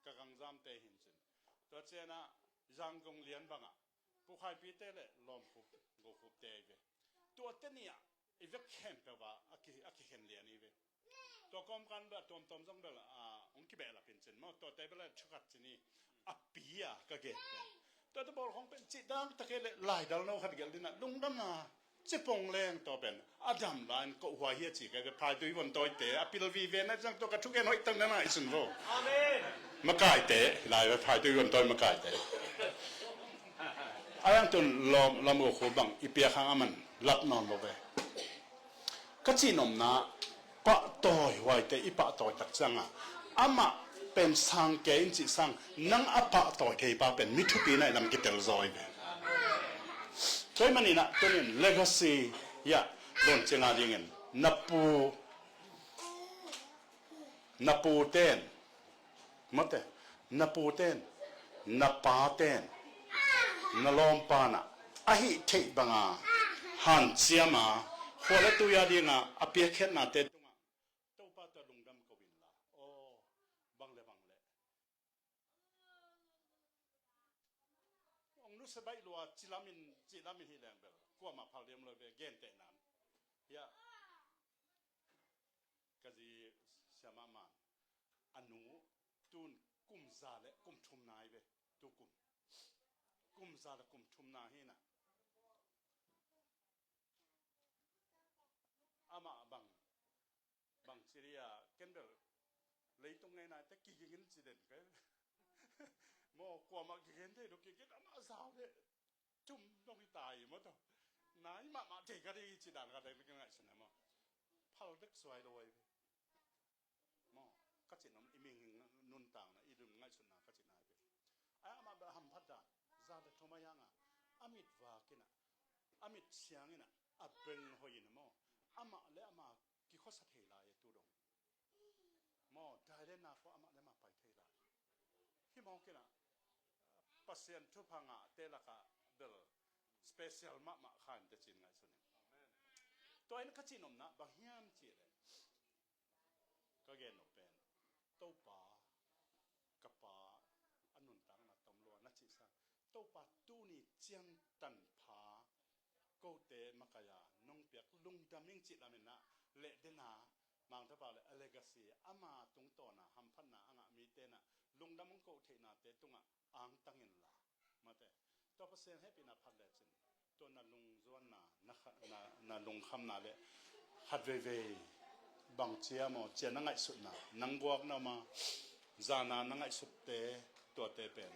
Ka Gang Zam te hi in cin. Tua ciang ah Zangkong lian bang ah Pu Khaipi te le Lawm Khup, Go Khup te hi ve. Tuate nih ah i vek khempeuh ah a ki, a kikhen lian hi ve. Tua kawmkan bel a tuamtuam zong bel a hong kibehlap in cin maw, tuate bel a thukat cin hi. A pi a ka gen pen tuate bawl khong pen cih dang tak hi leh laidal no khat gelh ding ah lungdam a, cipong leng tua pen a dam lai in kohhuai hi a ci ka hi ve. Phaitui vuantawite a pil vive na ciang tua ka thugen hoih tak na ngaihsun vo. Amen. Makaite lai ve, phaitui vuantawi makaite. A yang tun lam, lam uh khu bang i piak hang a man lap nawn lo ve. Ka cihnopna, pahtawi huaite i pahtawi tak cianga amah pen sang kei in cih sang, nang a pahtawi thei pa pen mi thupi na i lam kitel zaw i ve. Tua ahih manin ah tunin legacy hiah lawncing a dingin na pu, na pu ten, mawte, na pu ten, na pa ten, na lawmpa na a hih theih banga hanciam a, khua le tui a dinga a piakkhiatnate tungah Topa tua lungdam ko inla, aw, bang le bang le hong nusia baih lua, cilamin, cilamin hi leng bel kuamah phal diam lo ve, gentehna in. Hiah ka zi siamah man a nu tun kum za le kum thumna hi ve. Tu kum, kum za le kum thumna hi na. Amah bang, bang ci dia, ken bel leitung ngeina te kigingin ci den ka hi. Maw, kuamah kigen thei lo, kigin amah zau le thum dong hi ta hi maw, tua nai mahmah thei ka ding hi ci dan ka ding ngaihsun a maw. Phal dek suai lo ai ve. Maw, ka cin om i mihing nuntakna, i lung ngaihsutna ka cin ai ve. Ai amah bel hamphat dan, za le thum a yanga a mit vakin ah, a mit siangin ah, a beng hoihin ah maw, amah le amah kikhuasa thei lai e tu dong. Maw, dai le nak uh amah le amah pai thei lai. Hih mawkin ah Pasian thupha ngahte lakah bel special mahmah kha in tecin ngaihsun in. Tua in ka cihnopna bang hiam cih leh, ka gen nop pen, Topa, ka pa a nuntakna tom lua na cih sang, Topa tuni ciangtan pha kote makaih a nong piak lungdam ing cih lamin ah, leh dena Mangthapa le a legacy, ama tungtawna hamphatna a ngah mite na lungdam hong koh theihnate tungah angtang inla, mate, tua Pasian hehpihna phat lecin tua na lungzuanna, na kha-, na, na lungkhamna le khat veivei bang cia maw, cia na ngaihsutna, nang guakna ma, zana na ngaihsutte, tuate pen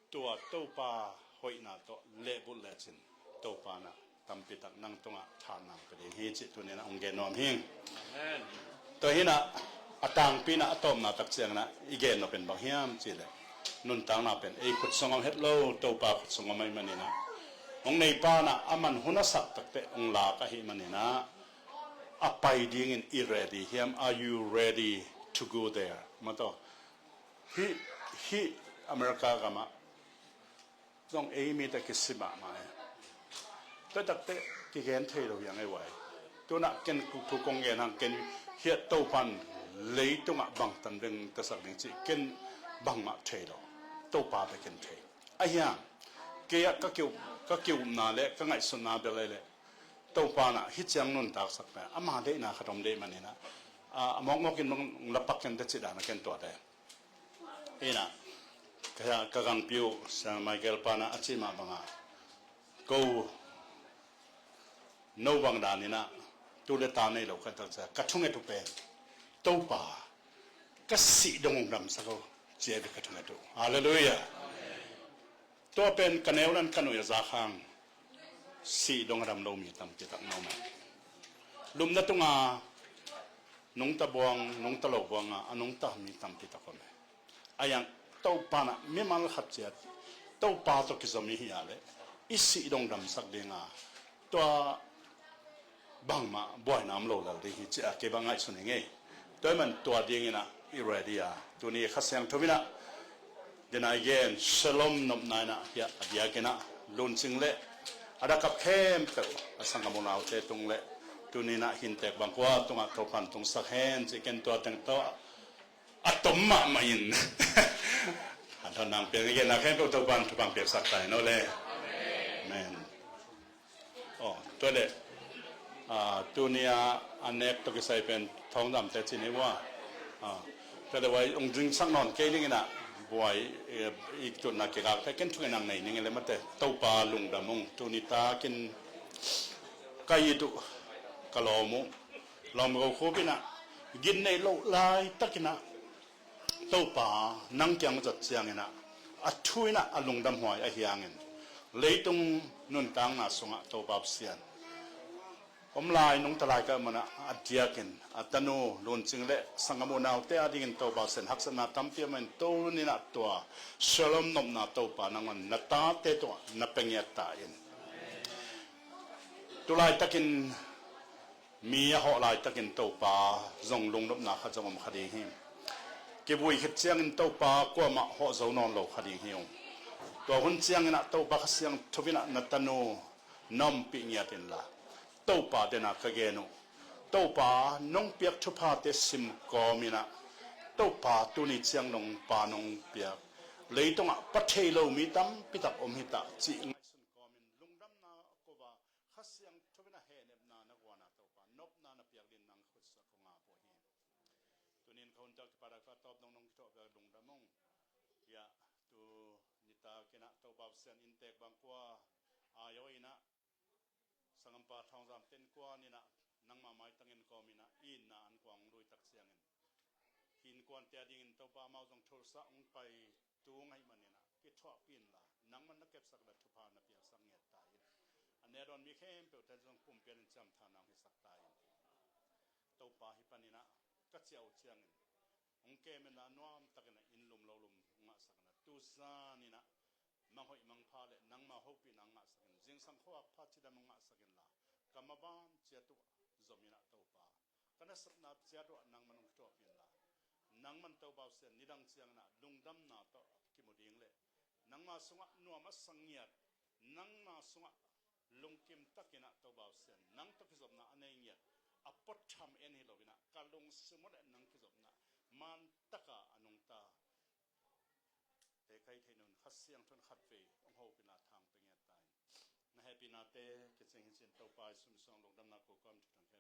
tua Topa hoihna tawh lehbulh lecin Topa na tampitak nang tungah thanna pe ding hi cih tunin a hong gen nuam hi. Amen. Tua hinah a tangpi na a tawpna tak ciangna i gen nop pen bang hiam cihleh, nuntakna pen ei khut sung om het lo, Topa khut sung om ahih maninah, hong neipa na a man hun a sak takteh hong lak ahih maninah, a pai dingin i ready hiam? Are you ready to go there? Maw taw, hih, hih America gamah zong ei mite kisi mahmah e. Tua takteh kigen thei lo hiang ei vai. Tunah ken thu kong gen hang, ken hiah Topan leitungah bangtan ding tasak ding cih ken bangmah thei lo. Topa bek in thei. Ahiang kei ah ka kiup, ka kiupna le ka ngaihsutna bel ei leh, Topa nah hih ciang nuntaksak pen ama deihna khat om deih maninah, a, a mawkmawkin bang lapak ken tecih dana ken tuate. Inah ka, ka gangpi uh Sia Michael panah a cih mah bangah, ko no bang daninah tu le ta nei lo ka takcia ka thunget uh pen Topa ka sih dong hong damsak o, cia bek ka thunget uh. Halleluiah. Tua pen ka neu nan ka nuih a zak hang sih dong a dam lo mi tampitak na om e. Lumna tunga nungta buang, nungta lo buanga a nungta mi tampitak om e. A yang Topa nah mimal khat ciat Topa tawh kizom i hi a leh i sih dong damsak dinga tua bangmah buaina om lo lel ding hi ci a kei bang ngaihsun hi ngei. Tua ahih man tua dinginah i ready a, tuni Kha Siangtho inah dena i gen Shalom nopna inah hiah a diakinah luncing leh a dakap khempeuh a sanggam unaute tung leh tuninah hintek bangkua tungah Topan tungsak hen ci ken tua teng tawh a tom mahmah in a thawn nang piang i genna khempeuh Topan thupang piaksak ta hi no le. Amen. Aw, tua leh Ah, tuni a a nek tawh kisai pen Thawngdamte ci ni uh a. Ah, tua leh buai ong dingsak nawn kei ding in ah, buai, eh, i tutna kikakte ken thuk in ang nei ning e leh mate. Topa lungdam ung, tuni takin ka it uh, ka lawm uh. Lawm ko khup in ah, gin nei loh laitak in ah, Topa nang kiang zat ciangin ah, a thu in ah a lungdam huai ahih hangin, leitung nuntakna sungah Topa Pasian om lai nungta lai ka mun ah a diakin a tanu Luncing leh sanggam unaute adingin Topa Pasian haksatna tampi om in, tuni in ah tua Shalom nopna Topa nangman na tate tungah na pia ngiat ta in. Tulaitakin mi a hawh laitakin Topa zong lungnopna khat zong om kha ding hi. Kivui khit ciangin Topa kuamah hawh zo nawn lo kha ding hi ung. Tua hun ciangin ah Topa Kha Siangtho in ah na tanu na ompih ngiat inla, Topa den a ka gen uh, Topa nong piak thuphate sim kawm in ah, Topa tuni ciang nong pa nong piak, leitungah pa thei lo mi tampi tak om hi ta cih ngaihsun kawmin lungdamna ko a, Kha Siangtho in a hehnepna na guan a, Topa nopna na piak dingin nang khutsak kong ap uh hi. Tunin ka hun tak kipadak ka tawp dong nong kithuah piak lungdam ung. Hiah, tu nitak in ah Topa Pasian inntek bang kua ai aw in ah, sanggampa Thawngdamte innkuan in ah, nangma maitang in kawm in ah i itna an kuang lui tak ciangin, hih innkuante adingin Topa amau zong thulsah ong pai tung ahih manin ah kithuahpih inla, nangman na kepsak le thupha na piaksak ngiat ta in. A ne dawn mi khempeuhte zong pumpian in ciamtha nang hisak ta in. Topa, hih panin ah ka ciah uh ciangin, hong kem in ah nuam takin ah inn lum lo lum ngahsak in ah, tu zan in ah manghoih mangpha leh nangma hopihna ngahsak in, zingsang khuavak pha cidam ngahsak inla, ka maban ciat uh zom in ah Topa, ka nasepna ciat uh ah nangman hong kithuahpih inla, nangman Topa Pasian nidang ciangin ah lungdamna tawh kimu ding leh nangma sungah nuam a sa ngiat, nangma sungah lungkim takin ah Topa Pasian nang tawh kizopna a nei ngiat, a pawt tham en hi lo in ah ka lungsim uh leh nang kizopna man taka a nungta te kai thei nun Kha Siangtho in khatvei hong hopih in ah thang pia ngiat ta in. Na hehpihnate kicing hi cin Topa i sum sung lungdamna ko kawm thu thang